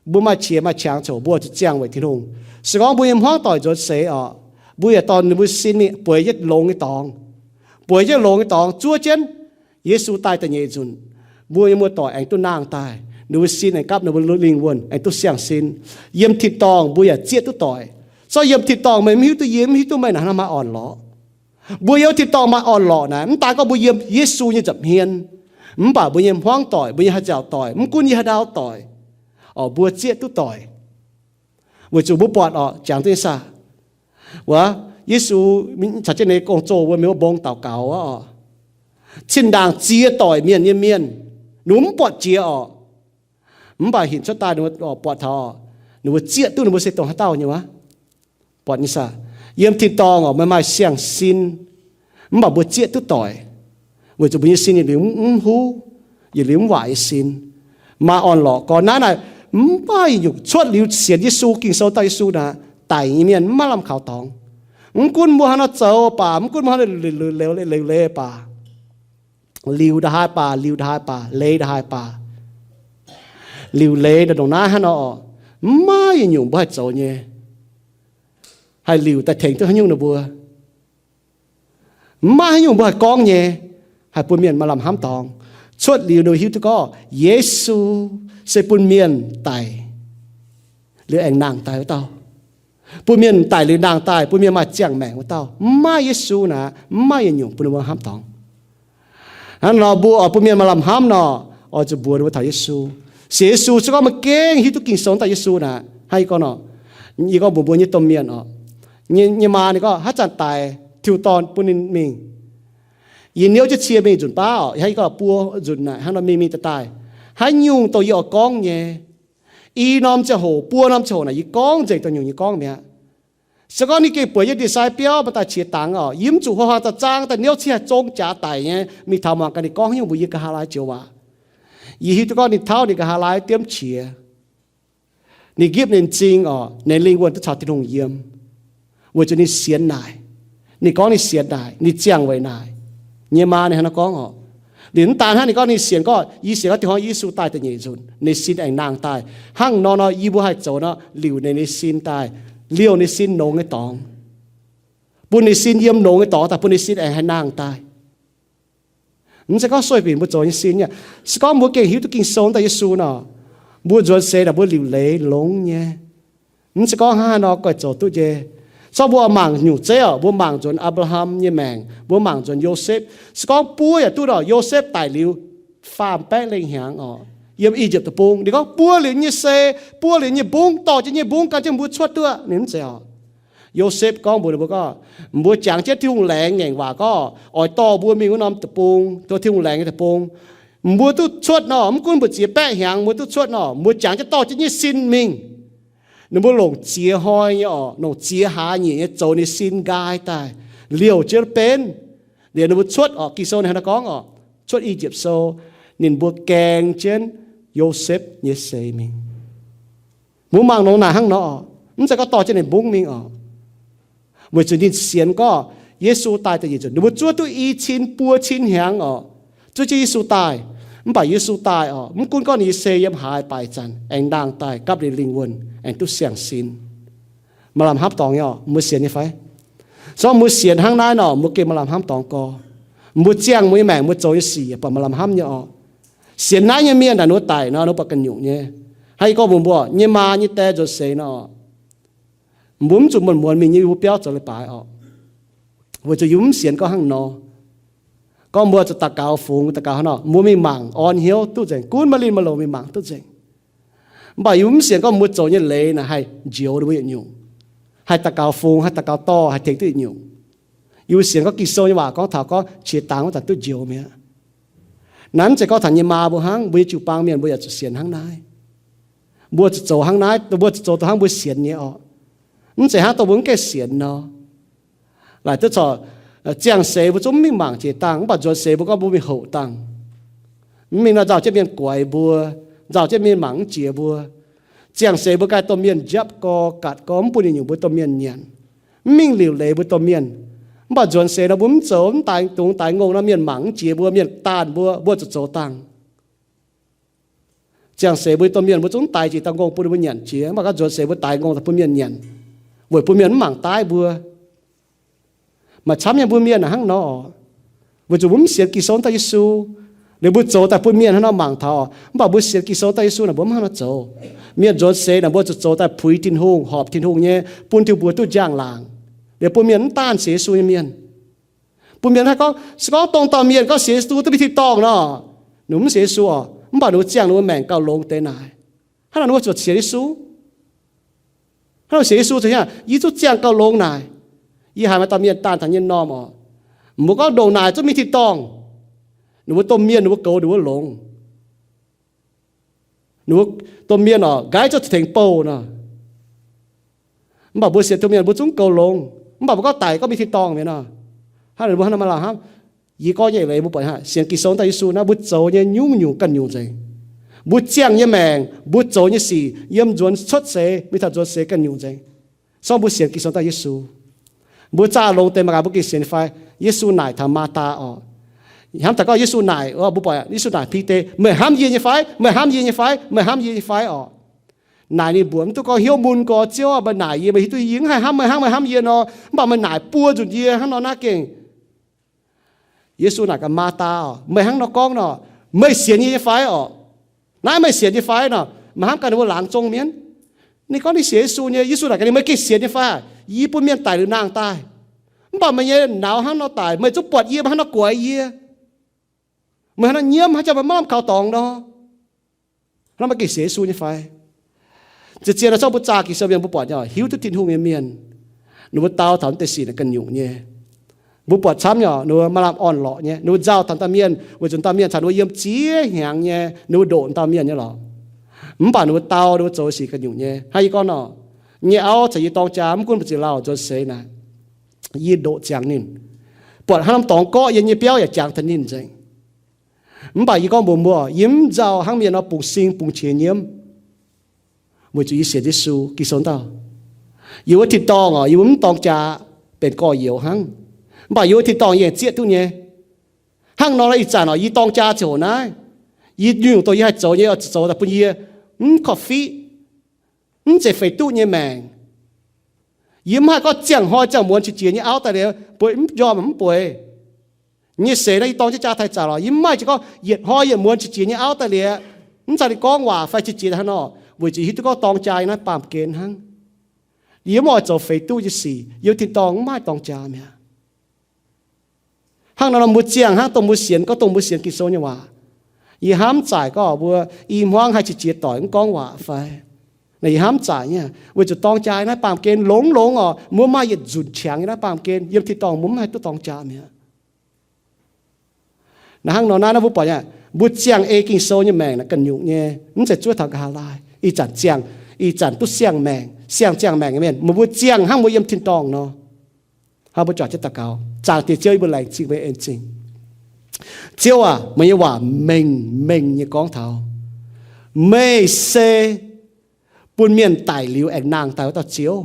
mbuo maaih qiex maaih qangx ziangh hoc mbuo zuqc ziangh weic Tin-Hungh. Se gorngv mbuo nyei hmuangv doic nzuonx seix oc, mbuo yaac dorh ninh mbuo sin mingh bueix jienv longx nyei dorngx, bueix jienv longx nyei dorngx zuov jienv Yesu daaih da'nyeic nzunc, mbuo nyei muoz-doic aengx duqv nangh daaih, ninh mbuo sin aengx gapv ninh mbuo lingh wuonh aengx duqv siang-sin. Yiem tin-dorngh mbuo yaac zieqv duqv doic. Se gorngv yiem tin-dorngh meih mv hiuv duqv yie, mv hiuv duqv meih naaic, hnangv maaih orn-lorqc. Mbuo yiem tin-dorngh maaih orn-lorqc naaic, mv daan gorngv mbuo yiem Yesu nyei nza'hmien, mv baac mbuo nyei hmuangv doic, mbuo nyei haaix nziaauc doic, mv gunv yiem haaix ndau doic, mbuo zieqv duqv doic. Weic zuqc mbuo buatc oc, jangx duqv nyei saah, wuov, Yesu caux jienv ninh gong-zoh wuov mienh wuov mbong daux gaux oc, cin-ndaangc ziex doic mienh nyei mienh, ninh mbuo mv buatc jiex oc. Mv baac hinc cuotv daaih ninh mbuo buatc taux, ninh mbuo zieqv duqv ninh mbuo se dongh haaix dauh nyei wuov. Buatc nyei saah, yiem tin-dorngh oc, meih maaih siang-sin, mv baac mbuo zieqv duqv doic, weic zuqc mbuo nyei sin yietc liuz mv huv, yietc liuz mv waaic nyei sin, maaih orn-lorqc gorn. Naaiv naaic mv maaih nyungc cuotv liuz sienx Yesu, Ging-Sou dauh Yesu naaic, daic nyei mienh mv maaih lamh kaux dorngx. Mv gunv mbuo hnangv nor zoux baac, mv gunv mbuo hnangv nor liuc leiz baac, liuc nda'haaix baac, liuc nda'haaix baac, leiz nda'haaix baac, liuc leiz ndongc naaiv hnangv nor oc, mv maaih yietc nyungc mbuo haih zoux nyei, haih liuc daaih tengx duqv haaix nyungc ninh mbuo. Mv maaih haaix nyungc mbuo haih gorngv nyei, haih bun mienh maaih lamh hnamv dorngx. Cuotv liuz ninh mbuo hiuv duqv gorngv Yesu se bun mienh daic liuz aengx nangh daaih wuov dauh, bun mienh daic liuz nangh daaih, bun mienh maaih ziangh maengc wuov dauh. Mv maaih Yesu naaic, mv maaih yietc nyungc bun ninh mbuo hnamv dorngx. Hnangv nor mbuo oix bun mienh maaih lamh hnamv nor, oix zuqc mbuox ninh mbuo taux Yesu. Sienx Yesu se gorngv meih gengh hiuv duqv Ging-Sou daaih Yesu naaic. Hnangv yie gorngv nor, yie gorngv mbuox mbuo nyei domh mienh oc, nyei, nyei maa ninh gorngv haaix zanc daic, tiuv dorn bun ninh mingh. Yie niouv jienv cie mingh nzunc baav oc, hnangv yie gorngv buo nzunc naaic hnangv nor mingh mingh daaih daaih. Haaix nyungc dongh yie oix gorngv nyei, i norm ziangh hoc, buo norm ziangh hoc naaic yie gorngv nzengc dongh nyungc yie gorngv mi'aqv. Se gorngv ninh gengh buatc yie ndie-sai biauv maaih daaih qiex dangx oc, yie mv zuqc huo huaang daaih zaang daaih niouv cingv haih zong jaax daic nyei, mingh taux muangx gaax ninh gorngv haaix nyungc mbuox yie nqa'haav laai joux waac. Yie hiuv duqv gorngv ninh tauv ninh nqa'haav laai diemv qiex. Ninh nqipv ninh m'zing oc, ninh lingh wuonh duqv caux Tin-Hungh yiem, weic zuqc ninh sienx naaic. Ninh gorngv ninh sienx naaic, ninh ziangh weic naaic. Nyei maa ninh hnangv nor gorngv oc. Liuz mv daan hnangv, ninh gorngv ninh sienx gorngv, yie sienx gorngv diuh hnoi Yesu daaih da'nyeic nzunc, ninh sin aengx nangh daaih. Hnangv nor nor yie mbuo haih zoux nor, liuc ninh, ninh sin daaih, liouh ninh sin longx nyei dorngx, bun ninh sin yiem longx nyei dorngx daaih, bun ninh sin aengx haih nangh daaih. Mv zeiz gorngv sueih binc mbuo zoux nyei sin nyei. Se gorngv mbuo gengh hiuv duqv Ging-Sou daaih Yesu nor, mbuo nzuonx seix naaic mbuo liuc leiz longx nyei. Mv zeiz gorngv hnangv haaix nor goiv zoux duqv nyei. Corc mbuo mangc nyungc zeiv oc, mbuo mangc nzuonx Apc^laa^ham nyei maengc, mbuo mangc nzuonx Yosepv. Se gorngv buov yaac duqv nor, Yosepv daic liuz faam baeqv lengh hnyangx oc, yiem I^yipv Deic-Bung. Ninh gorngv buov liuz nyei sei, buov liuz nyei mbungv, dorh jienv nyei mbungv gan jienv mbuo cuotv duqv, ninh mv zeiz oc. Yosepv gorngv mbuox ninh mbuo gorngv, mbuo jangx jienv Tin-Hungh laengz ngaengc waac gorngv oix dorh mbuo mingh wuov norm deic-bung, tov Tin-Hungh laengz nyei deic-bung. Mbuo duqv cuotv nor, mv gunv mbu'ziex baeqv hnyangx mbuo duqv cuotv nor, mbuo jangx jienv dorh jienv nyei sin mingh. Ninh mbuo longc ziex hnoi nyei oc, longc ziex hlaax nyeic nyei zoux ninh sin nqaai daaih, liouh jienv benv. Liuz ninh mbuo cuotv oc, Ging-Sou ninh hnangv naaiv gorngv oc, cuotv I^yipv Sou, ninh mbuo gaeng jienv Yosepv nyei seix mingh. Mbuo mangc longx naaic hnangv nor oc, mv zeiz gorngv dorh jienv ninh mbungv mingh oc. Weic zuqc ninh sienx gorngv Yesu daaih da'nyeic nzunc, ninh mbuo zuov duqv i cin buo cin hnyangx oc, zuov jienv Yesu daaih. Mv baac Yesu daaih oc, mv gunv gorngv ninh nyei sei yiem haaix baaix zanc aengx nangh daaih gapv ninh lingh wuonh aengx duqv siang-sin. Maaih lamh hnamv dorngx nyei oc, mbuo sienx nyei fai? Se gorngv mbuo sienx hnangv naaiv nor, mbuo gengh maaih lamh hnamv dorngx gorx. Mbuo ziangh mbuo nyei maengc mbuo zoux nyei sic yaac buatc maaih lamh hnamv nyei oc. Sienx naaiv nyei mienh naaic ninh mbuo daic nor, ninh mbuo buatc ganh nyungc nyei. Hnangv yie gorngv mbuox mbuo, nyei maa nyei die nzuonx seix nor, mbuo mv zuqc muonz-muonz mingh nyei yie mbuo biauv zoux leiz-baaix oc. Weic zuqc yie mv sienx gorngv hnangv nor. Gorngv mbuo zuqc daux gaux fungx, daux gaux hnangv nor, mbuo mingh mangc orn hnyouv duqv nzengc, gunv maiv linh maiv loz mingh mangc duqv nzengc. Mv baac yie mv sienx gorngv mbuo zoux nyei leiz naaic haih njoux ninh mbuo yietc nyungc, haih daux gaux fungx, haih daux gaux dorh, haih tengx duqv yietc nyungc. Yie mbuo sienx gorngv Ging-Sou nyei waac gorngv taux gorngv qiex dangx wuov zanc duqv njoux mi'aqv. Naaiv mv zeiz gorngv taux nyei maa mbuo hnangv, mbuo nyei jiu-baang mienh mbuo yaac zuqc sienx hnangv naaiv. Mbuo zuqc zoux hnangv naaiv, mbuo zuqc zoux dongh hnangv mbuo sienx nyei oc. Mv zeiz hnangv dongh mbuo mv gaengh sienx nor. Laaic duqv corc, ziangh seix mbuo zungv mv mingh mangc jiex dangh, mv baac nzuonx seix mbuo gorngv mbuo mingh hoqc dangh. Mv mingh nor nzauh jienv mienh guaix mbuo, nzauh jienv mienh mangc mv jiex mbuo. Ziangh seix mbuo ganh domh mienh njapv gorx gatc gorx, mv bun yietc nyungc mbuo domh mienh nyanc. Mv mingh liuc leiz mbuo domh mienh. Mv baac nzuonx seix nor mbuo mv zoux, mv daaih dungz daaih ngongh nor mienh mangc mv jiex mbuo, mienh daanh mbuo, mbuo zuqc zoux dangh. Ziangh seix mbuo domh mienh mbuo zungv daix jiex dauh ngongh bun ninh mbuo nyanc jiex, mv baac gorngv nzuonx seix mbuo daix ngongh daaih bun mienh nyanc, weic bun mienh mv mangc daaih mbuo. Maaih camv nyei mbuo mienh hnangv nor oc. Weic zuqc mbuo mv sienx Ging-Sou daaih Yesu, liuz mbuo zoux daaih bun mienh hnangv nor mangc taux. Mv baac mbuo sienx Ging-Sou daaih Yesu naaic mbuo mv hnangv nor zoux. Mienh nzuonx seix naaic mbuo zuqc zoux daaih puix Tin-Hungh, horpc Tin-Hungh nyei, bun Tin-Hungh mbuo duqv njang-laangc, liuz bun mienh mv daanh sienx Yesu nyei mienh. Bun mienh haih gorngv, se gorngv dongh dauh mienh gorngv sienx Yesu duqv mingh tin-dorngh nor, ninh mbuo mv sienx Yesu oc, mv baac ninh mbuo ziangh ninh mbuo maengc gauh longx deix naaic. Hnangv naaic ninh mbuo zuqc sienx Yesu. Hnangv nor sienx Yesu zuqc hiuv, yie zungv ziangh gauh longx naaic. Yie haiz maaih dauh mienh daanh taux yie nyei m'normh oc, mbuo gorngv ndongc naaic zungv mingh tin-dorngh. Ninh mbuo domh mienh ninh mbuo goux ninh mbuo longx. Ninh mbuo domh mienh oc, nqaiv zungv tengx bouh nor. Mv baac mbuo sienx Tin-Hungh mienh mbuo zungv goux longx, mv baac mbuo gorngv daic gorngv mingh tin-dorngh mi'aqv nor. Hnangv naaic mbuo hnangv nor maaih lamh hnamv. Yie gorngv nyei leiz mbuo buatc sienx Ging-Sou daaih Yesu naaiv, mbuo zoux nyei nyungc-nyungc ganh nyungc nzengc. Mbuo ziangh nyei maengc, mbuo zoux nyei sic, yiem nzuonx cuotv seix mingh taux nzuonx seix ganh nyungc nzengc. Se gorngv mbuo sienx Ging-Sou daaih Yesu, mbuo zaah longx deix mangc gaax mbuo gengh sienx nyei fai. Yesu naaic taux Maathaa oc. Hnamv daaih gorngv Yesu naaic, mbuo buatc Yesu naaic Bide, meih hnamv yie nyei fai? Meih hnamv yie nyei fai? Meih hnamv yie nyei fai oc? Naaic ninh mbuox mv duqv gorngv hnyouv mun gorx, Ziouv, meih naaic yie, meih hiuv duqv yie mv haih hnamv meih hnangv meih hnamv yie nor. Mv baac meih naaic buo nzunc yie hnangv nor naaiv gengh. Yesu naaic gaax Maathaa oc, meih hnangv nor gorngv nor, meih sienx yie nyei fai oc? Naaiv meih sienx nyei fai nor, meih hnamv ganh ninh mbuo laangz zong mienv. Ninh gorngv ninh sienx Yesu nyei. Yesu naaic gaax ninh, meih gengh sienx nyei fai? Yie bun mienh daic liuz nangh daaih, mv baac meih nyei naux hnangv nor daic, meih zungv buatc yie mv hnangv nor guaix yie. Meih haaix nor nyiemv, haaix jangx meih maiv lamh kaux dorngx nor? Hnangv naaiv maaih gengh sienx Yesu nyei fai? Zien-zien nor, zorqv mbuo zaah Ging-Sou mienh mbuo buatc nyei, hiuv duqv Tin-Hungh nyei mienh, ninh mbuo dau taux naaiv deix sic naaic ganh nyungc nyei. Mbuo buatc camv nyei, ninh mbuo maaih lamh orn-lorqc nyei, ninh mbuo nzauh taux dauh mienh weic zuqc dauh mienh caux ninh mbuo yiem ziex hnyangx nyei, ninh mbuo ndoqc dauh mienh nyei lorqc. Mv baac ninh mbuo dau, ninh mbuo zoux sic ganh nyungc nyei. Hnangv yie gorngv nor, yie nyei auv caux yie dorng jaa mv gunv mbu'ziex lauh nzuonx seix naaic, yie ndoqc ziangx ninh, buatc haaix norm dorngx gorqv yiem yie nyei biauv yaac jangx taux ninh nzengc. Mv baac yie gorngv mbuox mbuo, yie mv nzauh hnangv mienh nor bungx sing bungx qiex nyiemv, weic zuqc yie sienx Yesu. Ging-Sou dauh, yie wuov tin-dorngh oc, yie mbuo mv dorng jaa, benx gorx-youz hnangv. Mv baac yie wuov tin-dorngh yie aengx zieqv duqv nyei. Hnangv nor, ih zanc oc, yie dorng jaa ziangh hoc naaiv, yie nyungc-nyungc dongh yie haih zoux nyei oix zuqc zoux daaih bun yie mv korv-fiqv, mv zeiz feix duqv nyei maengc. Yie mv haih gorngv ziangh hnoi ziangh muonz qiex jiez nyei auv daaih liuz, bueix mv njormh mv bueix. Yie nyei seix naaiv yie dorng jienv jaa taaih zanc lorqc, yie mv maaih jiex gorngv yietc hnoi yietc muonz qiex jiez nyei auv daaih liuz, mv caux ninh gorngv waac fai qiex jiez haaix nor, weic zuqc hiuv duqv gorngv dorng jaa yiem naaiv baamh gen hnangv. Yie mv oix zoux feix duqv nyei sic, yie tin-dorngh mv maaih dorng jaa mi'aqv. Hnangv nor, mbuo ziangh hnangv dongh mbuo sienx, gorngv dongh mbuo sienx Ging-Sou nyei waac. Yie hnamv zaaic gorngv mbuo i hmuangv haih qiex jiez doic mv gorngv waac fai? Naaic yie hnamv zaaic nyei, weic zuqc dorng jaa naaiv baamh gen longx-longx oc, mbuo maaih yietc nzunc qangx nyei naaiv baamh gen, yiem tin-dorngh mbuo mv haih duqv dorng jaa mi'aqv. Naaiv hnangv nor naaiv, naaiv mbuo buatc nyei, mbuo ziangh ei Ging-Sou nyei maengc naaic ganh nyungc nyei, mv zeiz zuov taux nqa'haav laai. Ih zanc ziangh, ih zanc duqv siang-maengc, siang-ziangh maengc nyei mienh, meih mbuo ziangh hnangv mbuo yiem tin-dorngh nor. Hnangv mbuo juangc jienv daux gaux. Zaangc Diex Ziouv, yie mbuo laengz zingh meih en zingh. Ziouv aac, meih nyei waac mengh mengh nyei gorngv taux meih se bun mienh daic liuz aengx nangh daaih wuov dauh Ziouv.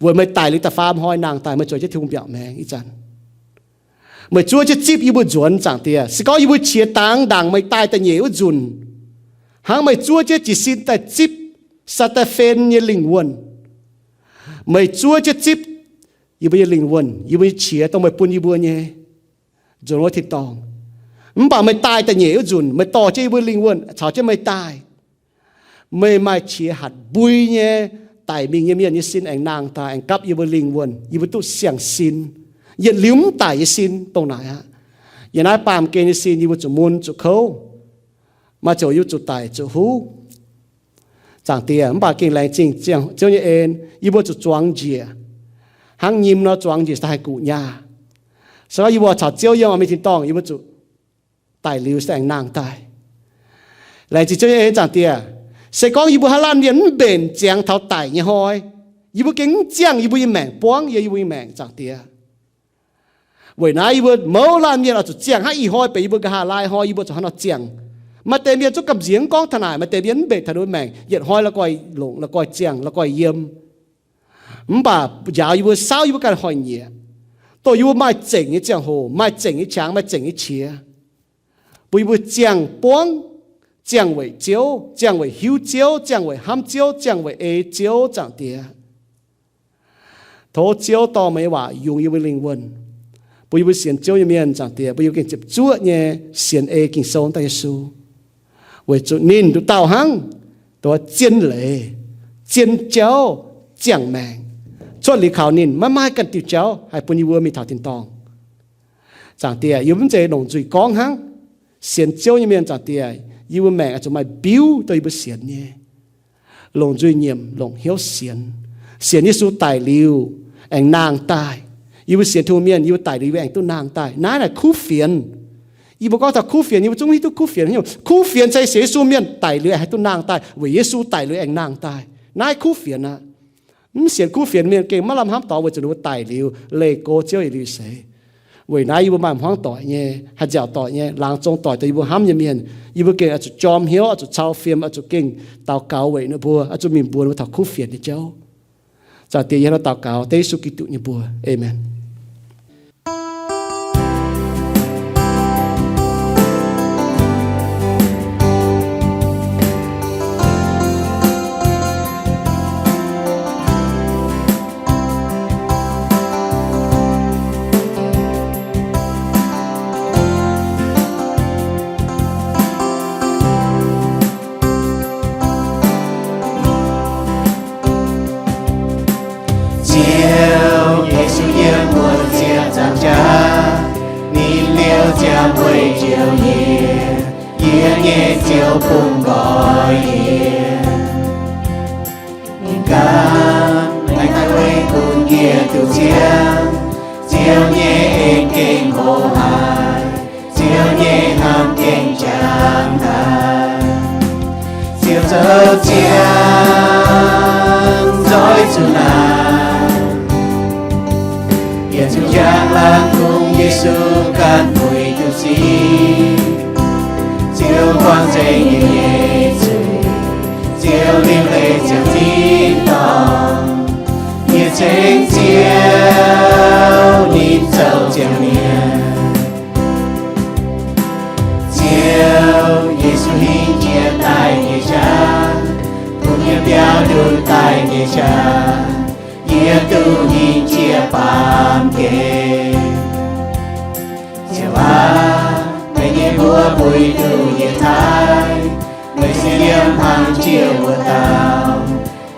Weic meih daic liuz da'faam hnoi nangh daaih, meih zueiz jienv Tin-Hungh mbiaauc maengx ih zanc. Meih zuov jienv zipv yie mbuo nzuonx, Zaangc Diex. Se gorngv yie mbuo qiex dangx ndaangc meih daaih da'nyeic wuov nzunc, hnangv meih zuov jienv jiez sin daaih zipv Saa^taa^fen nyei lingh wuonh, meih zuov jienv zipv yie mbuo nyei lingh wuonh, yie mbuo nyei qiex dongh meih bun yie mbuo nyei, nzuonx wuov tin-dorngh. Mv baac meih daaih da'nyeic wuov nzunc, meih dorh jienv yie mbuo lingh wuonh caux jienv meih daaih. Meih maaih qiex hatc mbui nyei, daic mingh nyei mienh nyei sin aengx nangh daaih, aengx gapv yie mbuo lingh wuonh, yie mbuo duqv siang-sin, yietc liuz mv daic nyei sin dongh naaic aqv. Yiem naaiv baamh gen nyei sin yie mbuo zuqc mun zuqc kouv, maaih ziouc yie mbuo zuqc daic zuqc huv, Zaangc Diex. Mv baac gengh laengz zingh Ziouv nyei en, yie mbuo zuqc zuangx njiec, hnangv nyim nor zuangx njiec daaih haih guqc nyaah. Se gorngv yie mbuo caux Ziouv yiem mingh tin-dorngh, yie mbuo zuqc daic liuz se aengx nangh daaih. Laengz zingh Ziouv nyei en, Zaangc Diex. Se gorngv yie mbuo haaix laanh mienh mv mbenc ziangx taux daic nyei hnoi, yie mbuo gengh mv ziangh yie mbuo nyei maengc buangv yiem yie mbuo nyei maengc, Zaangc Diex. Weic naaiv yie mbuo mouz laanh mienh oix zuqc ziangh hnangv ih hnoi benx yie mbuo nqa'haav laai hnoi, yie mbuo zuqc hnangv nor ziangh. Maaih deix mienh zungv gamh nziex mv gorngv taux naaic, maaih deix mienh mv mbenc taux ninh mbuo maengc, yietc hnoi la'guaih longc, la'guaih ziangh, la'guaih yiem. Mv baac njaaux yie mbuo, saauv yie mbuo ganh hoic nyieqc, dongh yie mbuo maaih zengc nyei ziangh hoc, maaih zengc nyei qangx, maaih zengc nyei qiex, bun yie mbuo ziangh buangv, ziangh weic Ziouv, ziangh weic hiuv Ziouv, ziangh weic hnamv Ziouv, ziangh weic ei Ziouv, Zaangc Diex. Tov Ziouv dorh meih nyei waac yungz yie mbuo lingh wuonh, bun yie mbuo sienx Ziouv nyei mienh, Zaangc Diex, bun yie mbuo gengh ziepc zuoqv nyei sienx ei Ging-Sou daaih Yesu, weic zuqc ninh nduqc dauh hnangv, dongh zien leiz, zien jauv, ziangh maengc. Cuotv liuz kaux ninh maiv maaih ganh diuh jauv haih bun yie mbuo mingh taux tin-dorngh. Zaangc Diex, yie mbuo mv zeiz longc nzuih gorngv hnangv. Sienx Ziouv nyei mienh, Zaangc Diex, yie mbuo maengc oix zuqc maaih biuv dongh yie mbuo sienx nyei. Longc nzuih nyiemc, longc hnyouv sienx. Sienx Yesu daic liuz aengx nangh daaih. Yie mbuo sienx Tin-Hungh mienh, yie mbuo daic liuz yie mbuo aengx duqv nangh daaih. Naaiv naaic kuv fienx. Yie mbuo gorngv taux kuv fienx, yie mbuo zungv hiuv duqv kuv fienx nyei. Kuv fienx se sienx Yesu mienh daic liuz aengx haih duqv nangh daaih, weic Yesu daic liuz aengx nangh daaih. Naaiv kuv fienx aqv. Mv sienx kuv fienx mienh gengh maiv lamh hnamv doix, weic zuqc ninh mbuo daic liuz leih go Ziouv yietc liuz seix. Weic naaiv yie mbuo maaih hmuangv doic nyei, haih nziaauc doic nyei, laangz zong doic dongh yie mbuo hnamv nyei mienh, yie mbuo gengh oix zuqc jorm hnyouv, oix zuqc cau fiem, oix zuqc gengh daux gaux weic ninh mbuo, oix zuqc mingh mbuox ninh mbuo taux kuv fienx nyei jauv. Zaangc Diex, yie hnangv nor daux gaux dengv Yesu Giduc nyei mbuox. Aamen. Ziouv Yesu yiem nyei Ziouv bun nqoi yie. Yie ganh laengz daaih weic bun yie duqv ziangh Ziouv nyei en gengh hoqc haic, Ziouv nyei hnamv gengh jangx haic. Ziouv zoux ziangh nzoih zuqc naaic, yietc zungv njang laangz kungx Yesu ganh puix duqv sic. Ziouv buangh nzengc yie nyei zuiz, Ziouv liuc leiz ziangx tin-dorngh, yie ceng Ziouv ninh zoux ziangh mienh. Ziouv Yesu hingh jiex daaih nyei qaqv, bun yie biaux nduqc daaih nyei qaqv, yie duqv hingh jiex baamh gen. Ziouv aac, meih nyei mbuox buix duqv yie taaih, meih se yiem hlang jiex wuov dauh,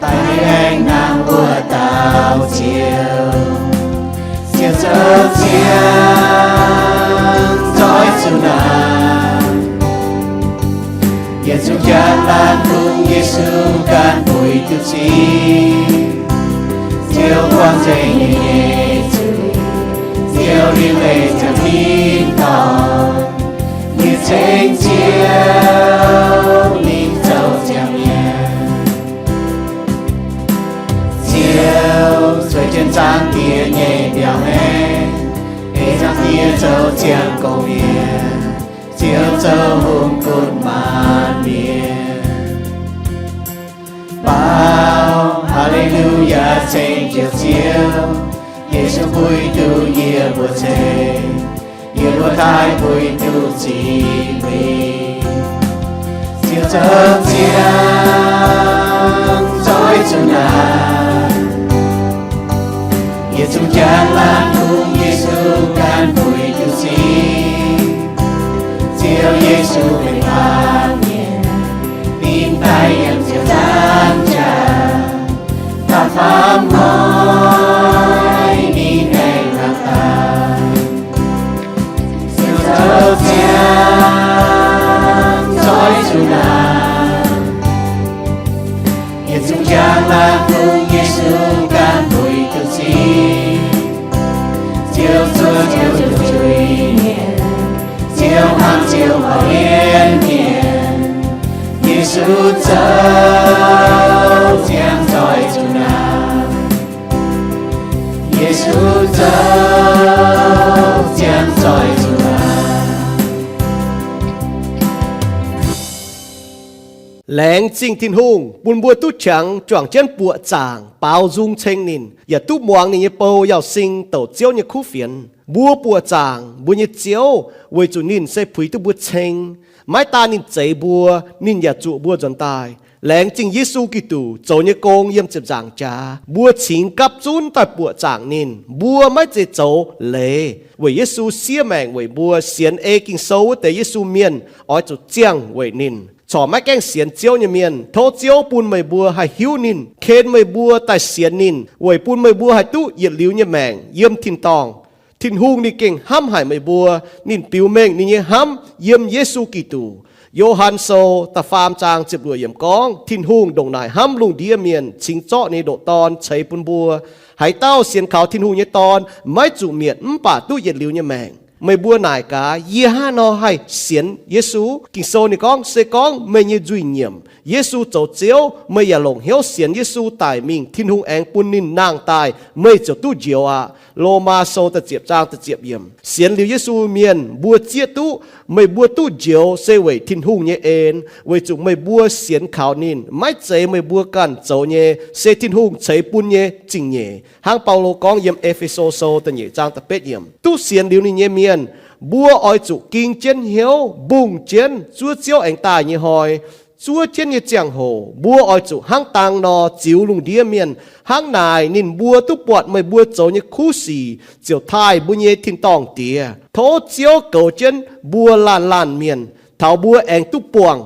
daaih yie aengx hnangv wuov dauh Ziouv. Ziouv zoux ziangh nzoih zuqc naaic, yietc zungv njang laangz kungx Yesu ganh puix duqv sic. Ziouv buangh nzengc yie nyei zuiz, Ziouv liuc leiz ziangx tin-dorngh, yie ceng Ziouv ninh zoux ziangh mienh. Ziouv zueiz jienv Zaangc Diex nyei mbiaauc maengx, ei Zaangc Diex zoux ziangh gorngv-mienh, Ziouv zoux hungh gunv maanc mienh. Baaux haa^le^lu^yaa ceng Ziouv, Ziouv, Yesu puix duqv yie mbuo ceng, yie mbuo taaih puix duqv zingh mingh. Ziouv zoux ziangh nzoih zuqc naaic, yietc zungv njang laangz kungx Yesu ganh puix duqv sic. Ziouv Yesu benx baamh mienh, ninh daaih yiem ziepc nzaangc jaax, da'faam hnoi ninh aengx hnangv daaih. Ziouv zoux ziangh nzoih zuqc naaic, yietc zungv njang laangz kungx Yesu ganh puix duqv sic. Ziouv zuov Ziouv nyei zuiz-mienh, Ziouv hnamv Ziouv nqoi yienx mienh. Yesu zoux ziangh nzoih zuqc naaic, Yesu zoux ziangh nzoih zuqc naaic. Laengz zingh Tin-Hungh bun mbuo duqv qangx juangc jienv buoqc zaangc baaux nzung ceng ninh, yaac duqv muangx ninh nyei bou Yauz Sing douc Ziouv nyei kuv fienx. Mbuo buoqc zaangc mbuo nyei Ziouv weic zuqc ninh se puix duqv mbuo ceng. Maiv daan ninh zeix mbuo, ninh yaac zuqc mbuo nzuonx daaih. Laengz zingh Yesu Giduc zoux nyei gong yiem ziepc nzaangc jaax, mbuo cingx gapv zunv daaih buoqc zaangc ninh. Mbuo maiv zeiz zoux leiz weic Yesu siev maengc weic mbuo. Sienx ei Ging-Sou wuov deix Yesu mienh oix zuqc ziangh weic ninh. Corc maiv gaengh sienx Ziouv nyei mienh, tov Ziouv bun meih mbuo haih hiuv ninh, ken meih mbuo daaih sienx ninh, weic bun meih mbuo haih duqv yietc liuz nyei maengc yiem tin-dorngh. Tin-Hungh ninh gengh hnamv haic meih mbuo. Ninh biux mengh ninh nyei hnamv yiem Yesu Giduc. Yo^han Sou da'faam zaang ziepc luoqc yiemc gorngv, Tin-Hungh ndongc naaic hnamv lungh ndiev mienh, cingx zorqv ninh nyei ndoqc Dorn ceix bun mbuo. Haaix dauh sienx kaux Tin-Hungh nyei Dorn maiv zuqc mietc mv baac duqv yietc liuz nyei maengc. Meih mbuo naaic gaax, yie hnangv haaix nor haih sienx Yesu? Ging-Sou ninh gorngv, se gorngv meih nyei nzuih nyiemc, Yesu zoux Ziouv, meih yaac longc hnyouv sienx Yesu daic mingh, Tin-Hungh aengx bun ninh nangh daaih, meih ziouc duqv njoux aqv. Lomaa Sou da'ziepc zaang da'ziepc yiemc. Sienx liuz Yesu mienh mbuo zieqv duqv meih mbuo duqv njoux se weic Tin-Hungh nyei en, weic zuqc meih mbuo sienx kaux ninh. Maiv zeiz meih mbuo ganh zoux nyei, se Tin-Hungh ceix bun nyei zingh nyeic. Hnangv Baulo gorngv yiem E^fe^so Sou da'nyeic zaang da'betv yiemc, duqv sienx liuz ninh nyei mienh, mbuo oix zuqc ging jienv hnyouv, mbungh jienv zuov Ziouv aengx daaih nyei hnoi. Zuov jienv nyei ziangh hoc mbuo oix zuqc hnangv dang nor ziux lungh ndiev mienh. Hnangv naaic ninh mbuo duqv buatc meih mbuo zoux nyei kuv sic, ziouc taaih mbuo nyei tin-dorngh Diex. Tov Ziouv goux jienv mbuo laanh laanh mienh, taux mbuo aengx duqv buangh